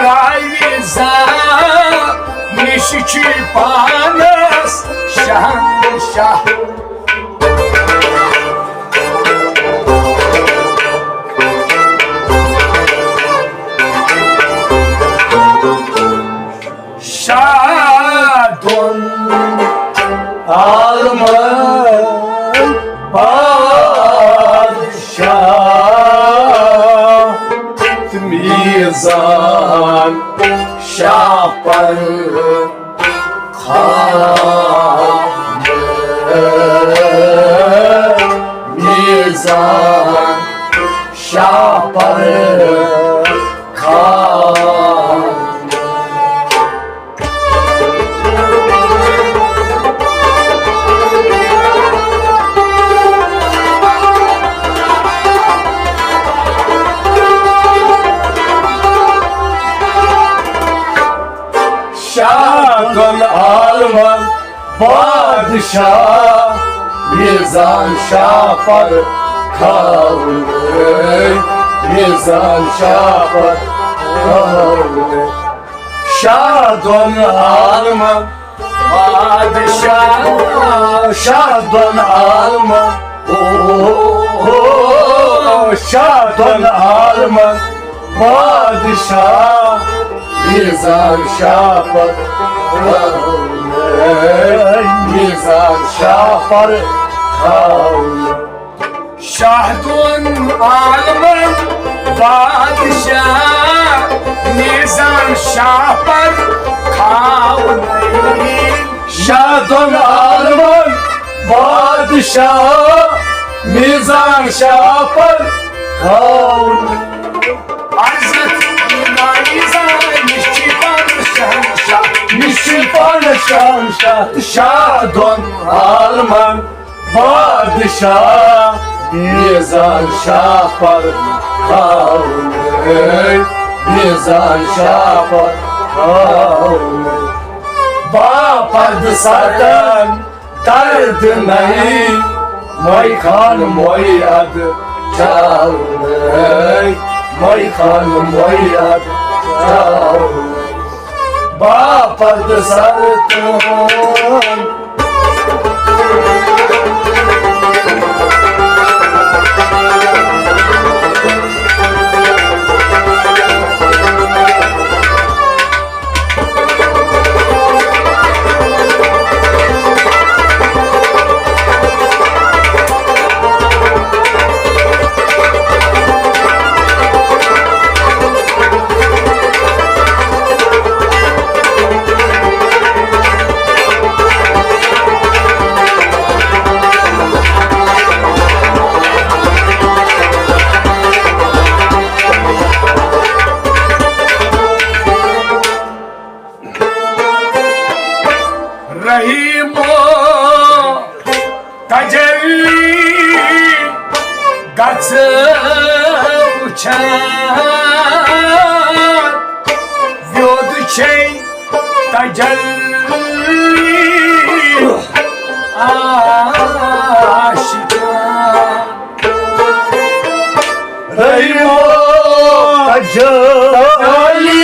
راوی زان نِش چھُے پانس شہنشاہ۔ شاہ دۄن عالمن بادشاہ تہٕ میٖزان شاہ پر خان، میٖزان شاہ پر خان۔ شاہ دۄن عالمن بادشاہ، میزان شاہ پر کھاونے، میزان شاہ پر کھاونے۔ شاہ دۄن عالمن بادشاہ، شاہ دۄن عالمن، او، او، شاہ دۄن عالمن بادشاہ، میزان شاہ پر کھاونے، میزان شاہ پر کھاونے۔ شاہ دۄن عالمن بادشاہ، میزان شاہ پر کھاونے۔ شاہ دۄن عالمن بادشاہ، میزان شاہ پر کھاونے۔ عرضت یِنو راوی زان نِش چھُے پانس شہنشاہ، نِش چھُے پانس شہنشاہ تہٕ شاہ دۄن عالمن بادشاہ، میزان شاہ پر کھاونے، میزان شاہ پر کھاونے۔ باپتھ سرن درد نَے، مۄے خان مۄے اَدٕ چاونے، مۄے خان مۄے اَدٕ چاونے۔ باپتھ سرن ویود چھے تجلی عاشقان۔ رحمو تجلی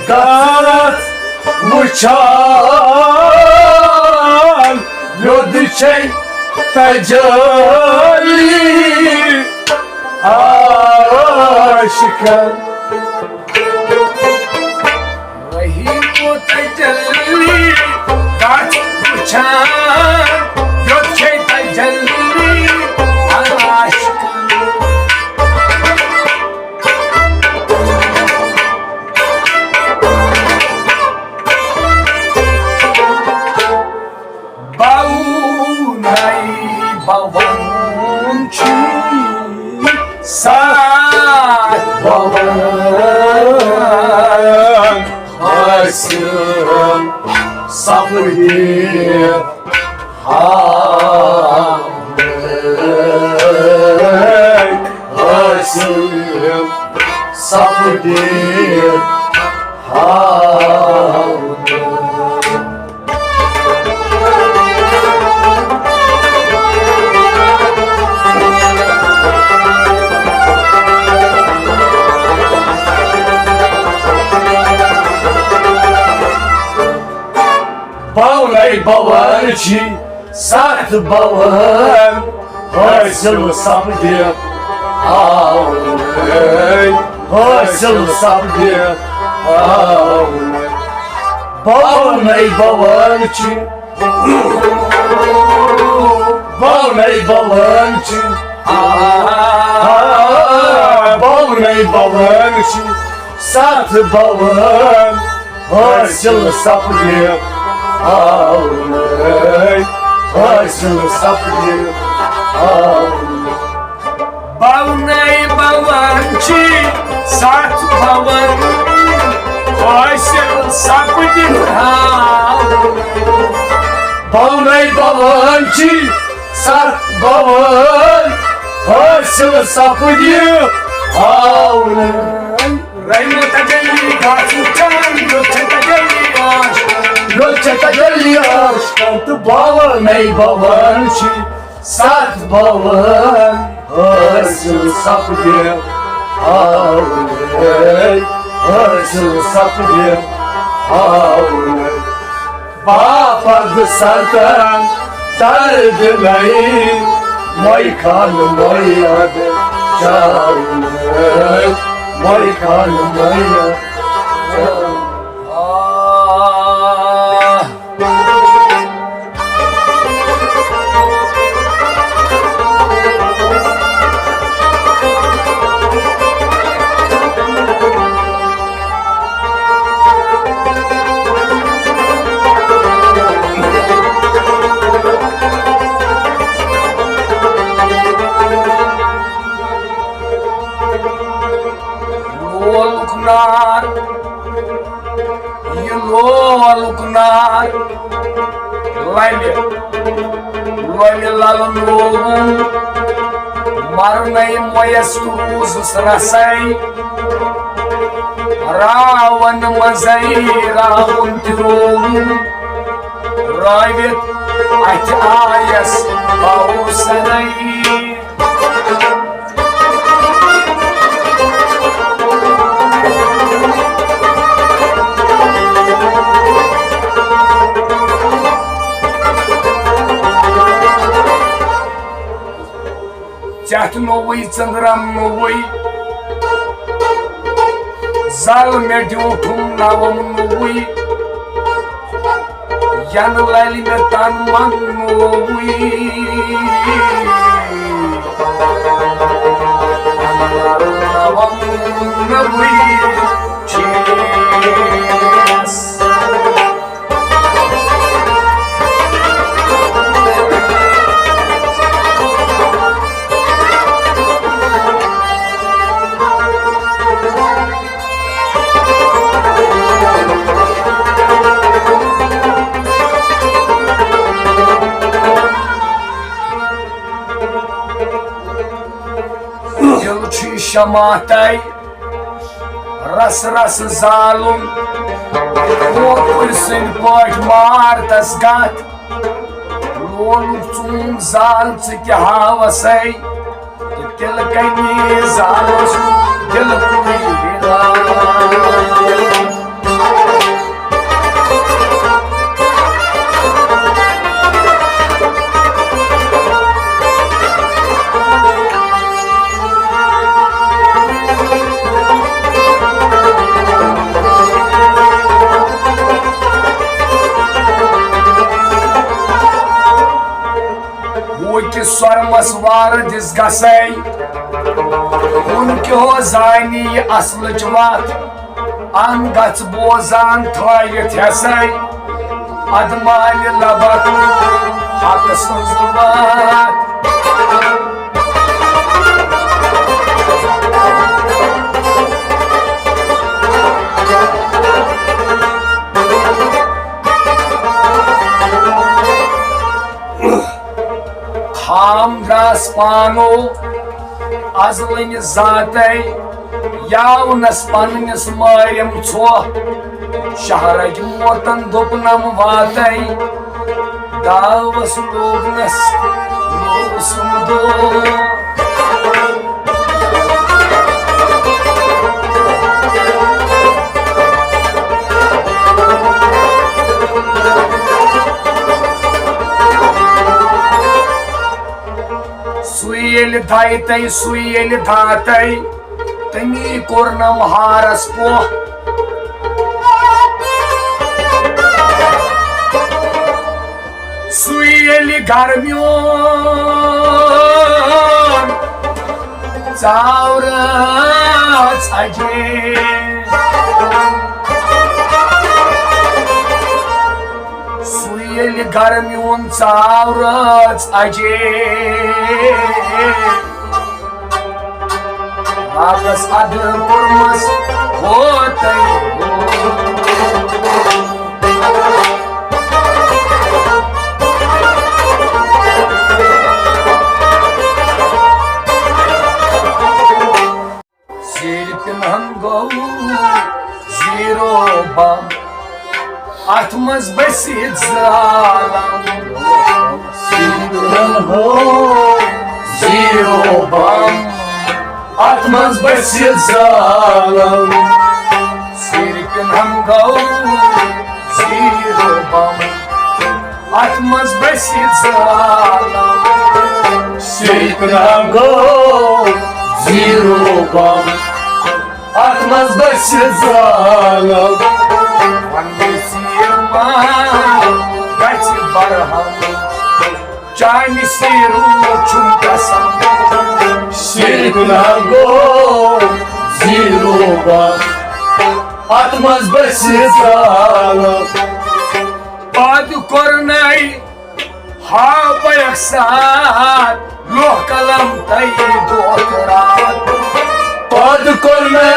گژھ وچھان، ویود چھے تجلی عاشقن۔ رحیم و تجلی گژھ وچھان، ویود چھے تجلی عاشقن۔ بونَے بوَن چھُے ساتھ بوَن حٲصِل سپدِ ہاونَے حٲصِل سپدِ ہاونَے۔ بونَے بوَن چھُے ساتھ بوَن حٲصِل سپدِ ہاونَے حٲصِل سپدِ ہاونَے۔ بونَے بوَن چھُے بونَے بوَن چھُے، آ، بونَے بوَن چھُے، ساتھ بوَن حٲصِل سپدِ ہاونَے حٲصِل سپدِ ہاونَے۔ بونَے بوَن چھُے ساتھ بوَن حٲصِل سپدِ ہاونَے۔ بونَے بوَن چھُے ساتھ بوَن حٲصِل سپدِ ہاونَے۔ رحمو تجلی گژھ وچھان، ویود چھے تجلی عاشقن۔ ویود چھے تجلی عاشقن تہٕ بونَے بوَن چھُے ساتھ بوَن حٲصِل سپدِ ہاونَے حٲصِل سپدِ ہاونَے۔ باپَد سرتن درد نئی، مۄے خان مۄے اد چاونَے، مۄے خان مۄے اد چاونَے۔ آہ۔ لولُک نار، یہِ لولُک نار لَلہِ، لۄلہِ لَلہٕ لوگُن۔ مرنَے مۄیَس تہٕ روٗزُس رسَے، راوَن منٛزَے راوُن تہِ رووُن۔ رٲوِتھ اَتھِ آیَس باوُسَنَے۔ چتھ نوٚوُے، ژٔنٛدرم نوٚوُے، زل مےٚ ڈیوٗٹھُم نوم نوٚوُے۔ ینہٕ للہِ مےٚ تن من نووُے۔ نوم نووُے چھُس۔ دِل چھُ شماتَے رس رس زالُن، کۄکُر سٕنٛدۍ پٲٹھۍ مار تس گتھ۔ لولُک ژوٗنٛگ زال ژٕ تہِ ہاوسَے، تہٕ تِلہٕ کَنہِ زالس دِلہٕ کُلۍ۔ ہوٗکہِ سۄرمس وارٕ دِس گژھے، ہُن کیو زانی یہِ اصلٕچ وتھ۔ ان گژھ بوزان تھٲوِتھ ہٮ۪سے، ادمالہِ لبک حق سٕنٛز وتھ۔ خام دراس پانو ازلنہِ ذاتے، یاونس پننس مٲرِم ژھوہ۔ شہرٕکۍ موتن دوٚپنم واتے، داوس لوگنس لوسم دو۔ سُے ییٚلہِ دایہِ تَے، سُے ییٚلہِ داتَے، تٔمی کوٚرنم ہارس پوہ۔ سُے ییٚلہِ گرمیون ژاورٕ ژجے۔ سُے ییٚلہِ گرمیون ژاو رٲژ اجے، راتس ادٕ کوٚرمس ہوتن۔ سیرِ پِنہن گوٚو زیٖرو بم، اتھ منٛز بٔسِتھ زالم۔ سیرِ پِنہن گوٚو زیٖرو بم، اتھ منٛز بٔسِتھ زالم۔ سیرِ پِنہن گوٚو زیٖرو بم، اتھ منٛز بٔسِتھ زالم۔ سیرِ پِنہن گوٚو زیٖرو بم، اتھ منٛز بٔسِتھ زالم۔ وننہٕ سیٖر ما گژھِ برہم، چانہِ سیٖرُک چھُم قسم۔ سیرِ پِنہن گوٚو زیٖرو بم، اتھ منٛز بٔسِتھ زالم۔ پتہٕ کوٚرنَے ہا بیک ساتھ، لوہ قلم تَے دۄہ تہٕ راتھ۔ پتہٕ کوٚرنَے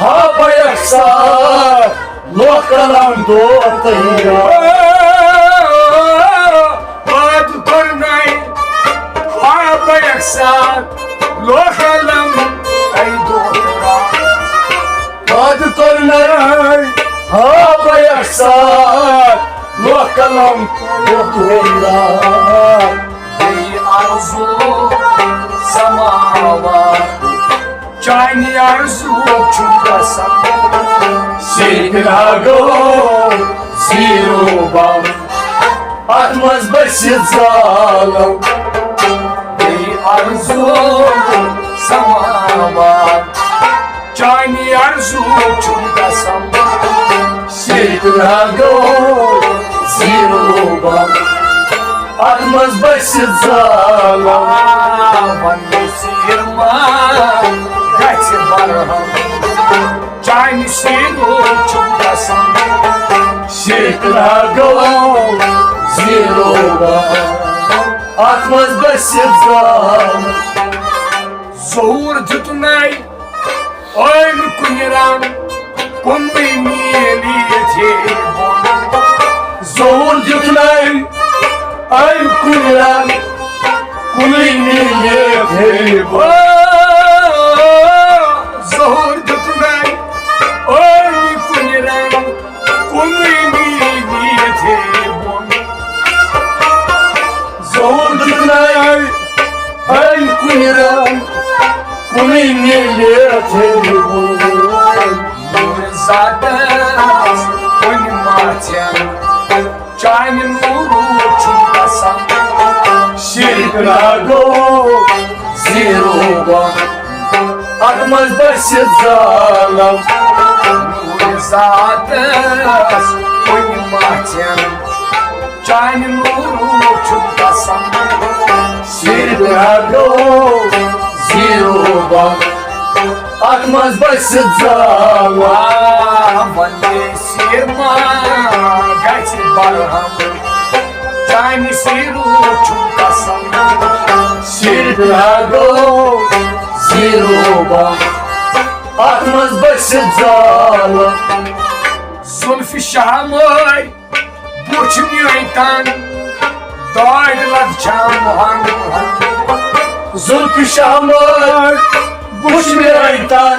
ہا بیک ساتھ، لوہ قلم دۄہ تہٕ راتھ۔ پتہٕ کوٚرنَے ہا بیک ساتھ، لوہ قلم تَے دۄہ تہٕ راتھ۔ پتہٕ کوٚرنَے ہا بیک ساتھ، لوہ قلم دۄہ تہٕ راتھ۔ بیٚیہِ آرزو سماوار، چانہِ آرزو چھُم قسم۔ سیرِ پِنہن گوٚو زیٖرو بم، اتھ منٛز بٔسِتھ زالم۔ بیٚیہِ آرزو سماوار، چانہِ آرزو چھُم قسم۔ سیرِ پِنہن گوٚو زیٖرو بم، اتھ منٛز بٔسِتھ زالم۔ آ، وننہٕ سیٖر ما گژھِ برہم، چانہِ سیٖرُک چھُم قسم۔ سیرِ پِنہن گوٚو زیٖرو بم، اتھ منٛز بٔسِتھ زالم۔ ظہوٗر دیُتنَے أمۍ کُنہِ رنٛگ، کُنُے میٖل یِتھ ہے بۄن۔ ظہوٗر دیُتنَے أمۍ کُنہِ رنٛگ، کُنُے میٖل یِتھ ہے بۄن۔ ییٚلہِ تھٔوِو نوٗرِ ذاتس کُنہِ ماژٮ۪ن، چانہِ نوٗرُک چھُم قسم، شرک نہ گوٚو زیٖروبم، اتھ منٛز بسہِ ظالم۔ نوٗرِ ذاتس کُنہِ ماژٮ۪ن، چانہِ نوٗرُک چھُم قسم، شرک نہ گوٚو زیٖروبم، اتھ منٛز بسہِ ظالم۔ آ، وندے سیر ما گژھِ برہم، چانہِ سیرُک چھُم قسم، شرک نہ گوٚو زیٖروبم، اتھ منٛز بسہِ ظالم۔ زُلفِ شاہ مٲرۍ بُتھ میٲنۍ تن، دٲدۍ لد چھم ہن ہن۔ زُلفِ شاہ مٲرۍ بُتھ میٲنۍ تن،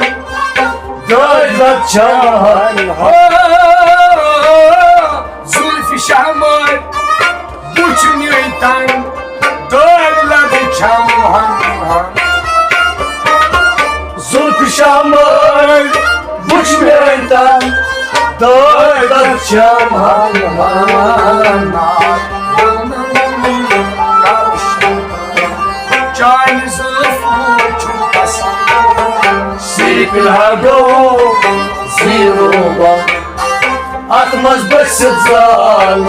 دٲدۍ لد چھم ہن ہن۔ زُلفِ شاہ مٲرۍ بُتھ میٲنۍ تن، دٲدۍ لد چھم ہن ہن۔ زُلفِ شاہ مٲرۍ بُتھ میٲنۍ تن، دٲدۍ لد چھم ہن ہن۔ چانہِ زُلفُک چھُم قسم، شرک نہ گوٚو زیٖروبم، اتھ منٛز بسہِ ظالم۔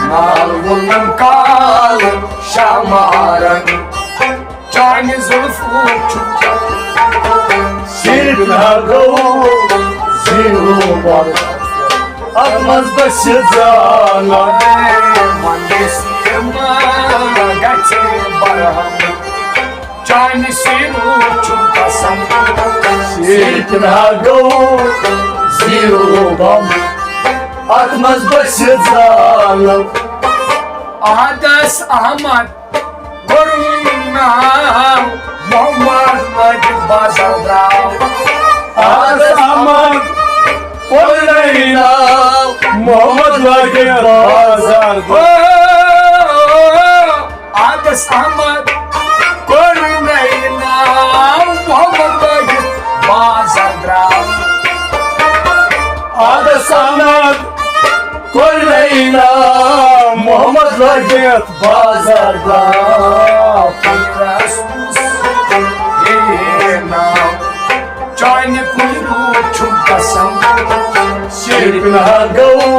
نال وُنم کال شاہ مارن، چانہِ زُلفُک چھُم قسم، شرک نہ گوٚو زیٖروبم، اتھ منٛز بسہِ ظالم۔ وندے سیر ما گژھِ برہم، چانہِ سیرُک چھُم قسم، شرک نہ گوٚو زیٖروبم، اتھ منٛز بسہِ ظالم۔ عادس احمد کوٚرُن ناو، محمد لٲگِتھ بازر درٛاو۔ عادس احمد کوٚرُن ناو، محمد لٲگِتھ بازر درٛاو۔ عادس احمد کوٚرُن ناو، محمد لٲگِتھ بازر درٛاو۔ عادس احمد کوٚر ناو، محمد لٲگِتھ بازر درٛاو۔ ییٚلہِ ناو چانہِ کُلہِ روٗد چھُم قسم، شرک نہ گوٚو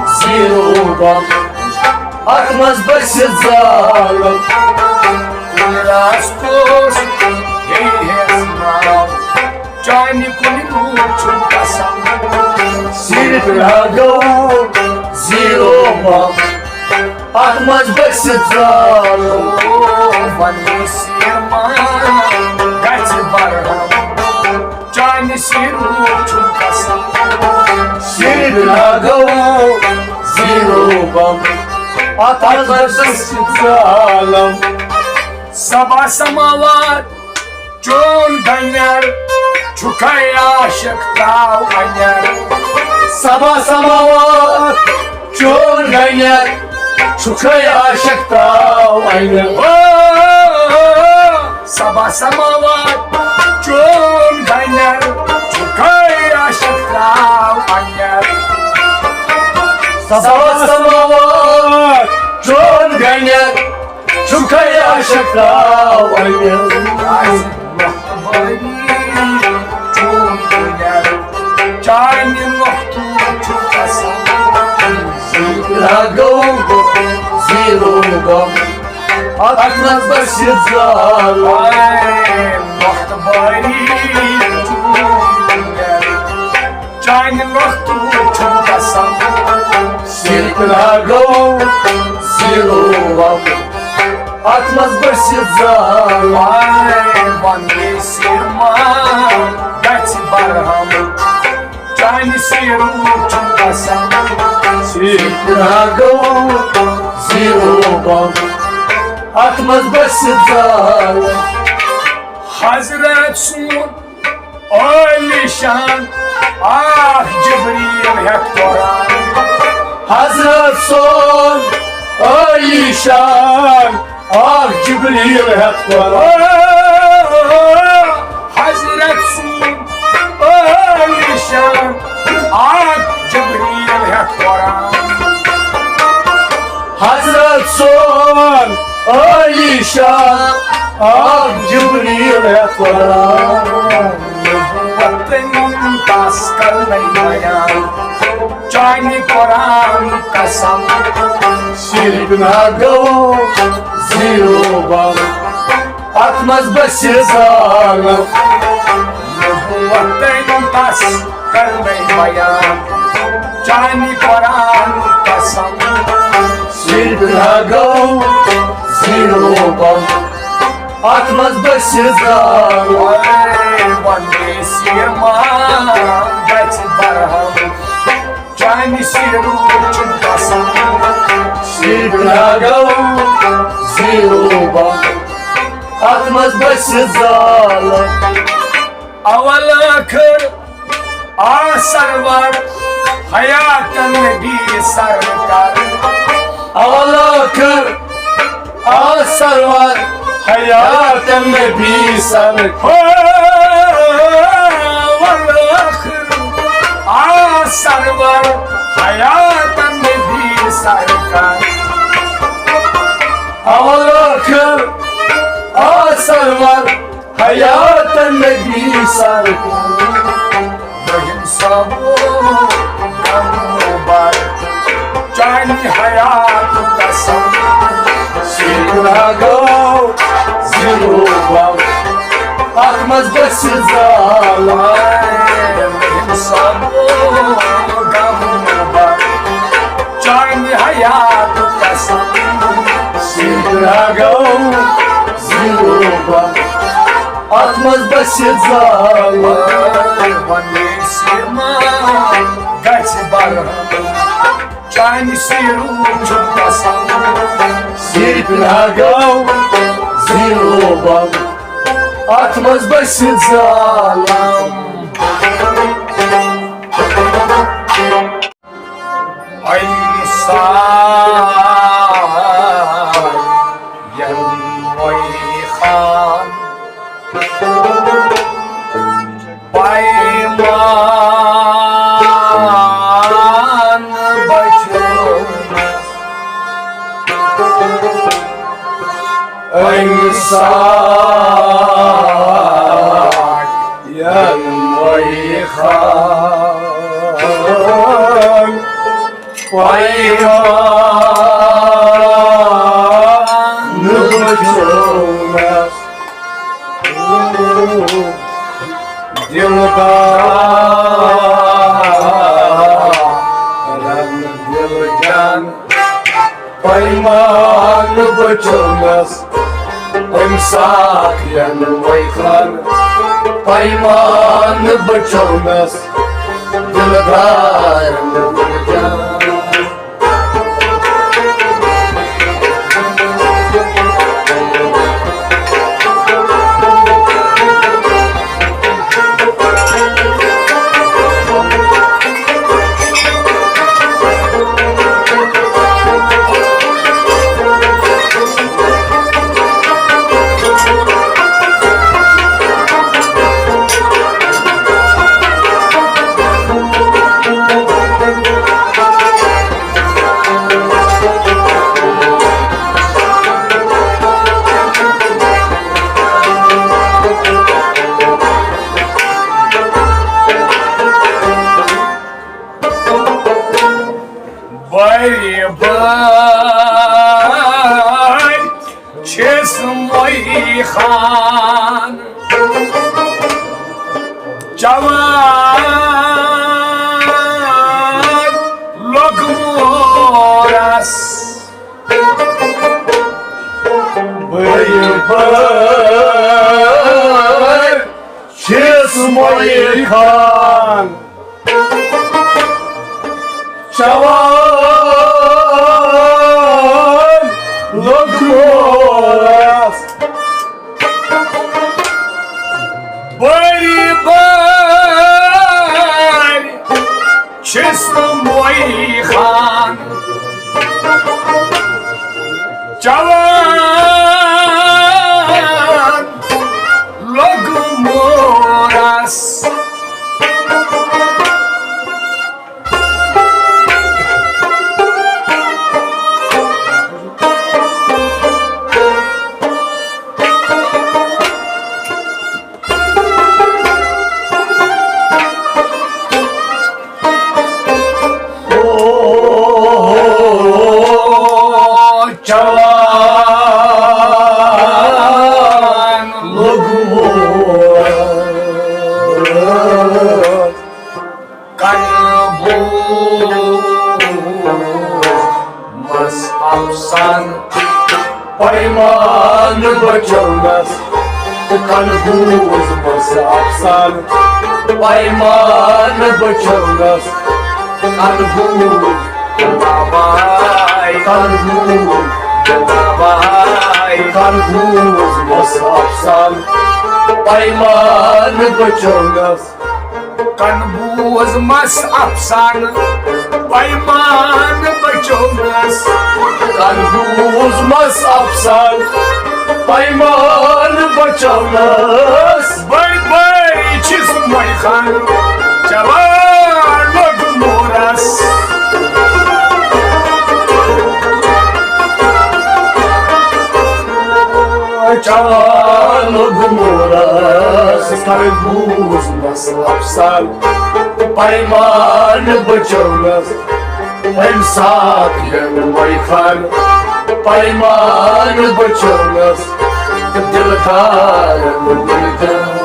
زیٖروبم، اتھ منٛز بسہِ ظالم۔ راستوس ییٚلہِ ناو چانہِ کُلہِ روٗد چھُم قسم، شرک نہ گوٚو زیٖروبم، اتھ منٛز بسہِ ظالم۔ او، ونہٕ سیر ما گژھِ برہم، چانہِ سیرُک چھُم قسم، شرک نہ گوٚو زیٖروبم، اتھ منٛز بسہِ ظالم۔ صبا سماوار چون گنیر، چھُکھے عاشق تراو انیر۔ صبا سماوار چون گنیر، چھُکھے عاشق تراو انیر۔ او، صبا سماوار چون گنیر، چھُکھے عاشق تراو انیر۔ صبا سماوار چون گنیر، چھُکھے عاشق تراو انیر۔ چون دُنیا چانہِ نۄختُک چھُ قسم۔ زیٖرو گوٚو، زیٖرو گوٚو۔ اتھ منٛز بسہِ زال۔ اے وقت باری چون دُنیا۔ چانہِ نۄختُک چھُم قسم۔ سِلکلا گوٚو زیٖرو وَم۔ اتھ منٛز بسہِ زال۔ آے ونٛدے سیٖر ما گژھِ برہم۔ چانہِ سیٖرُک چھُم قسم۔ سِلکلا گوٚو زیٖرو وَم۔ اتھ منٛز بسہِ زال۔ حضرت سون عٲلی شان آکھ جبریٖل ہٮ۪تھ قرآن۔ حضرت سون عٲلی شان آکھ جبریٖل ہٮ۪تھ قرآن۔ آ، جبریل ہیتھ ونان۔ وطن تس کرنے بیان، چانہِ قرآن قسم۔ صرف نہ گو زیرو بم، اتھ منٛز بسہِ زالم۔ وطن تس کرنے بیان، چانہِ قرآن قسم۔ صرف نہ گو زیرو بم، اتھ منٛز بسہِ زال۔ اے وندے سیما گژھِ برہم، چانہِ سیرو چھُم قسم۔ صرف نہ گو زیرو بم، اتھ منٛز بسہِ زال۔ اول ٲخر آ سرور حیات نبی سرکار۔ اول ٲخر آ سرور حیات نبی سرکار۔ اول ٲخر آ سرور حیات نبی سرکار۔ اول ٲخر آ سرور حیات نبی سرکار۔ رحیم صٲب، غم مبارک، چانہِ حیات قسم۔ سیدنا گو زیرو بم، اتھ منٛز گژھِ زال۔ رحیم صٲب، غم مبارک، چانہِ حیات قسم۔ سیدنا گو زیرو بم، اتھ منٛز بسہِ زال۔ ونہِ سیما گژھِ بر، چانہِ سیرو چھُ قسم۔ سیدنا گو زیرو بم، اتھ منٛز بسہِ زال۔ اَمہِ ساتہٕ یَنہٕ وۄنۍ خان پیمان بچومس۔ اَمہِ ساتہٕ یَنہٕ وۄنۍ خان پیمان بچومس۔ دلدارن دل جان پیمان بچومس۔ اَمہِ ساتہٕ یَنہٕ وۄنۍ خان پیمان بچومس۔ دلدارن دل جان۔ بٔرۍ بٔرۍ چھِس مٔہۍ خان جوان لوٚگمُت۔ بٔرۍ بٔرۍ چھِس مٔہۍ خان جوان لوٚگمُت۔ بٔرۍ بٔرۍ چھِس مٔہۍ خان جوان لوٚگمُت۔ بچونس، کن بوز مس افسان، پیمان بچونس، کن بوز، کن بوز، کن بوز مس افسان، پیمان بچونس۔ کن بوز مس افسانہٕ، پیمان بچونس۔ کن بوز مس افسانہٕ، پیمان بچونس۔ بٔڑۍ بٔڑۍ چھِس مۄنہِ خان، جوان لوٚگ مورس۔ جوان لوٚگ مورس، کن بوز مس افسانہٕ۔ پیمان بچونس، امہِ ساتہٕ یِنہٕ وۄنۍ خان، پیمان بچونس، دلدارن دلدار۔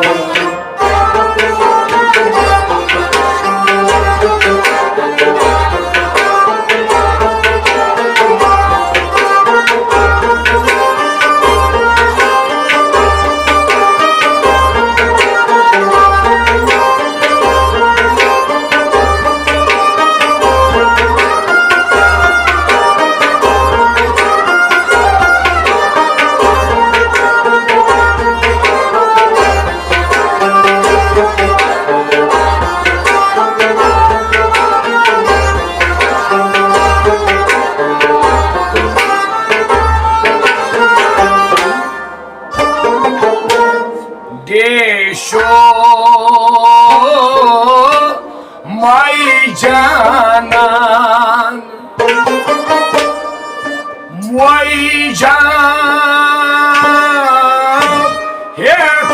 دیشو مائی جانان، مائی جان ہیت۔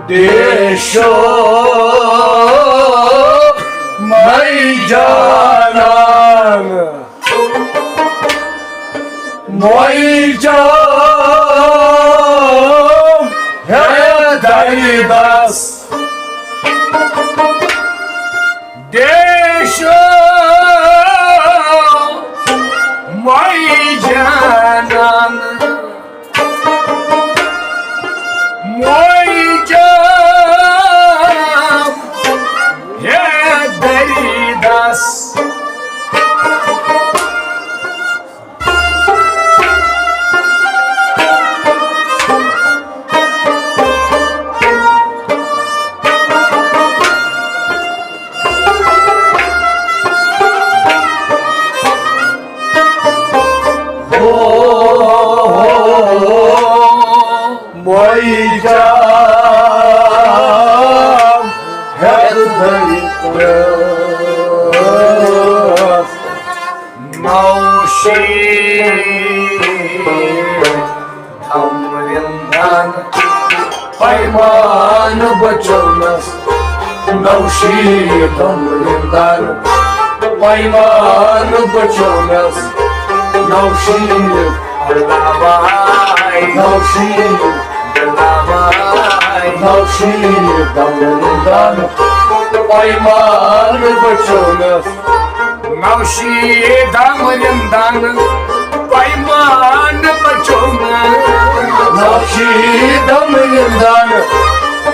دیشو مائی جانان، مائی جان ہے دری دس۔ دیشو مائی جانان، مائی جان ہے دری دس۔ مائی جان ہیت دری دس۔ نوشی دم رندان، پیمان بچونس۔ نوشی دم رندان، پیمان بچونس۔ نوشی اللہ بھائی، نوشی اللہ بھائی، نوشی دم رندان، پیمان بچونس۔ نوشی دم رندان، پیمان بچونس۔ نوشی دم رندان،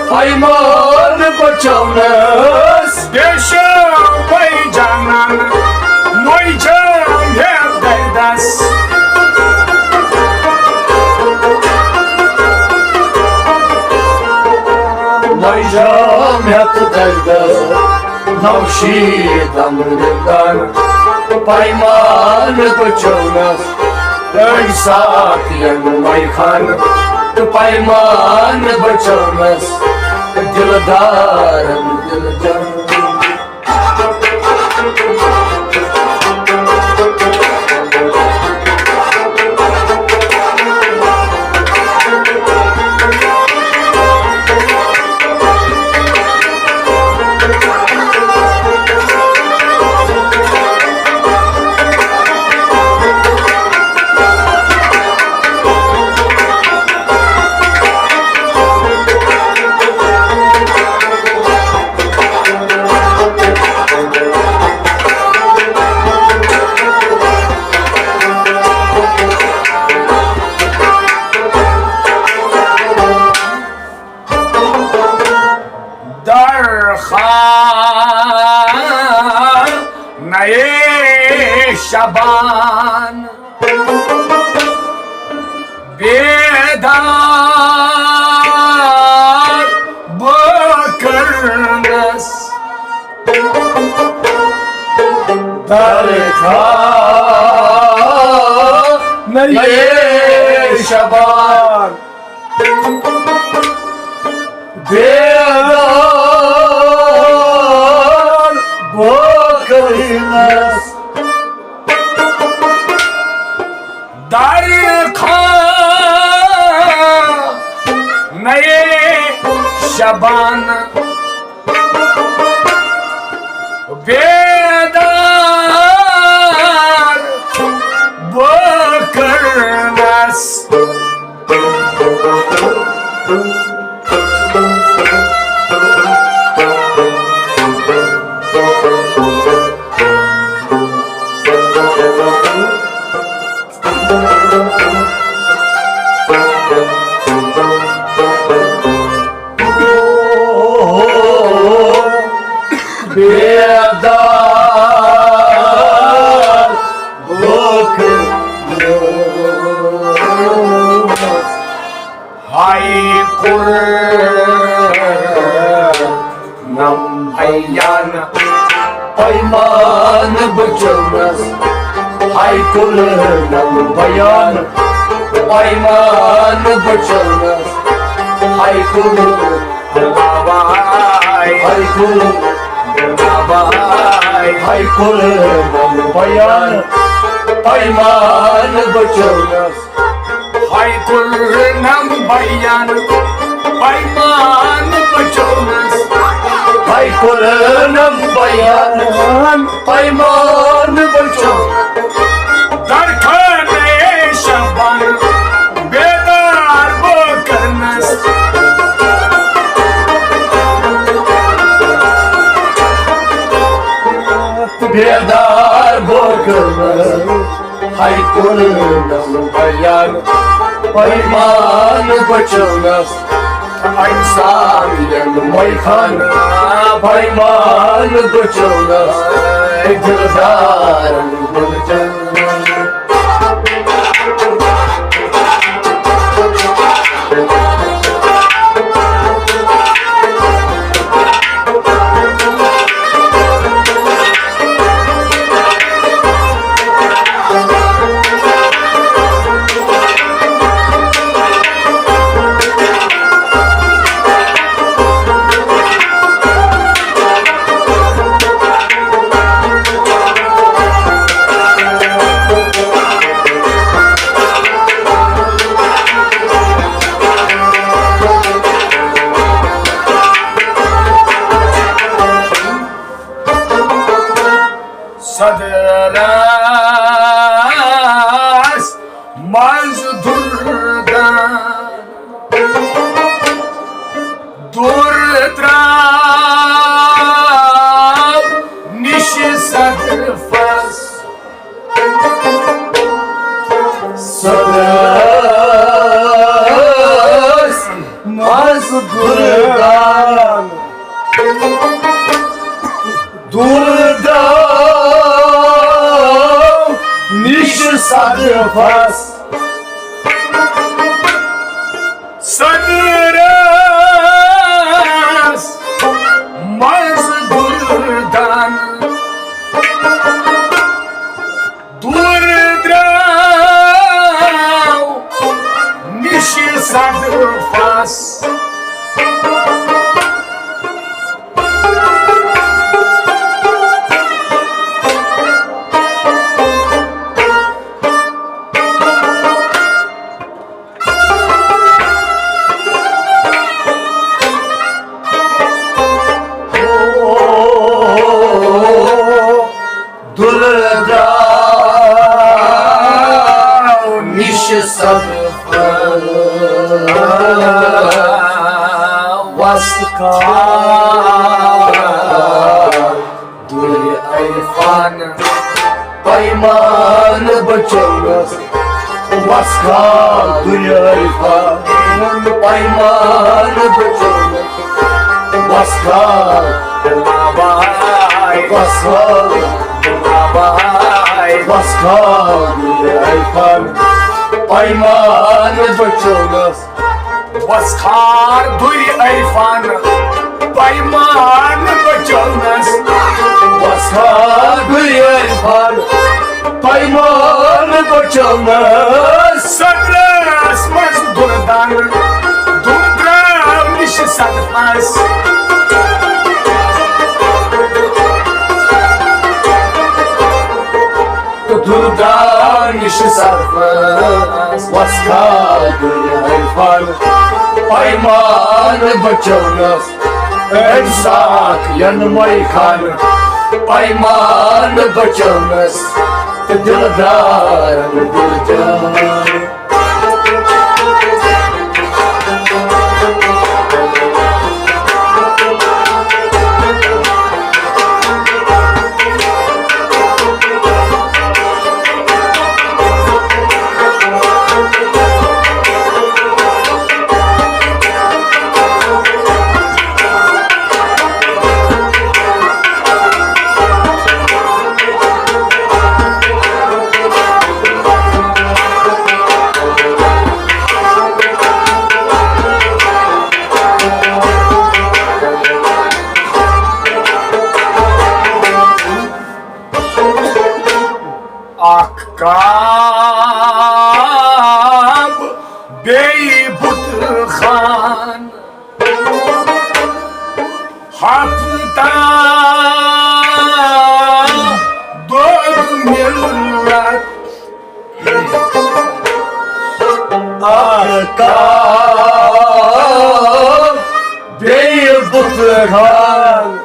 پیمان بچونس۔ دیشو مائی جانان، مائی جان ہیت دری دس۔ مائی جان ہیت دری دس۔ نوشی دم رندان، پیمان بچونس۔ امہِ ساتہٕ یِنہٕ وۄنۍ خان، پیمان بچونس۔ دلدارن دلدار۔ شبان بیدار بہٕ کرنس درخواست نہ یے شبان۔ بیدار بہٕ کرنس درخواست نہ یے شبان۔ بیدار بہٕ کرنس بیدار بہٕ کرنس۔ ہاے کوٚرنم بیان پیمان بچونس۔ ہاے کوٚرنم بیان پیمان بچونس۔ ہاے کوٚرنم ہاے کوٚرنم ہاے کوٚرنم بیان پیمان بچونس۔ ہاے کوٚرنم بیان پیمان بچونس۔ ہاے کوٚرنم بیان پیمان بچونس۔ درخواست نہ یے شبان بیدار بہٕ کرنس۔ بیدار بہٕ کرنس۔ ہاے کوٚرنم بیان پیمان بچونس۔ انسان ین مے خان پیمان بچونس۔ دلدارن بچونس۔ صدرس منٛز دُردان۔ دوٗر درٛاو نِش صدفس۔ صدرس منٛز دُردان۔ دوٗر درٛاو نِش صدفس۔ صدرس منٛز دُردان۔ دوٗر درٛاو نِش صدفس۔ دُردان نِش صدفس۔ وسخا دُرِ عرفان پیمان بچونس۔ وسخا دُرِ عرفان پیمان بچونس۔ وسخا وسخا پاے۔ وسخا دوٚر عرفان، پیمان بچونس۔ وسخا دوٚر عرفان، پیمان بچونس۔ وسخا دوٚر عرفان، پیمان بچونس۔ صدرس منٛز دُردان، دُردرٛاو نِش صدفس۔ تہٕ دُردرٛاو نِش صدفس۔ وسخا دوٚر عرفان، پیمان بچونس۔ أمۍ ساتھ ین مے خان، پیمان بچونس۔ تہٕ دِلدارن دِل جان۔ اکھ کعب بیٚیہِ بُت خان۔ ہفتہ دۄد مِلت۔ اکھ کعب بیٚیہِ بُت خان۔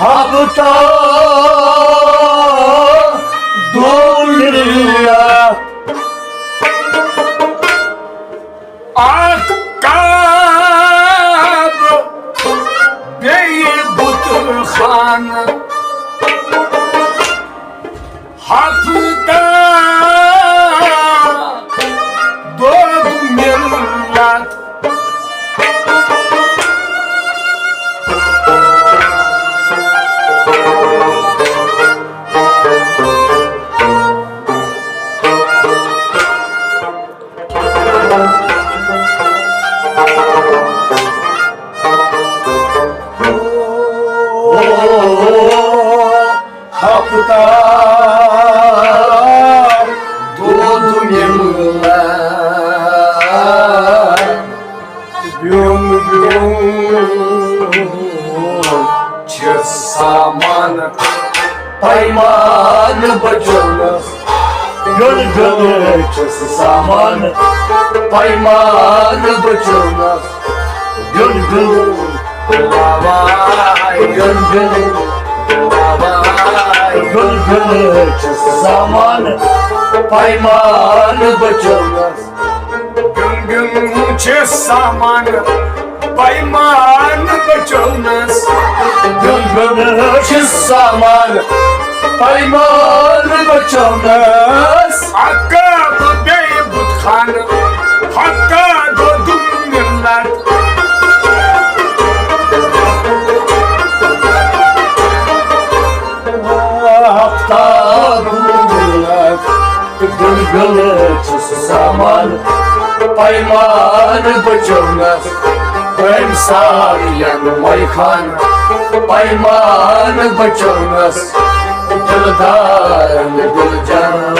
ہفتہ دۄد مِلت۔ اکھ کعب بیٚیہِ بُت خان۔ ہفتہ دۄد مِلت۔ ہفتہ دۄد مِلت۔ بیوٚن بیوٚن چھِ سامان پیمان بچونس۔ بیوٚن بیوٚن چھِ سامان پیمان بچونس۔ بیوٚن بیوٚن، بیوٚن بیوٚن، بیوٚن بیوٚن چھِ سامان پیمان بچونس۔ بیوٚن بیوٚن چھِ سامان پیمان بچونس۔ بیوٚن بیوٚن چھِ سامان پیمان بچونس۔ اکھ کعب بیٚیہِ بُت خان، ہفتہ دۄد مِلت۔ ہفتہ دۄد مِلت۔ تہٕ بِلبِل چھُس سامان پیمان بچونس۔ تٔمۍ ساتہٕ ینہٕ مے خان پیمان بچونس۔ دِلدارن دِل جان۔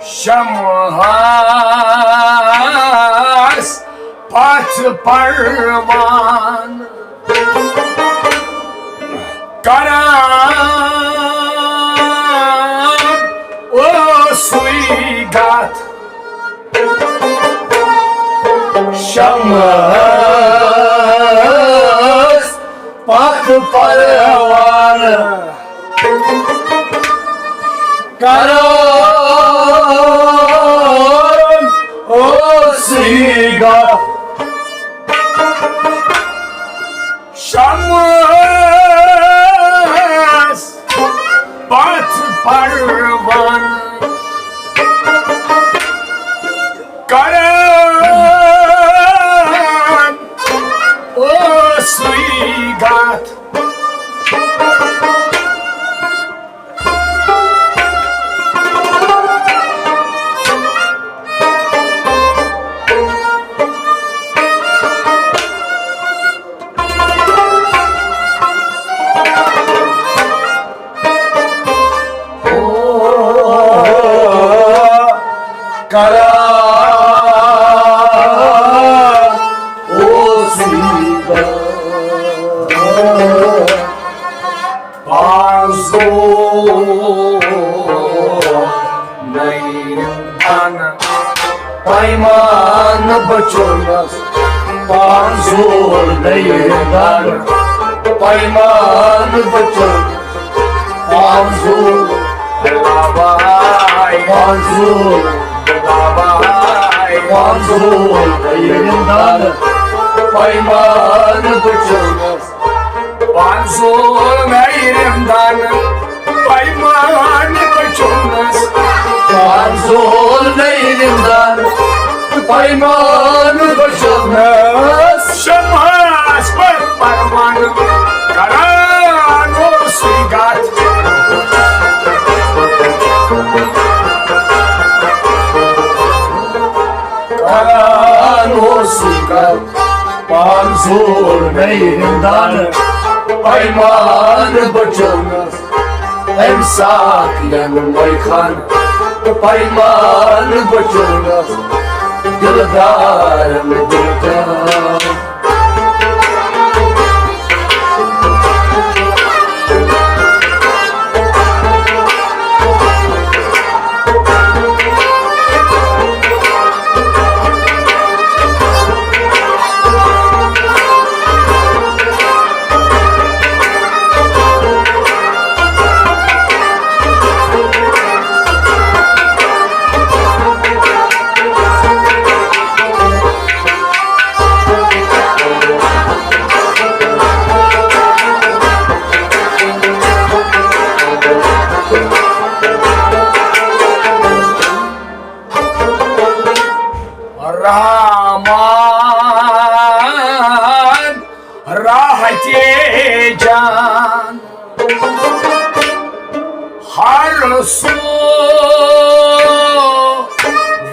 شمعس پتھ پروان کران اوس سُہ کتھ۔ شمس پتھ پروان کران اوس یہِ گتھ۔ شمس پتھ پروان کران اوسُے گتھ۔ کران اوسُے بہٕ۔ پانٛژھ دۄہ نٔے دانہٕ پیمان بچومس۔ پانٛژھ دۄہ نٔے دانہٕ پیمان بچومس۔ پانٛژھ دۄہ، پانٛژھ دۄہ، پانٛژھ دۄہ نٔے دانہٕ پیمان بچومس۔ پانٛژھ دۄہ نٔے رمضان پیمان بچومس۔ پانٛژھ دۄہ نٔے رمضان پیمان بچومس۔ شمس پتھ پروان کران اوسُے گتھ۔ کران اوسُے گتھ۔ پانٛژھ دۄہ نٔے رمضان پیمان بچومس۔ امہِ ساتہٕ ینہٕ مٔے خان تہٕ پیمان بچومس۔ دلدارن دلدار۔ رحمان راحتے جان، ہر سو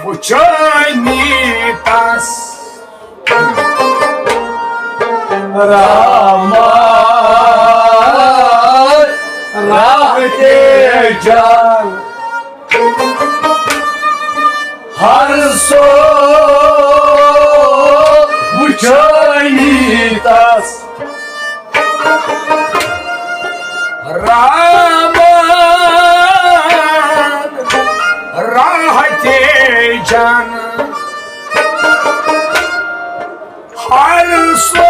وچھنی تس۔ رحمان راحتے جان، ہر سو وچھنی تس۔ رحمان راحتے جان، ہر سو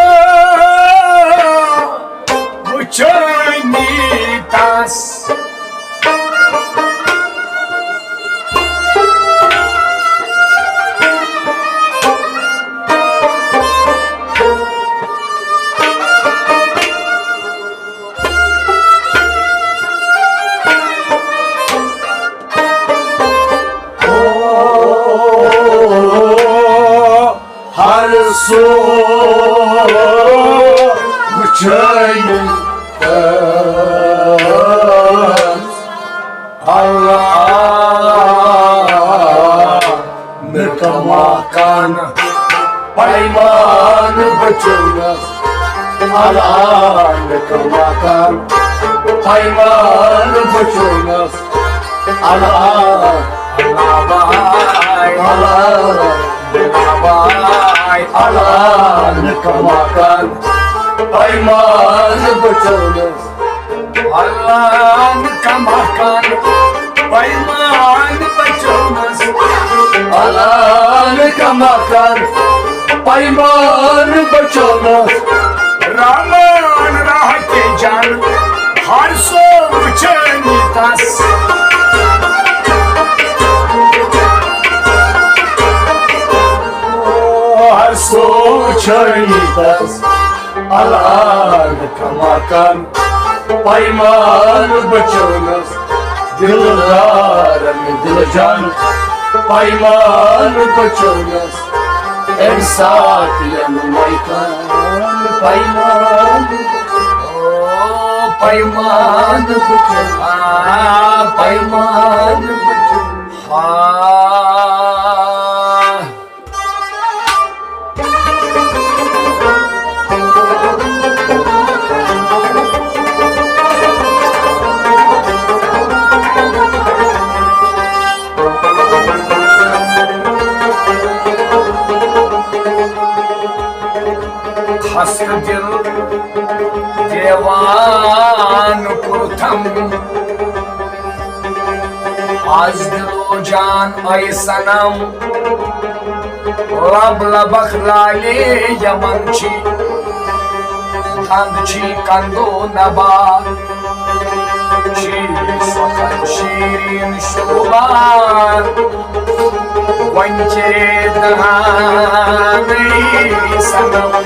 وچھنی تس۔ ہر سو وچھنی تس۔ اللہ نکما کان پیمان بچومس۔ اللہ نکما کان پیمان بچومس۔ اللہ، اللہ بھائی، اللہ، اللہ بھائی، اللہ نکما کان پیمان بچومس۔ اللہ نکما کان پیمان بچونس، الان کما کر، پیمان بچونس۔ رامان راہ کے جان، ہر سو وچھنی تس۔ ہر سو وچھنی تس۔ الان کما کر، پیمان بچونس، دلدارن دل جان، پیمان بچونس۔ امہِ ساتہٕ یِنہٕ میکان، پیمان، او، پیمان بچونس، آ، پیمان بچونس، آ۔ خستہٕ دل دیوان کوٚرتھم، از دلو جان اے صنم۔ لب لبخ لالے یمن چھی، دند چھی کندو نبا، چھی سخن شیرین شوبان، ونچے دہانے صنم۔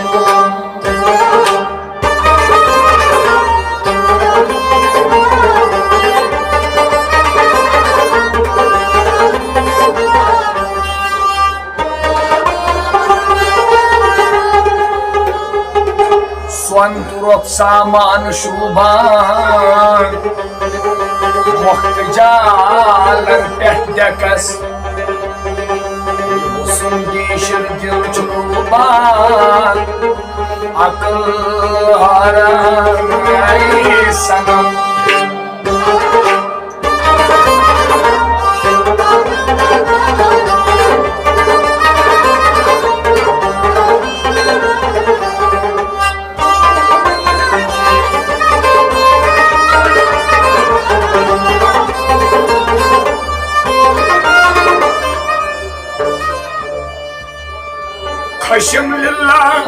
سۄن تہٕ رۄپھ سامان شوٗبان، وقت جالن پٮ۪ٹھ ڈٮ۪کس۔ حسن گیشر دل چھُ ڈوٗبان، عقل حیران، اے صنم۔ خشم للہ،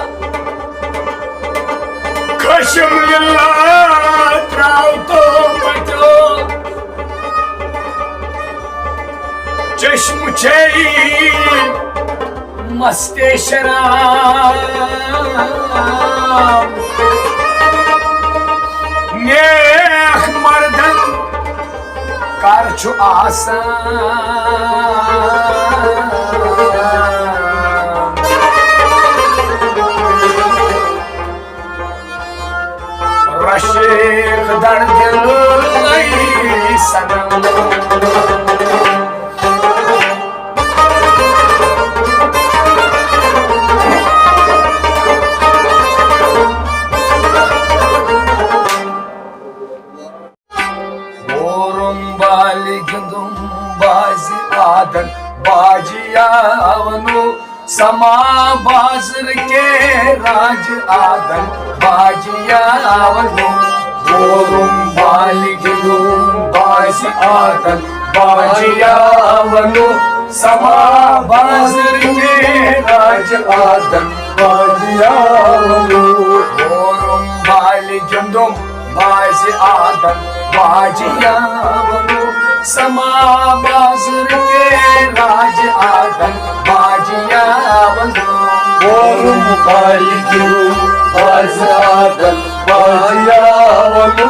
خشم للہ، تراو تو مٹو۔ چشم چھے مست شراب۔ نیک مردن کر چھُ آسان۔ رشیق دڑ دل صنم۔ وورم بالہِ گِنٛدُم بازِ آدن، باجی آونو سما بازر کے راج آدن، باجی آونو۔ وورم بالہِ گِنٛدُم بازِ آدن، باجی آونو سما بازر کے راج آدن، باجی آونو۔ وورم بالہِ گِنٛدُم بازِ آدن، باجی آونو سما بازر کے راج آدن، باجی آونو۔ وورم بالہِ گِنٛدُم بازِ آدن، باجی آونو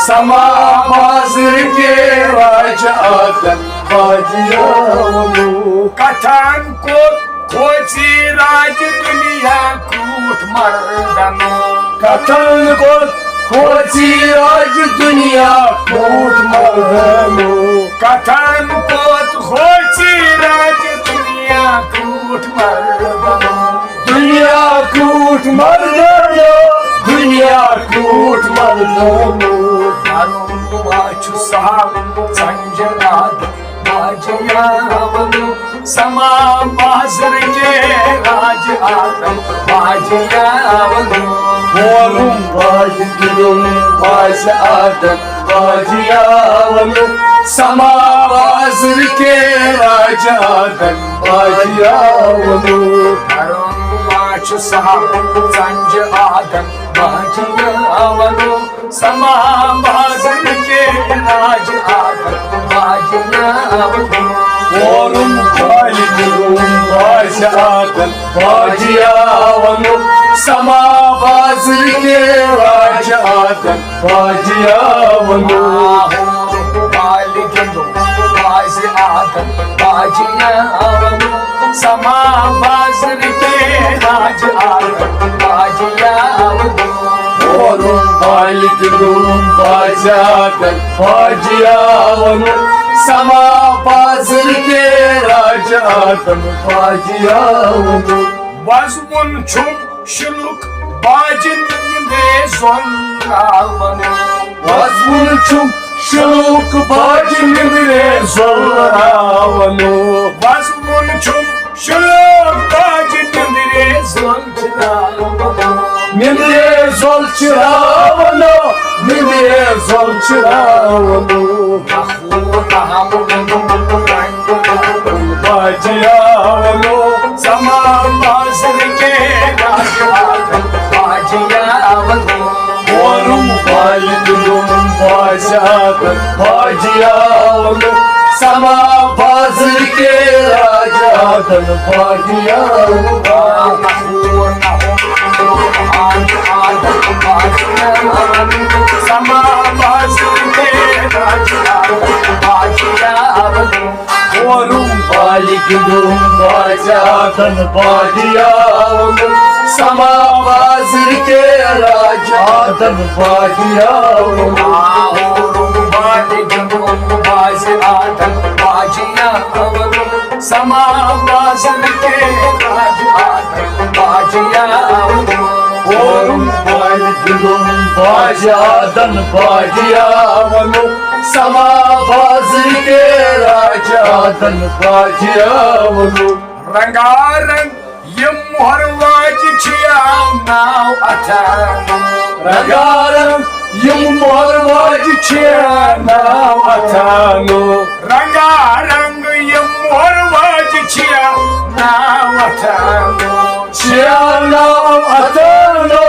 سما بازر کے راج آدن، باجی آونو۔ کتھن کوٚر کھوژی راج دُنیا کروٗٹھ مردنو۔ کتھن کوٚر کھوژی راج دُنیا کروٗٹھ مردنو۔ کتھن کوٚر کھوژی راج دُنیا کروٗٹھ مردنو۔ دُنیا کروٗٹھ مردنو، دُنیا کروٗٹھ مردنو۔ کرُن دُعا چھُ سہل، سنجر آدم باجی آونو سما بازر کے راج آدم، باجی آونو۔ وورم باجی گِنٛدُم بازِ آدن، باجیاونو، سما بازر کے راجہ آدن باجیاونو۔ کرم ما چھُ سہل ژنجہِ آدن باجیاونو، سما بازر کے راجہ آدن باجیاونو۔ اورم بالہِ گِنٛدُن باجہِ آدن باجیاونو، سما بازر کے راجہ آدن باجیاونو۔ لاہور بالہِ گِنٛدُن بازِ آدن باجیاونو، سما بازر کے راجہ آدن باجیاونو۔ اورم بالہِ گِنٛدُن بازِ آدن باجیاونو، سما بازر کے راجہ آدن باجیاونو۔ وزوُن چھُم شِلُک باجہِ نِندرے زولناونو۔ وزوُن چھُم شِلُک باجہِ نِندرے زولناونو۔ وزوُن چھُم شِلُک باجہِ نِندرے زولناونو۔ نِندرے زولناونو، نِندرے زولناونو۔ باجیاونو، سما بازر کے راجہ آدن باجیاونو۔ اورم بالہِ گِنٛدُن باجہِ آدن باجیاونو، سما بازر کے راجہ آدن باجیاونو۔ سما بازر کے راجہ آدن باجیاونو۔ اورم بالہِ گِنٛدُن باجہِ آدن باجیاونو، سما بازر کے راجہ آدن باجیاونو۔ اورم بالہِ گِنٛدُن بازِ آدن باجیاونو، سما بازر کے راجہ آدن باجیاونو۔ اورم بالہِ گِنٛدُن باجہِ آدن باجیاونو، سما بازر کے راجہ آدن باجیاونو۔ رنگارنگ یِم مۄہر واجہِ چھِ یا ناو اتھانو۔ رنگارنگ یِم مۄہر واجہِ چھِ یا ناو اتھانو۔ رنگارنگ یِم مۄہر واجہِ چھِ یا ناو اتھانو۔ چھِ یا ناو اتھانو،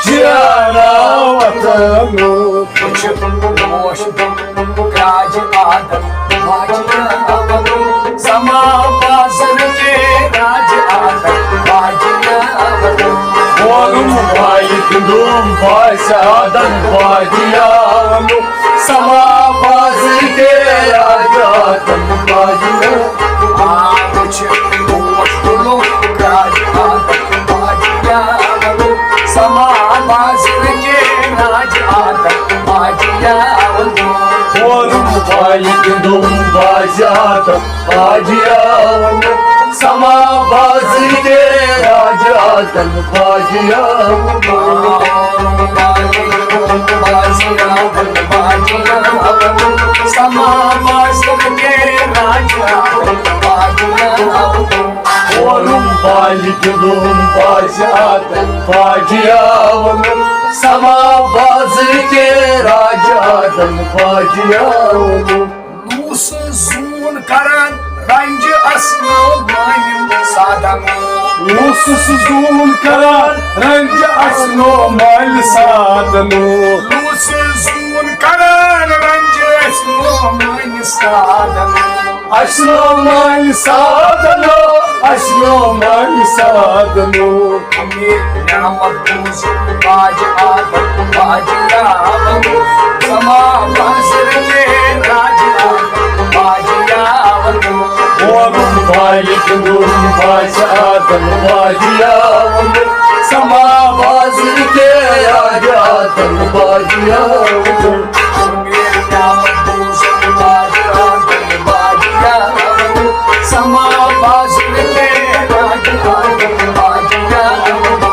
چھِ یا ناو اتھانو۔ وٕچھ پوش دِم راجہِ آدن باجیاونو، سما بازر کے راجہ آدن باجیاونو۔ اورم بالہِ گِنٛدُن باجہِ آدن باجیاونو، سما بازر کے راجہ آدن باجیاونو۔ آ، وٕچھ پوش تُلُن راجہ آدن باجیاونو، سما بازر کے راجہ آدن باجیاونو۔ اورم بالہِ گِنٛدُن باجہِ آدن باجیاونو، سما بازر کے راجہ آدن باجیاونو۔ اورم بالہِ گِنٛدُن باجہِ آدن باجیاونو، سما بازر کے راجہ آدن باجیاونو۔ اورم بالہِ گِنٛدُن باجہِ آدن باجیاونو، سما بازر کے راجہ آدن باجیاونو۔ لوٗسہٕ زوٗن کران رنجہِ اصلو مٲنِو سادن۔ لوٗسہٕ زوٗن کران رنجہِ اصلو مٲنِو سادن۔ لوٗسہٕ زوٗن کران رنجہِ اصلو مٲنِو سادن۔ اصلو مٲنِو سادن، اصلو مٲنِو سادن۔ امیر نعمت بوز باجہِ آدن باجیاونو، سما بازر کے راجہ آدن باجیاونو۔ اورم بالہِ گِنٛدُن باجہِ آدن باجیاونو، سما بازر کے راجہ آدن باجیاونو۔ امیر نعمت بوز باجہِ آدن باجیاونو، سما بازر کے راجہ آدن باجیاونو۔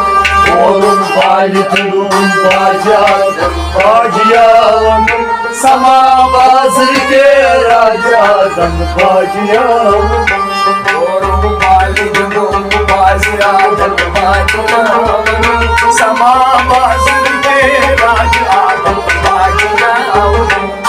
اورم بالہِ گِنٛدُن باجہِ آدن باجیاونو، سما بازر کے راجہ آدن باجیاونو۔ اورم بالہِ گِنٛدُن باجہِ آدن باجیاونو، سما بازر کے راجہ آدن باجیاونو۔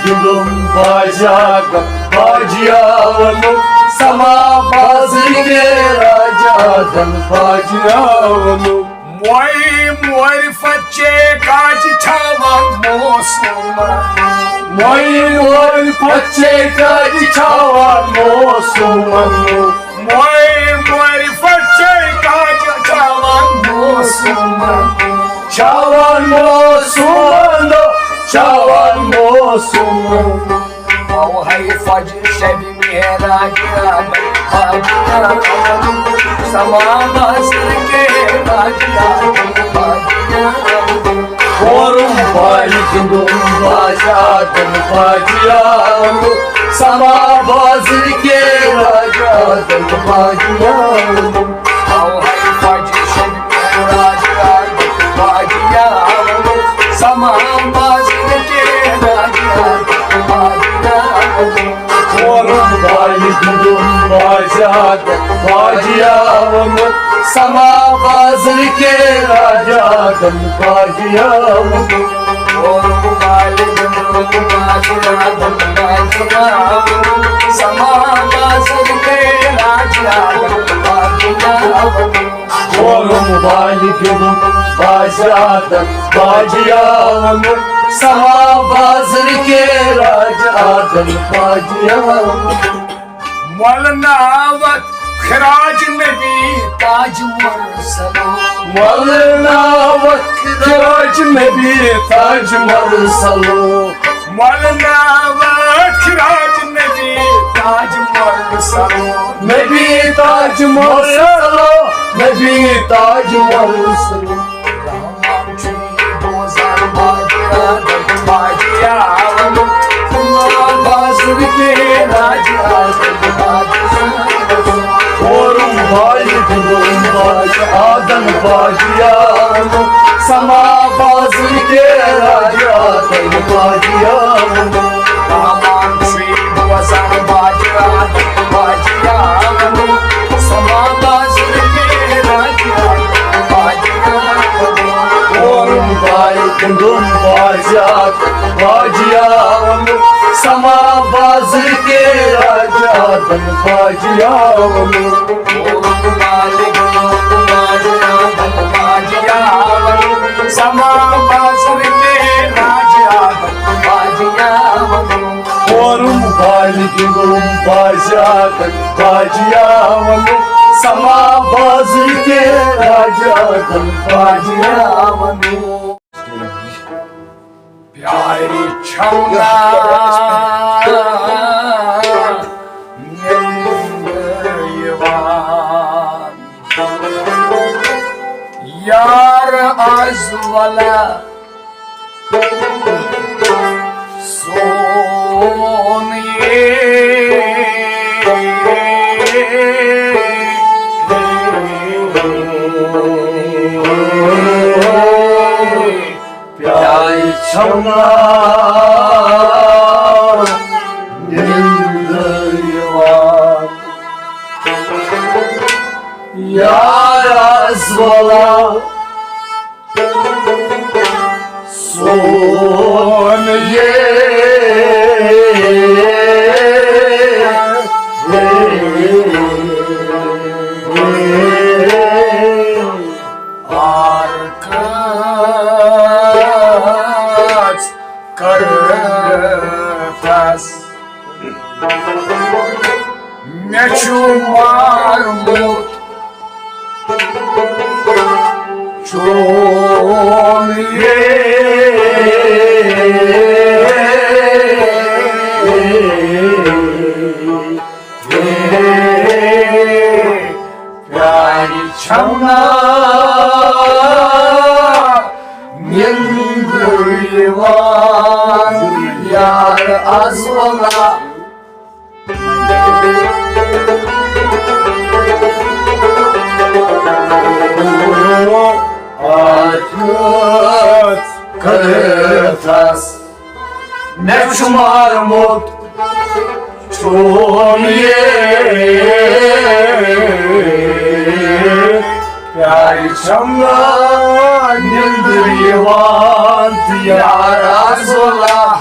گِنٛدُن باجہِ آدم باجہِ آونُک، سما بازرٕ کے راجہِ آدم باجہِ آونُک۔ مۄے مۄرِ پھچے کاجہِ چھاوان موسمن۔ مۄے مۄرِ پھچے کاجہِ چھاوان موسمن۔ مۄے مۄرِ پھچے کاجہِ چھاوان موسمن۔ چھاوان موسمن، چھاوان موسمن۔ او ہے فجر شبِ معراج آدم باجہِ آدم، سما بازرٕ کے راجہِ آدم باجہِ آدم۔ کورُم بالہِ گِنٛدُن باجہِ آدم باجہِ آونُک، سما بازرٕ کے راجہِ آدم باجہِ آونُک۔ او ہے فجر شبِ معراج آدم باجہِ آونُک، سما بازرٕ کے راجہِ آدم باجہِ آونُک۔ کورُم بالہِ گِنٛدُن باجہِ آدم باجہِ آونُک، سما بازرٕ کے راجہِ آدم باجہِ آونُک۔ کورُم بالہِ گِنٛدُن باجہِ آدم باجہِ آونُک، سما بازرٕ کے راجہِ آدم باجہِ آونُک۔ کورُم بالہِ گِنٛدُن باجہِ آدم باجہِ آونُک، سما بازرٕ کے راجہِ آدم باجہِ آونُک۔ مۄلناوت خراج نبی تاج مرسلو۔ مۄلناوت خراج نبی تاج مرسلو۔ مۄلناوت خراج نبی تاج مرسلو۔ نبی تاج مرسلو، نبی تاج مرسلو۔ رحمان چھُے بوزان باجہِ آدم باجہِ آونُک، بازرٕ کے راجہِ آدم باجہِ آونُک۔ کورُم بالہِ گِنٛدُن باجہِ آدم باجہِ آونُک، سما بازرٕ کے راجہِ آدم باجہِ آونُک۔ رحمان چھُے بوزان باجہِ آدم باجہِ آونُک، سما بازرٕ کے راجہِ آدم باجہِ آونُک۔ کورُم بالہِ گِنٛدُن باجہِ آدم باجہِ آونُک، سما بازرٕ کے راجہِ آدم باجہِ آونُک۔ سما بازرٕ کے راجہِ آدم باجہِ آونُک۔ کورُم بالہِ گِنٛدُن باجہِ آدم باجہِ آونُک، سما بازرٕ کے راجہِ آدم باجہِ آونُک۔ پیارِ چھَم نا نِندٕ یِوان۔ یار از ولا سون یے۔ پیارِ چھَم نا نِندٕ یِوان۔ یار از ولا سون یے۔ آر کٲژ کٔرٕتھس۔ مےٚ چھُ مارمُت چون یے۔ پیارِ چھَم نا نِندٕ یِوان، یار از ولا۔ آتھ کٔرٕتھس۔ مےٚ چھُ مارمُت چون یے۔ پیارِ چھَم نا نِندٕ یِوان تہٕ یار از ولا۔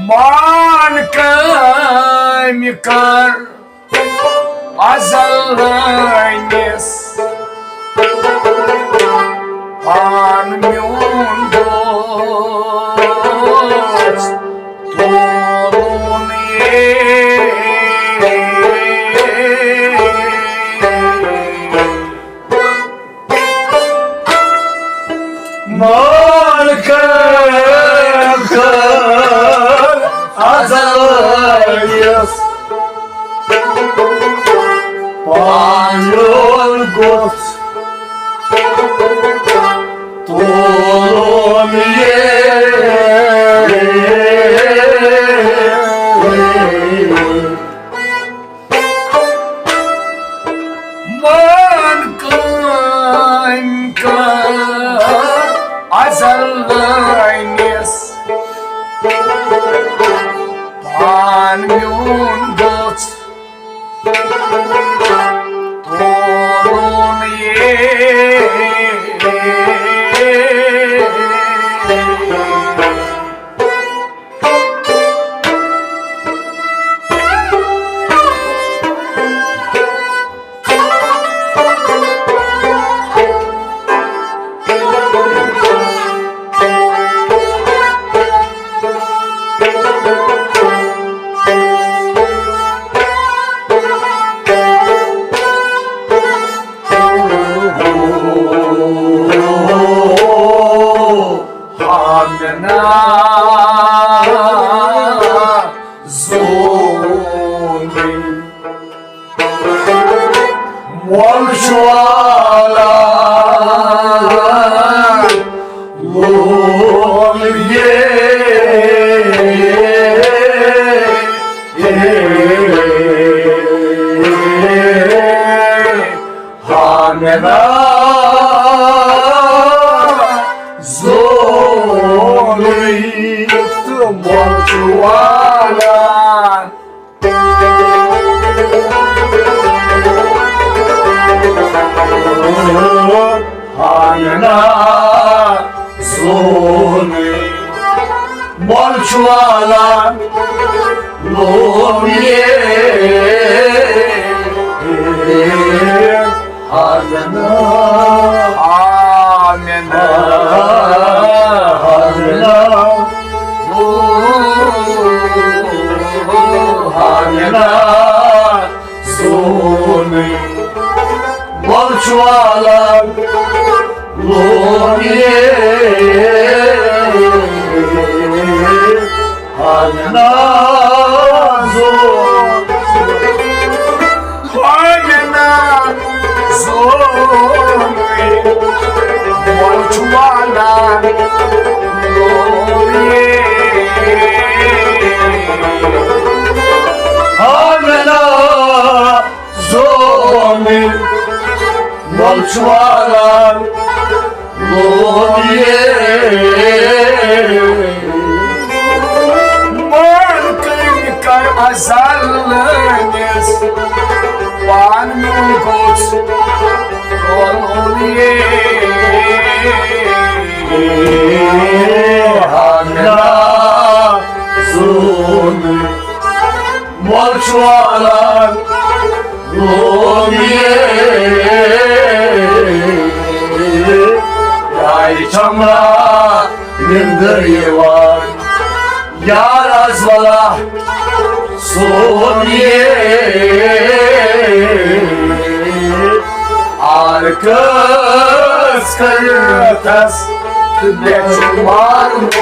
پان کامہِ کر ازل لٲنِس، پان میون دوست تُلُن یے۔ مالکن کر ازل یس پانیول گوٚژھ تُلُن یے۔ مان کٲنۍ کر ازل لٲنِس، پان میون گوٚژھ تُلُن یے۔ ہامنا زوندی مول چھُ والان لول یے۔ ہامنا زوندی تہٕ مول چھُ والان۔ ہامنا زوندی مول چھُ والان لول یے۔ ہامنا، ہامنا، ہامنا، ہامنا زوندی مول چھُ والان لول یے۔ ہامنا زوندی، ہامنا زوندی مول چھُ والان لول یے۔ ہامنا زوندی مول چھُ والان لول یے۔ مان کٲنۍ کر ازل لٲنِس، پان میون گوٚژھ تُلُن یے۔ ہامنا زوندی مول چھُ والان لول یے۔ یارِ چھمرا نِندٕر یِوان، یار از ولا سون یے۔ آر کس کرتس تہٕ مےٚ چھُ مارمُت۔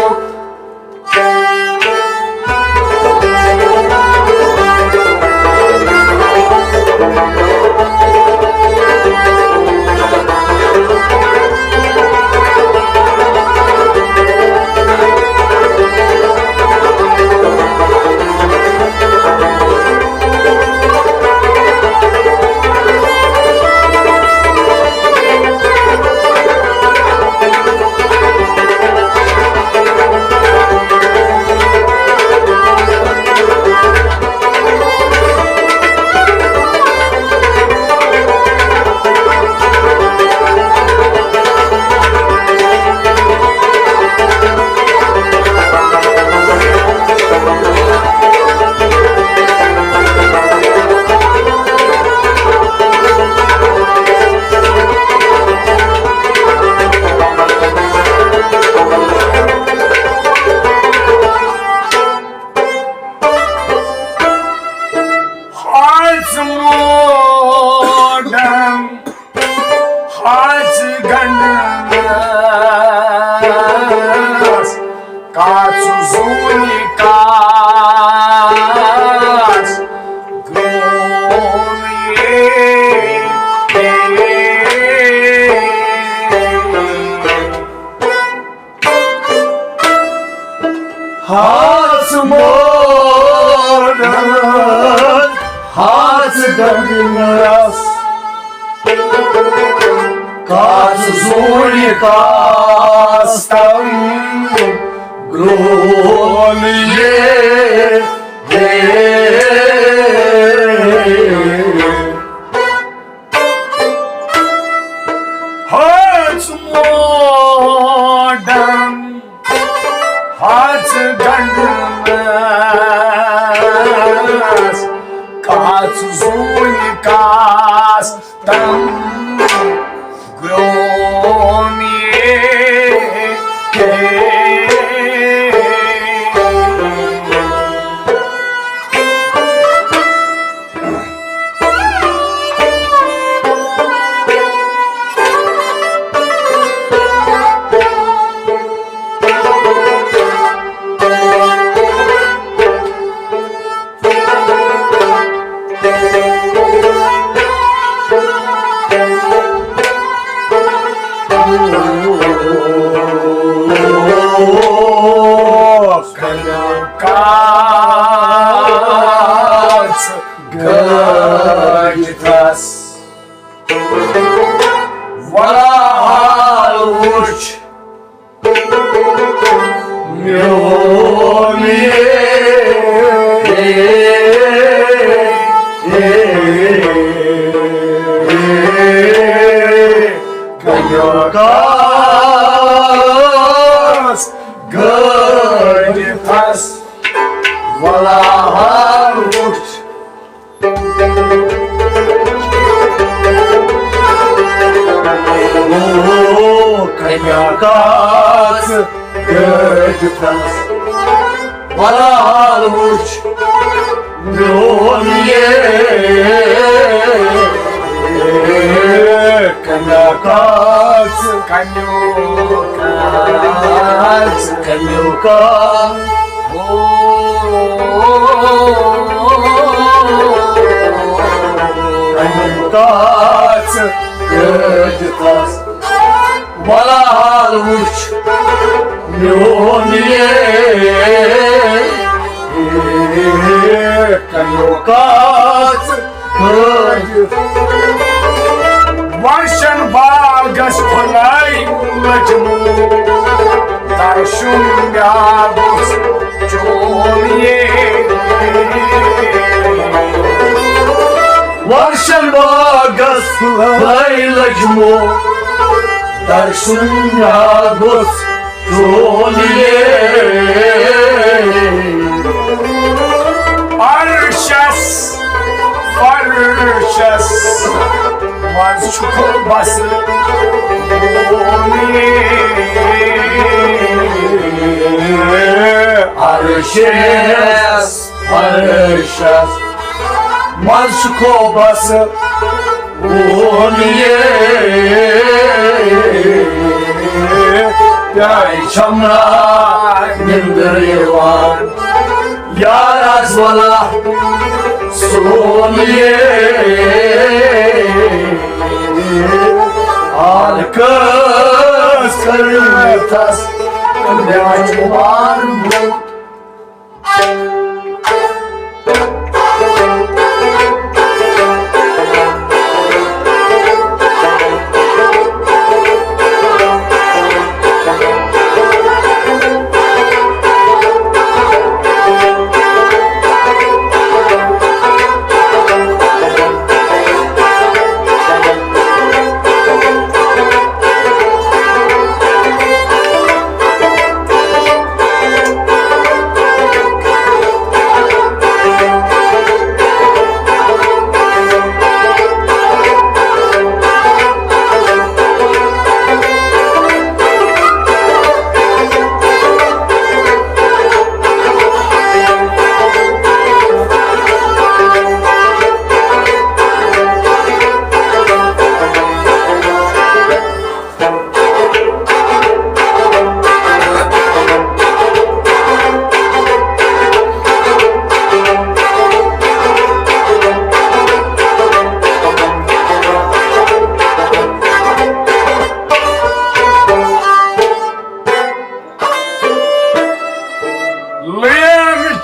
ہاژ ماڈن، ہاژ گنڈنس، کاژ زوٗنہِ کاستم گرٛون یے۔ ہاژ ماڈن، ہاژ گنڈنس، کاژ زوٗنہِ کاستم گرٛون یے۔ کاژ گٲج تس، ولا حال وُچھ میون یے۔ کاژ گٲج تس، ولا حال وُچھ۔ او، کمیا کاژ گٲج تس، ولا حال وُچھ میون یے۔ کمیا کاژ، کمیو کاژ، کمیو کاژ۔ کمیو کاژ گٲج تس، ولا حال وُچھ میون یے۔ کمیو کاژ گٲج۔ ورشن باغس پھُلاے لٔجمٕژ، ترشُن میادُس چون یے۔ ورشن باغس پھُلاے لٔجمٕژ، ترشُن میادُس چون یے۔ عرشس، فرشس منٛز چھُکھ بس چون یے۔ عرشس، فرشس منٛز چھُکھ بس چون یے۔ پیارِ چھم نا نندر یوان، یار از ولا سون یے۔ حال کس کٔرِتھ تس، مےٚ چھُ وارٕ برونٛہہ۔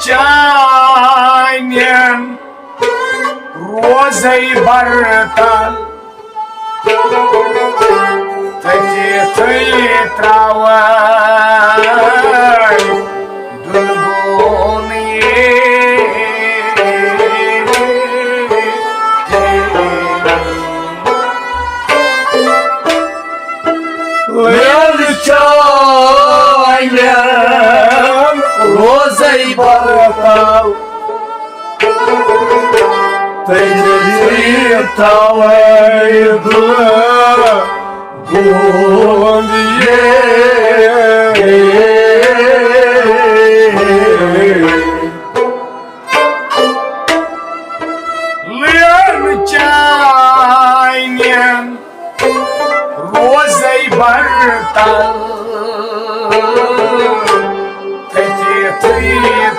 چانٮ۪ن روزے برتل، تٔتی تھٲے تراوے دُلگون یے۔ لٲن چانٮ۪ن روزے برتل، تٔتی تھاوے دُلگون یے۔ لٲن چانٮ۪ن روزے برتل، تٔتی تھٲے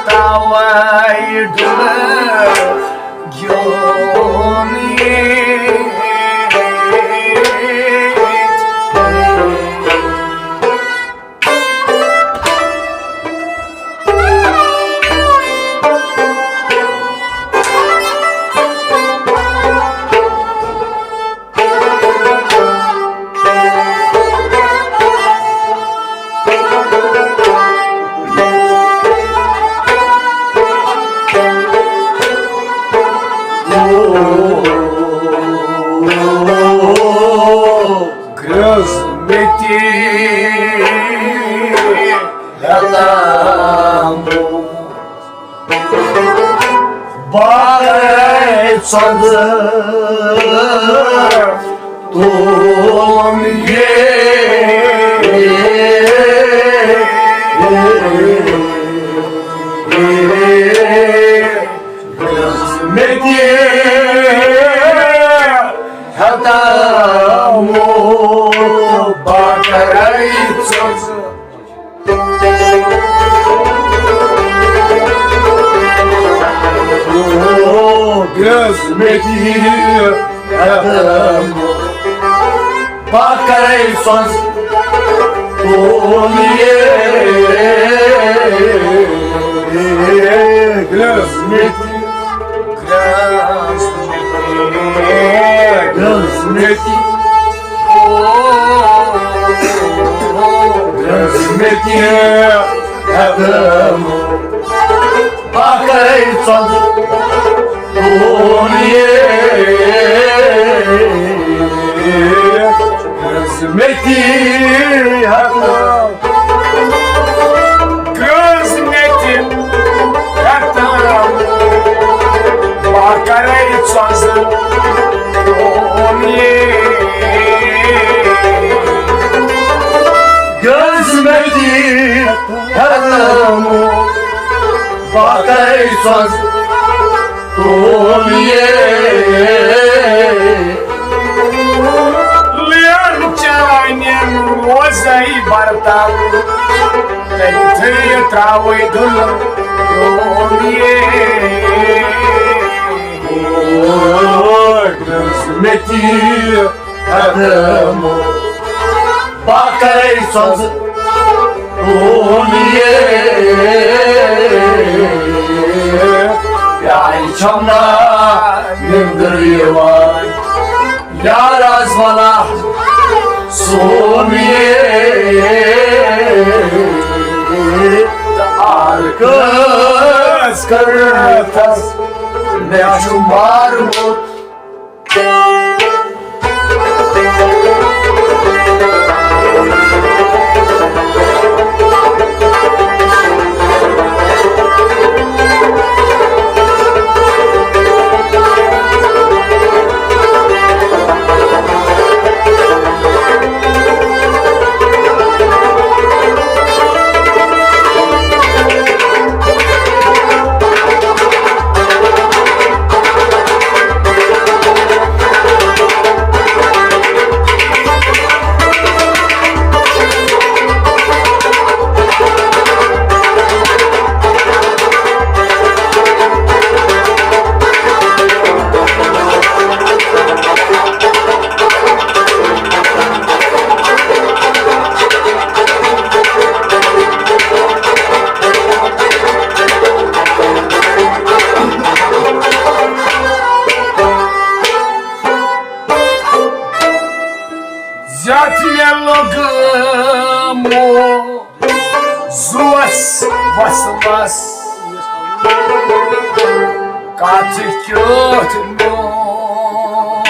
تراوے دُلگون یے۔ گرٛز مےٚ تہِ ہٮ۪لمہٕ، بہٕ کَرَے ژۄنٛزٕ تُلُن یے۔ گرٛز مےٚ تہِ ہٮ۪لمہٕ، بہٕ کَرَے ژۄنٛزٕ۔ گرٛز مےٚ تہِ ہٮ۪لمہٕ، بہٕ کَرَے ژۄنٛزٕ تُلُن یے۔ گرٛز مےٚ تہِ، گرٛز مےٚ تہِ، گرٛز مےٚ تہِ، گرٛز مےٚ تہِ ہٮ۪لمہٕ، بہٕ کَرَے ژۄنٛزٕ تُلُن یے۔ گرٛز مےٚ تہِ ہٮ۪لمہٕ، گرٛز مےٚ تہِ ہٮ۪لمہٕ، بہٕ کَرَے ژۄنٛزٕ تُلُن یے۔ گرٛز مےٚ تہِ ہٮ۪لمہٕ، بہٕ کَرَے ژۄنٛزٕ تُلُن یے۔ لٲن چانٮ۪ن روزے برتل، تٔتی تھٲے تراوے دُلگون یے۔ گرٛز مےٚ تہِ ہٮ۪لمہٕ، بہٕ کَرَے ژۄنٛزٕ تُلُن یے۔ پیارِ چھَم نا نِندٕر یِوان، یار آز وَنان سون یے۔ تہٕ آر کٲژ کٔرٕتھَس مےٚ چھُ مارمُت۔ پتہٕ کیُتھ میون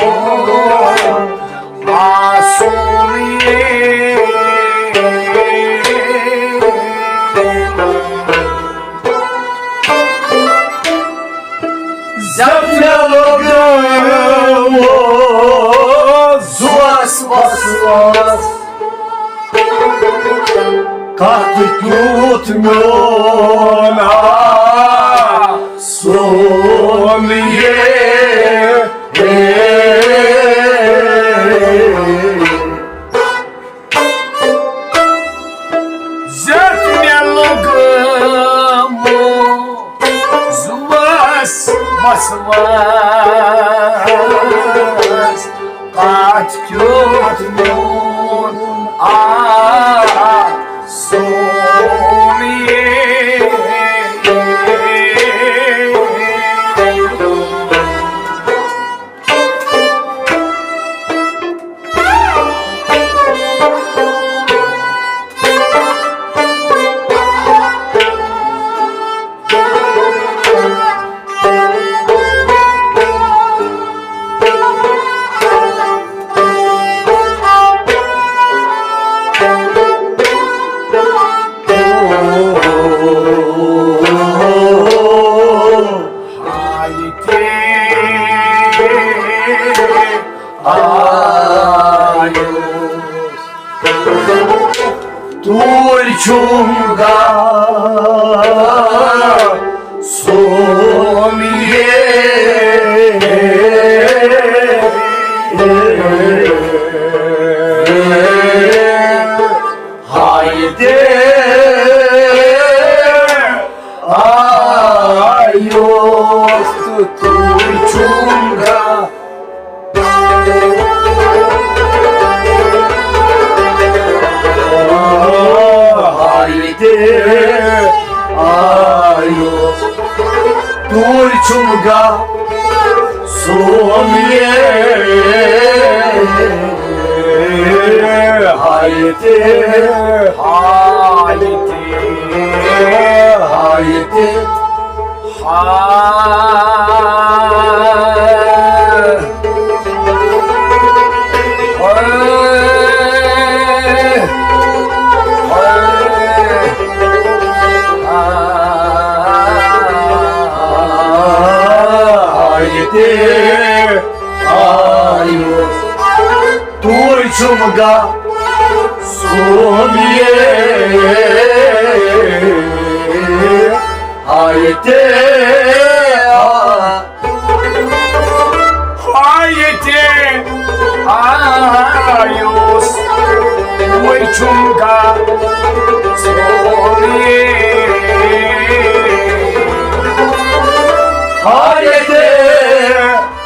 آسُن یہِ۔ زیادٕ مےٚ لوٚگ زُوَس وَسواس۔ کتھ کیُتھ میون آسُن یہِ۔ زیادٕ مےٚ لوٚگ زُوَس وَسواس۔ کتھ کیُتھ میون آسُن یہِ۔ توٗرۍ چھُم گژھُن یہِ۔ ہاے دے آیوس تہٕ توٗرۍ چھُم گژھُن۔ ہاے دے آیوس توٗرۍ چھُم گژھُن یہِ۔ ہاے دے، ہاے دے، ہاے دے۔ توٗرۍ چھُم گژھُن یہِ۔ ہاے دے آ، ہاے دے آیوس، وۄنۍ چھُم گژھُن یہِ۔ ہاے دے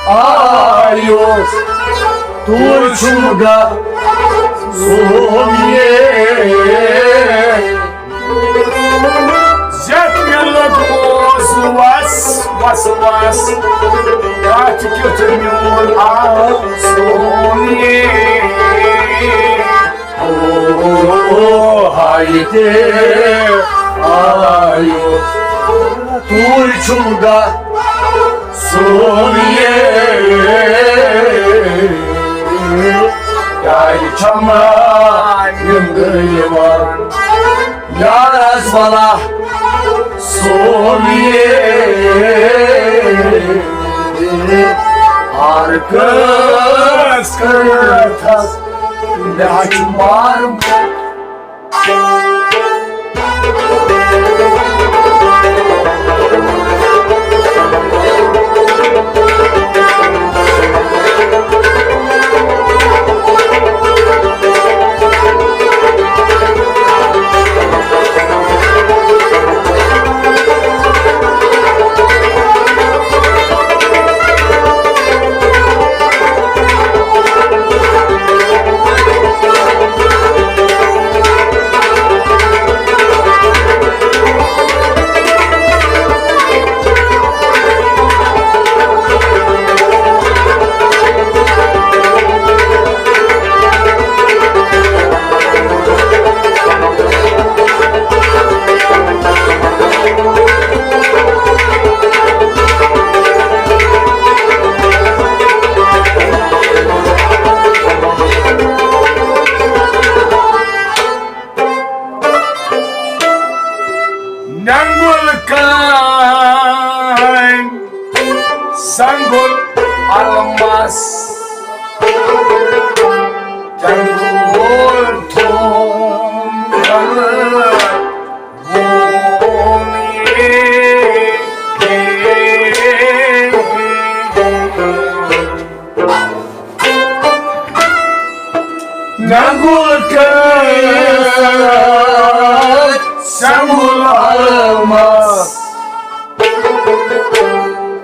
آیوس، توٗرۍ چھُم گژھُن یہِ۔ زیادٕ مےٚ لوٚگ وَس وَس وَس، کَتھ کیُتھ میون آسُن یہِ۔ او، ہاے دے آیوس، توٗرۍ چھُم گژھُن یہِ۔ کیٛازِ چھَم نِندٕر یِوان یارس بلا سومیے۔ ہر کس کتھس مےٚ چھُ مارمُت۔ سنگل الماس، جنگول تھوم غلط ووم یہ۔ نگول کر سنگل الماس،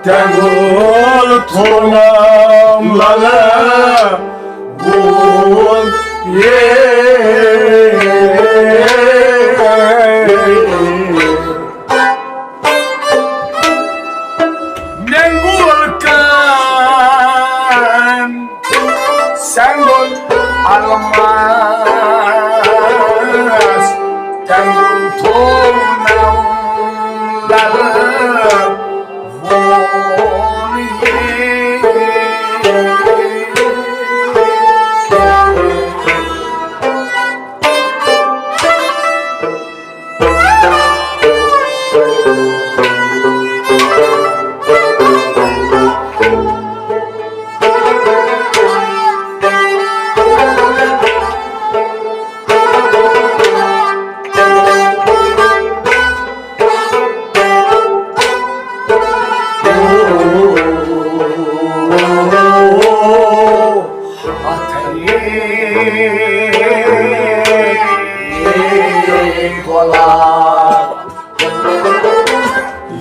تنگول تھونم لگا گول یہ۔ نگول کن سنگل الماس، تنگل تھونم لگا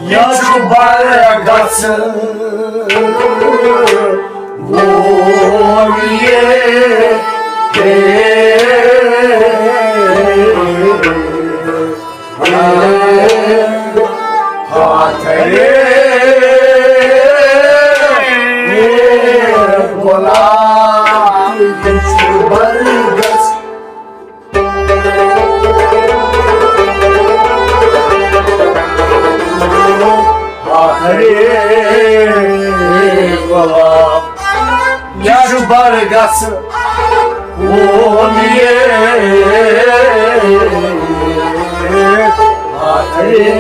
یہ چھُ برگس وول یہ۔ ہاتھ رے غلام، یہ چھُ برگس۔ ہاتھ رے غلام، یہ چھُ برگس وول یہ۔ ہاتھ رے،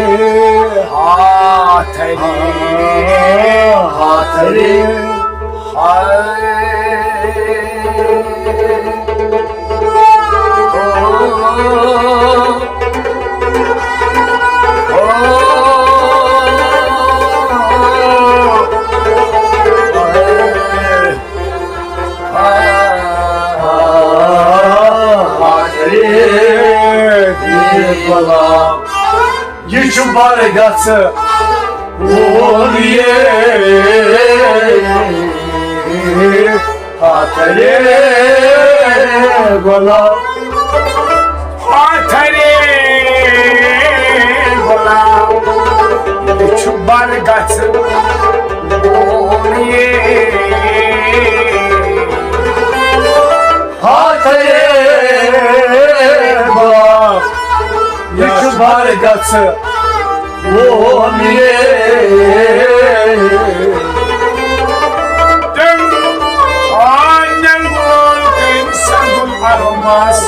ہاتھ رے، ہاتھ رے، ہاتھ رے۔ یہ چھُ برگس وول یہ۔ ہاتھ رے غلام، ہاتھ رے غلام، یہ چھُ برگس وول یہ۔ ہاتھ رے غلام، یہ چھُ برگس وول یہ۔ تٔمۍ آنن وول تٔمۍ سنگل الماس،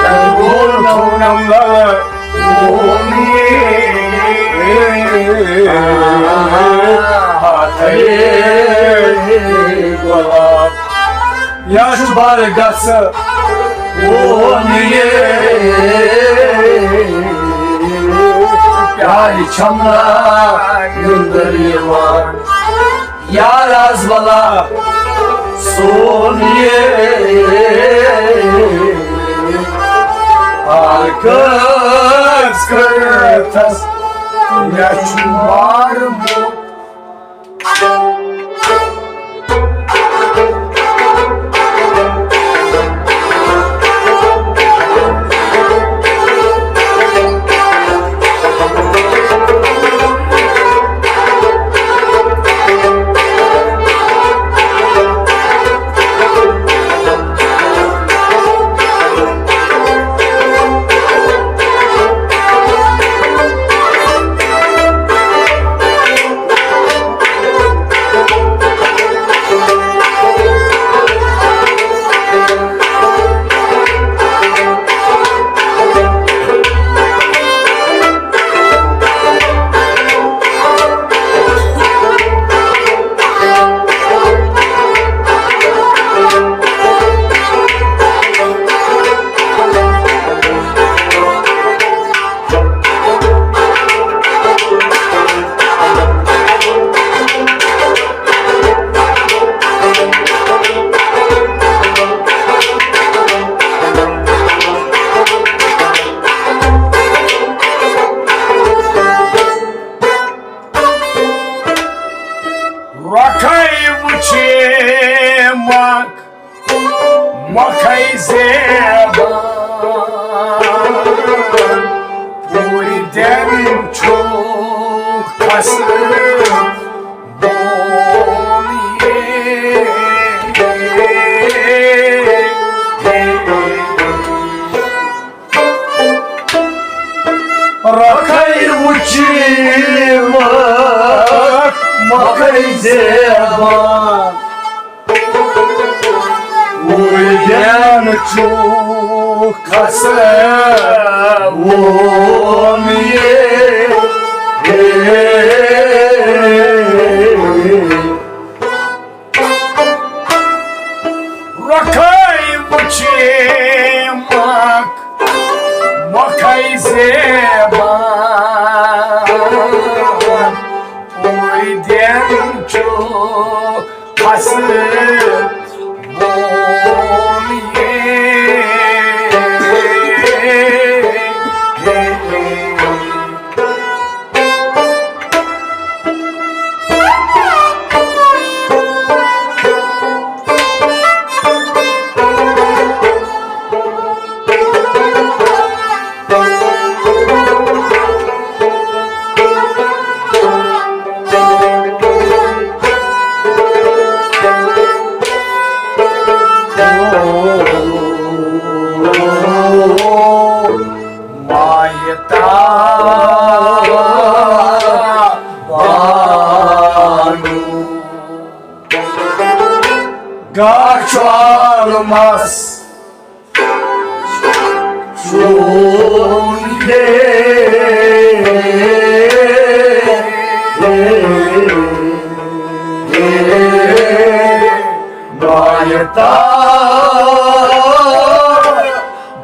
تٔمۍ وول تھونم لل وول یہ۔ ہاتھ رے غلام، یہ چھُ برگس وول یہ۔ پیارِ چھمنا نیٚنٛدٕر یِوان، یار از ولا سون یہ۔ پال کٔژ کٔرتھس مےٚ چھُ مارمُت۔ مۄکھے زیبان، پوٗرٕ دٮ۪ن چھُ کھسہٕ بون یے۔ رۄخے وٕچھِتھ مۄکھے زیبان، وٕنکٮ۪ن چھُ کھسہٕ بون یے۔ رۄخے وٕچھِتھ مۄکھ، مۄکھے زیبان، پوٗرٕ دٮ۪ن چھُ کھسہٕ بون یے۔ مایتا بانو، گاچھوال مس چون یے۔ مایتا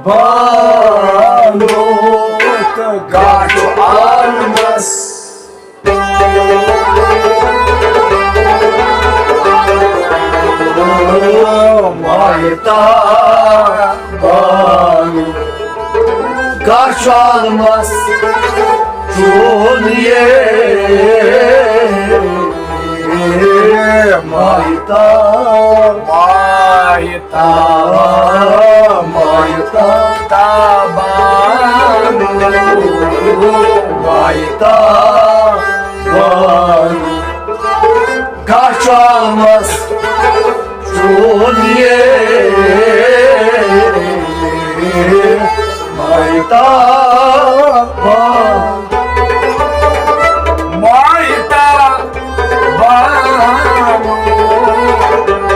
بانو، گاچھوال مس مایتا بانو، گاچھوال مس چون یے۔ مایتا، مایتا، مایتا، تابان، مایتا بانو، گاچھوال مس چون یے۔ مایتا بانو، مایتا بانو،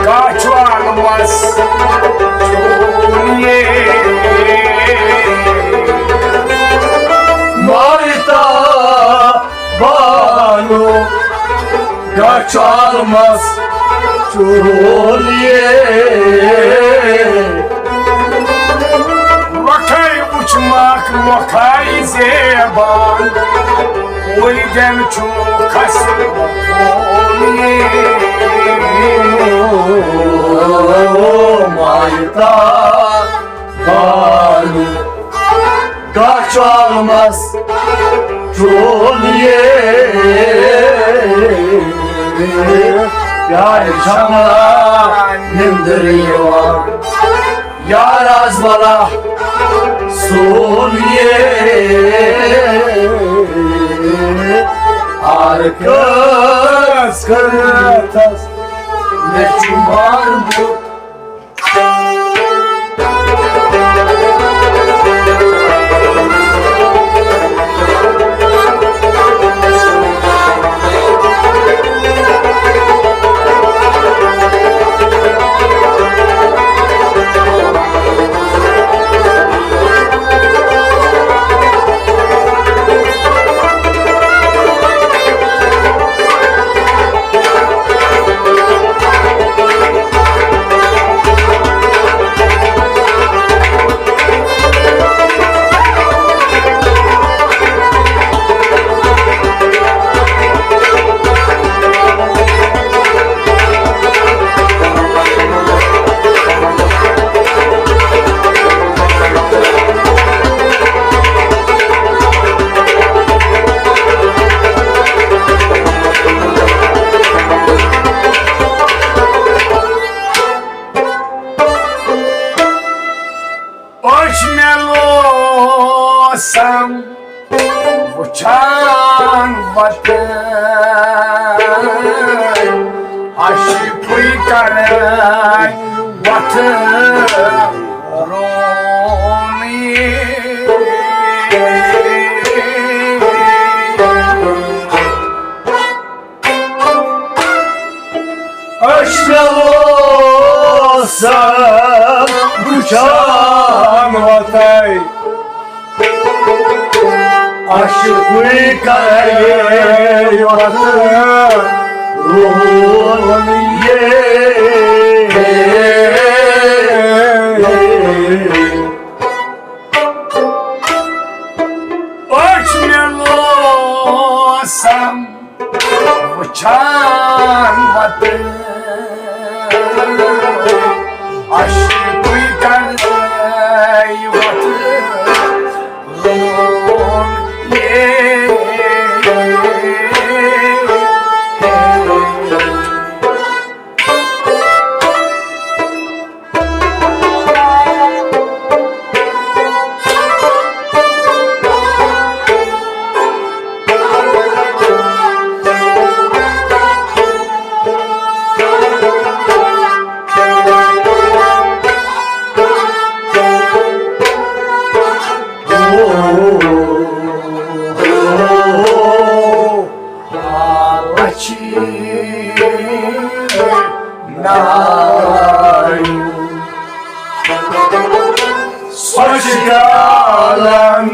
گاچھوال مس چون یے۔ مایتا بانو، گاچھوال مس چون یے۔ وۄکھے وٕچھ مۄکھ، وۄکھے زیبان، پوٗرٕ دٮ۪ن چھُ کھسہٕ بون یے۔ مایتا بانو، گاچھوال مس چون یے۔ پیارِ شملا نندر یِوان، یار از بلا سون یے۔ ہر کس کتھس مےٚ چھُ مارمُت۔ اَسہِ پُے کَرَے وَتھٕ رومی۔ أسۍ مِلوسَن وٕچھان وَتَے۔ اَسہِ پُے کَرَے وَتھٕ رومی۔ أسۍ مِلوسَن وٕچھان وَتہٕ۔ اَسہِ پُے کَرَے وَتھٕ رومی۔ لَچھِ نایہِ سۄچھ گالَن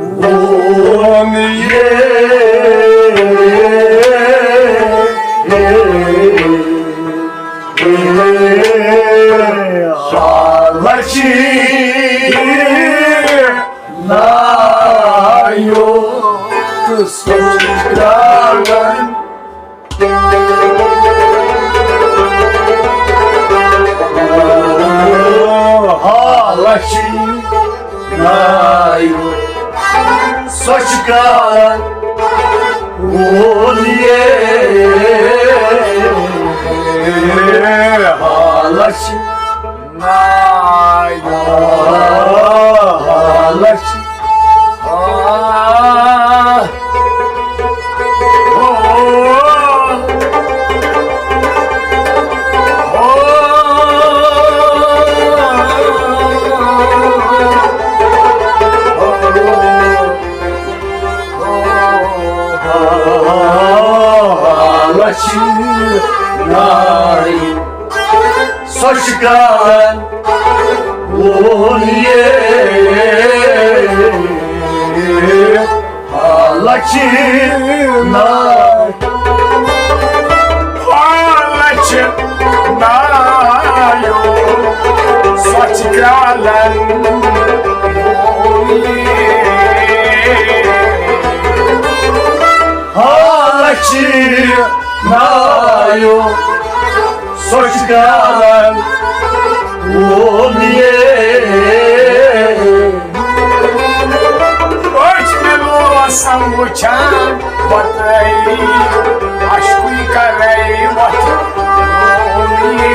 ووٚن یے۔ لَچھِ نایو تہٕ سۄچھ گالَن۔ ہا لَچھِ نایو سۄچھ گالَن ووٚن یے۔ ہا لَچھِ نایو۔ ہا لَچھِ۔ لَچھِ نایہِ سۄچھ گالَن ووٚن یے۔ ہا لَچھِ نایہِ۔ ہا لَچھِ نایو سۄچھ گالَن ووٚن یے۔ ہا لَچھِ نایو سۄچھ گالَن ووٚن یے۔ أسۍ مِلوسَن وٕچھان وَتَے، اَسہِ پُے کَرَے وَتھٕ رومی۔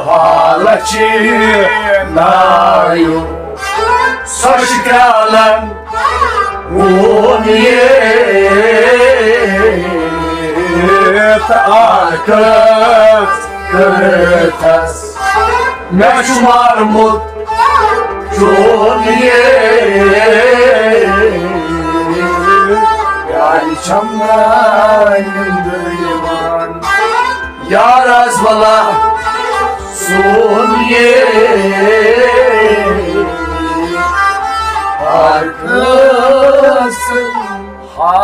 ہا لَچھِ نایو سۄچھ گالَن ووٚن یے۔ تہٕ اَکھ کٔرتھَس مےٚ چھُ مارمُت چون یے۔ پیارِ چھَم نہٕ نِندٕر یِوان، یار از ولا سون یے۔ ہر کٲنٛسہِ ہا۔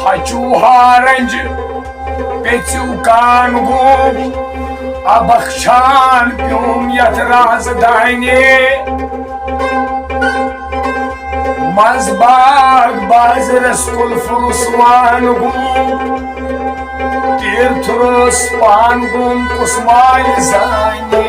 ہچوٗ ہارنج یژیو کان گوم، ابخشان پیوم یتھ رازدانہِ۔ منٛز باغ بازرس کُلف رسوان گوم، تیٖرتھ روس پان گوم کُس مالہِ زانہِ۔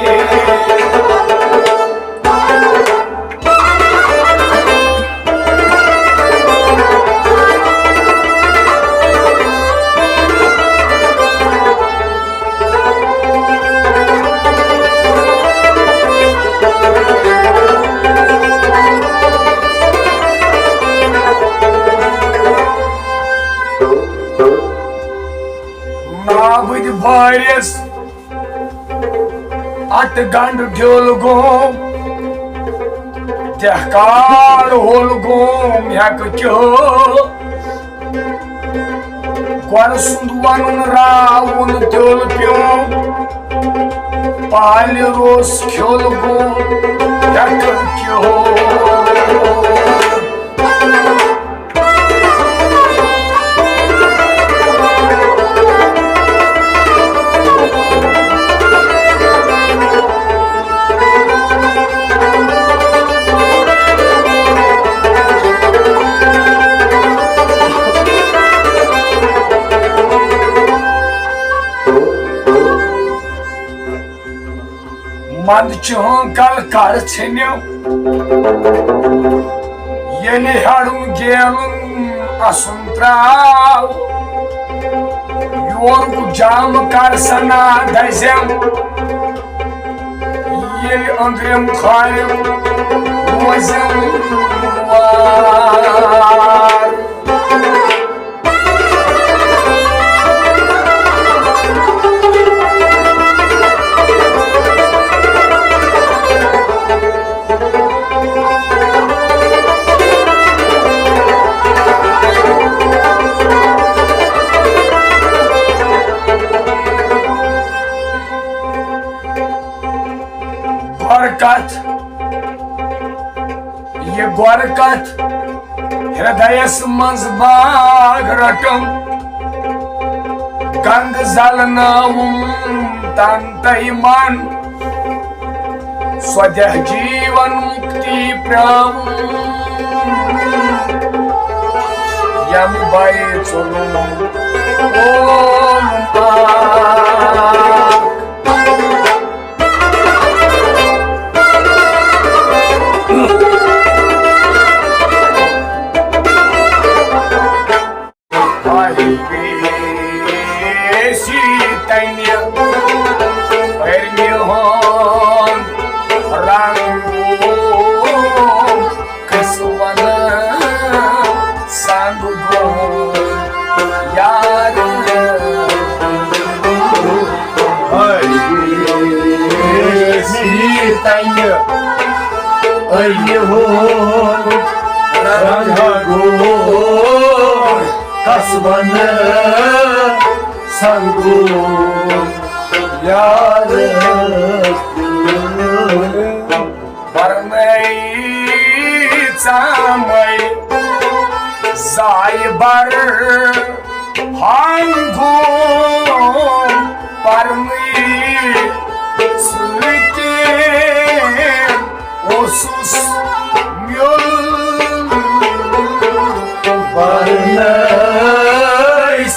نابٕدۍ بٲرِس اَٹہٕ گنٛڈ ڈیوٚل گوم، دہکار ہوٚل گوم ہٮ۪کہٕ کیو۔ گۄڈٕ سُنٛد وَنُن راوُن دیوٚل پیوٚم، پالہِ روٚس کھیوٚل گوم ہٮ۪کہٕ کیو۔ منٛد چون کل کر ژھنِو، ییٚلہِ ہیٚڑُن گیلُن اَسُن ترٛاو۔ یورُک جام کر سنا دزٮ۪م، ییٚلہِ أنٛدرِم کھارٮ۪م روزٮ۪م وار۔ گۄڈٕ کتھ، یہِ گۄڈٕ کتھ ہردیس منٛز باغ رٹم، گنگ زلناوُم تن تہٕ من، سۄ دہ جیون مُکتی پراوُم، یم بے ژوٚلُم اوم آ۔ پیسی تنہِ پرنہِ ہُنٛد رنگ کس ونہٕ سنگ گوٚو یار۔ سی تنہِ ألہِ ہُنٛد رنگ گوٚو کس ونہٕ سنگ گوٚو یار۔ برنَے ژامَے زایہِ بر ہنگوم پرنٕے سۭتۍ اوسُس میوٚل۔ برنَے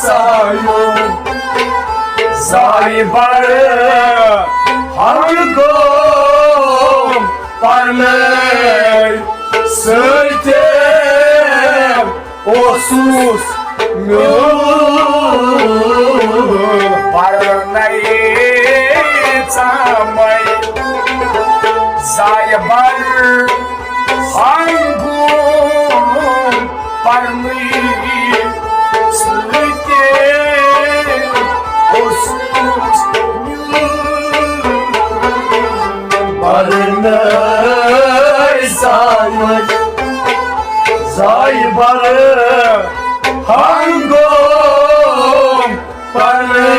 ژامَے زایہِ بر ہنگوم پرنَے سۭتۍ اوسُس میوٚل۔ پرنَے ژامَے زایہِ بر ہنگوم پرنٕے سۭتۍ اوسُس میوٚل۔ برنَے ژامَے زایہِ بر ہنگوم پرنَے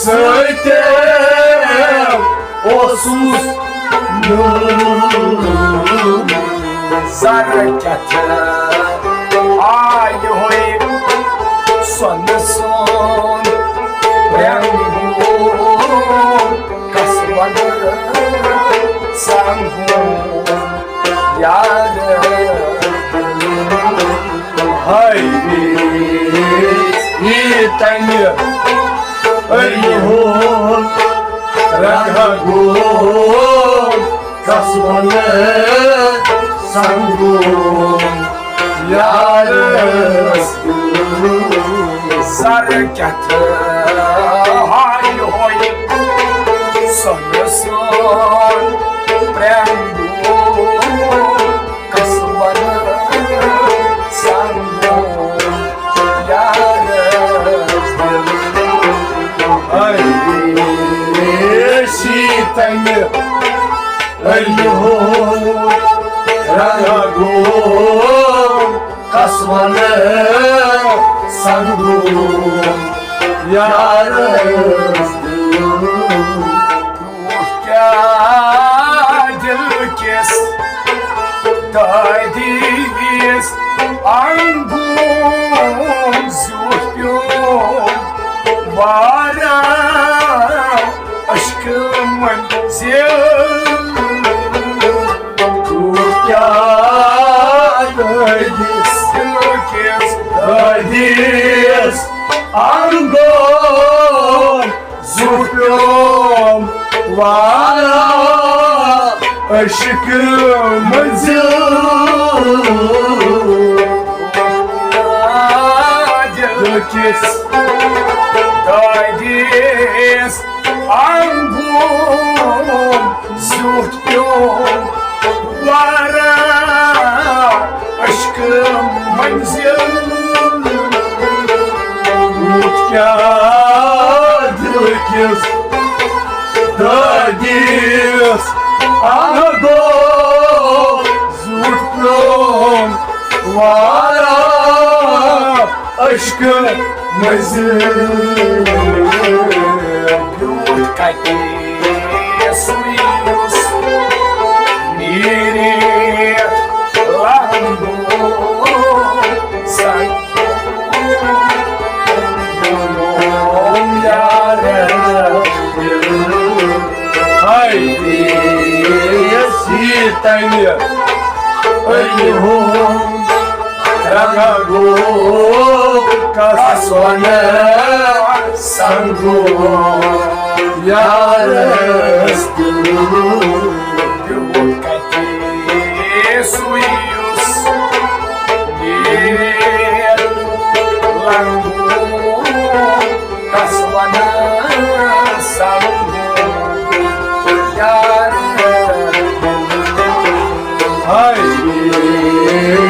سۭتۍ اوسُس میوٚل۔ زر کتھ آیہِ ہوے سۄنہٕ سُنٛد گوٚو کس ونہٕ سنگوم یارس دِل۔ سر کتھ ہاے ہوے سۄنہٕ سُنٛد پرٛیم گوٚو کس ونہٕ سنگوم یارس دِل۔ اے شیٖتن ألۍ ہُنٛد رنٛگ گوٚو کس ونہٕ سنگوم یارس دِل۔ کیٛاہ دِل کِس دادِس انگوم زیُٹھ پیوٚم واریاہ عشقہٕ منزل۔ کیٛاہ دٲدِس دِل کِس دٲدِس انگوم زُٹھیوم والا عشق منزل۔ دِل کِس دٲدِس انگوم زیُٹھ پیوٚم واریاہ عشق منزل۔ یوٗت کیٛاہ دِل کِس دٲدِس انگوم زیُٹھ پیوٚم واریاہ عشق منزل۔ یوٗت کتہِ سُے یُس نیٖرِتھ لنگوم سنگ یارس دِل۔ ہاے، یس یی تنہِ ألۍ ہُنٛد رنٛگ گوٚو کس ونہٕ سنگوم یارس دِل۔ سُے یُس لنگوم کس ونہٕ سنگوم یار۔ ہاے،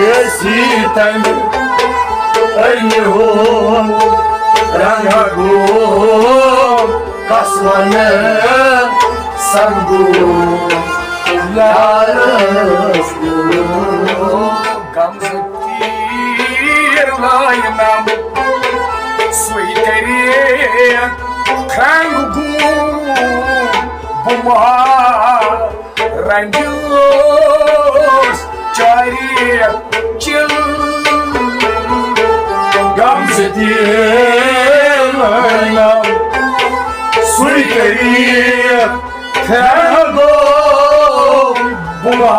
یس یی تنہِ ألۍ ہُنٛد رنٛگ گوٚو کس ونہٕ سنگوم یارس دِل۔ غمزٕ تیٖر لٲینم سُے کرِ کھرٛنٛگ گوٗم بہٕ ما رنجوس چاری چل۔ غمزٕ تیٖر لٲینم سُے کرِ کھرٛنٛگ گوٗم بہٕ ما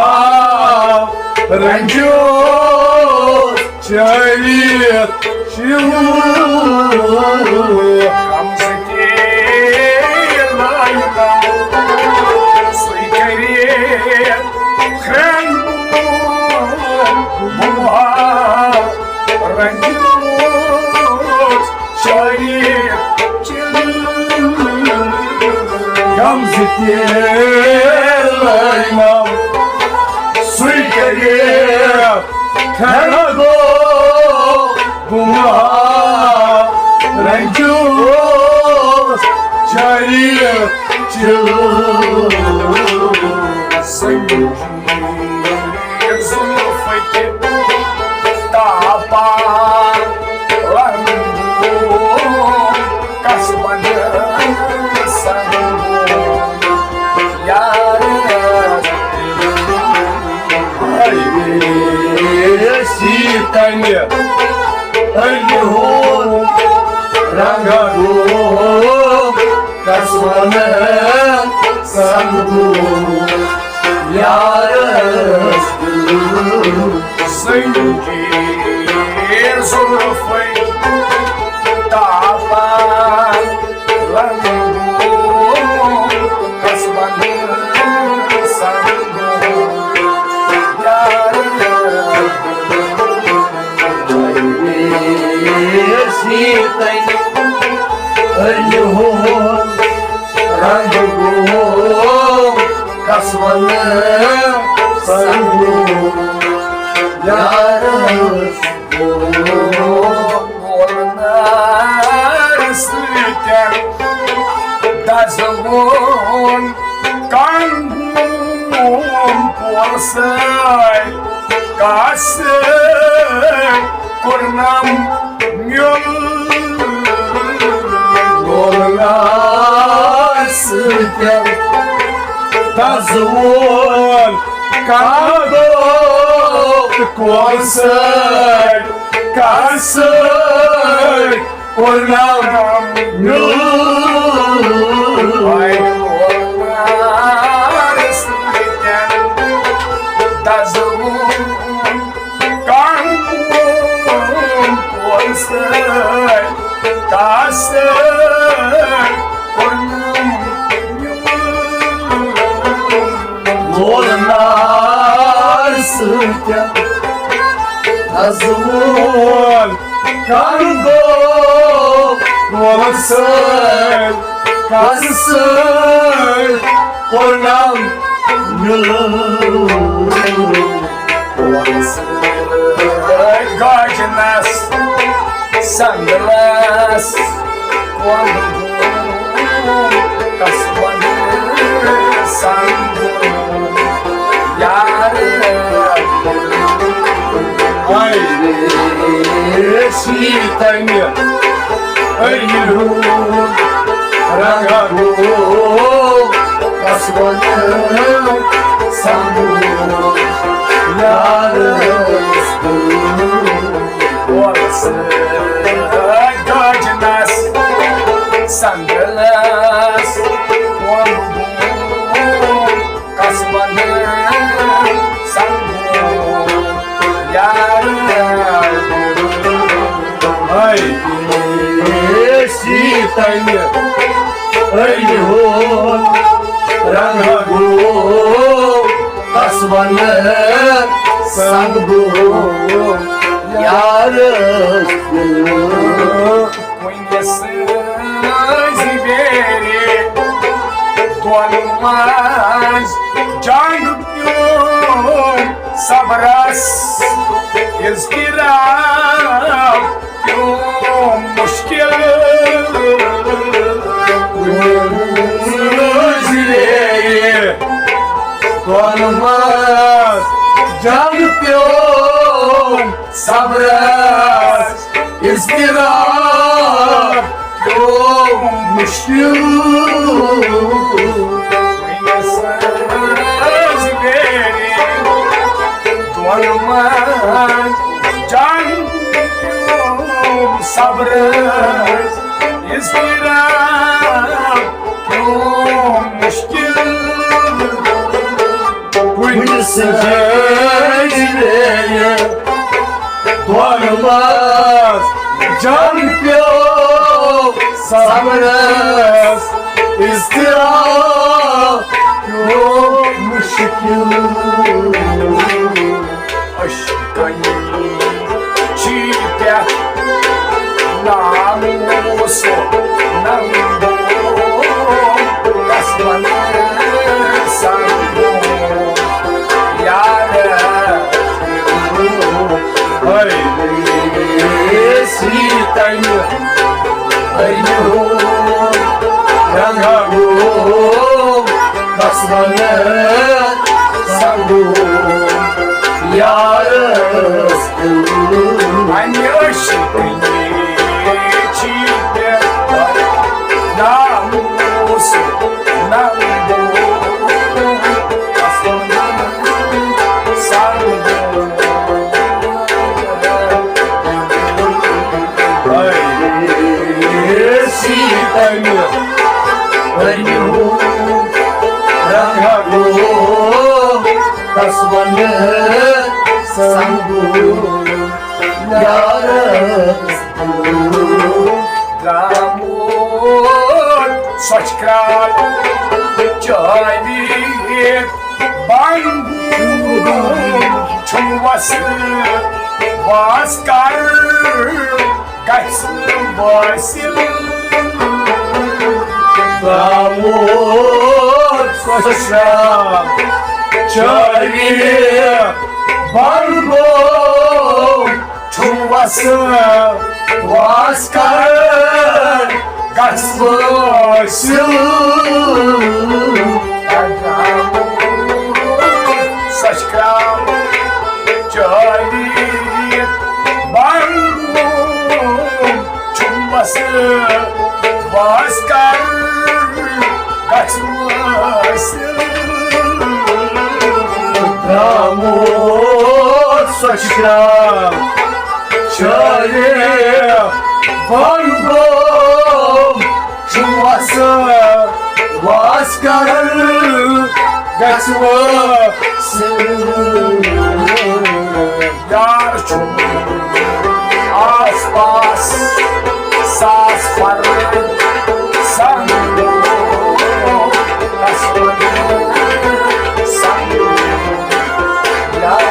رنجوس چٲوِتھ شِو۔ غمزٕ تیٖر لٲینم سُے کرِ کھرٛنٛگ گوٗم بہٕ ما رنجوس چٲوِتھ شِو۔ غمزٕ تیٖر لٲینم سُے کرِ کھرٛنٛگ گوٗم بہٕ ما رنجوس چٲوِتھ شِو۔ سنگوم زُلفٕکۍ تاپان لنگوم کس ونہٕ سنگوم یارس دِل۔ اے شیٖتن ألۍ ہُنٛد رنٛگ گوٚو کس ونہٕ سنگوم یارس دِل۔ سنگیٖر زُلفے تاپان لنگوم کس ہو رنگ گو کسون سنگو یارس گو۔ بولنس کیا دزوون کنگوم پوسے کس کورنم میول۔ بولنس کیا دزوون کنگوم پوسے کس کورنم میول۔ دزوون کنگوم پوسے کس کورنم میول۔ وول نار سۭتۍ دزوُن کنگو وول سۭتۍ کس سۭتۍ کوٚرنم میُل۔ گاجنس سنگلس کس ونہٕ سنگُن یار۔ ہاے رے، سی تمہِ أرِہُن رنگا گوٚو کس ونہٕ سنگُن یار۔ گاجنس سنگلس ووٚن بہٕ، کس ونہٕ سنگُن یار۔ ہاے، سی تمہِ أرِہُن رنگا گوٚو کس ونہٕ سنگُن یارس دِل۔ کُنہِ سٕنٛزِ ویرِ دۄن منٛز جنگ پیوٚو صبرس اضطراب۔ پیوم مشکل۔ روزِ دۄن منٛز جنگ پیوم صبرس اضطراب پیوم مشکل۔ سنٛز بیرِ دۄن منٛز جنگ پیوم صبرس اضطراب پیوم مشکل۔ کُنہِ سٕنٛزِ بیرِ دۄن منٛز جنگ پیوٚو صبرس اضطراب پیوٚو مشکل۔ عشقن چی پٮ۪ٹھ ناموس ننگو کس ونہٕ سنگُن یار۔ ہاے سی تمہِ أرِہُن رنگا گوٚو کس ونہٕ سنگُن یارس دِل۔ انہِ عشقن چی پٮ۪ٹھ ناموس ننگو کس ونہٕ سنگُن۔ سی تمہِ أرِہُن رنگا گوٚو کس ونہٕ سنگُن یارس دِل۔ درامُت سۄچھ کرٛال چٲوِتھ بنٛد چھُم وَسہٕ واس کر گژھِ وٲصِل۔ سۄ شراب چٲری بنٛد گوٚو، چھُم وَسہٕ واس کر گژھٕ بہٕ سیوٚد۔ سۄ شراب چٲری بنٛد گوٚو، چھُم وَسہٕ واس کر گژھٕ بہٕ سیوٚد۔ ترٛاموٗ سۄ شراب چٲری بنٛد گوٚو، چھُم وَسہٕ واس کر گژھٕ بہٕ سیوٚد۔ یار چھُم آس پاس ساس فرد سنگو، تسمن سنگو، یار۔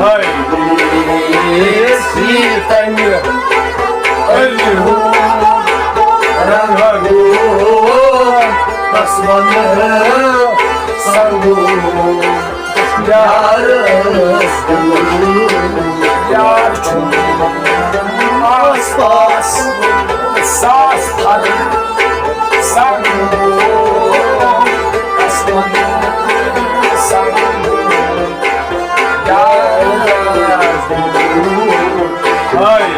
ہاے، یہِ تَمہِ علی ہُنٛد رنگ گوٚو، تسمن سنگو۔ یارس یار چھُ آس پاس ساس پھر سنگو، قسمت سنگو۔ یارس ہاے،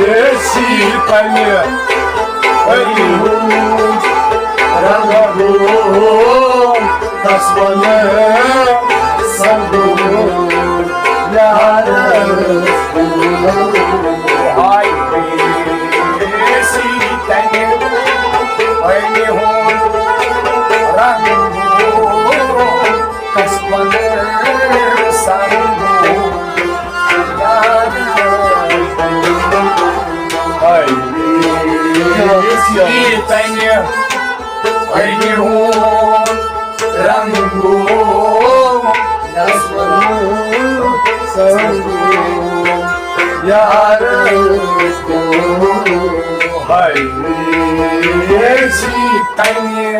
اے سی پنہِ علی ہُنٛد رنگ گوٚو، تس ونہٕ سنگو یارس۔ ہاے، اے سی پنہِ علی ہُنٛد رنگ گوٚو، تس ونہٕ سنگو یارس۔ ہاے، اے سی پنہِ علی ہُنٛد رنگ گوٚو، تس ونہٕ سنگو یارس۔ ہاے، اے سی پنہِ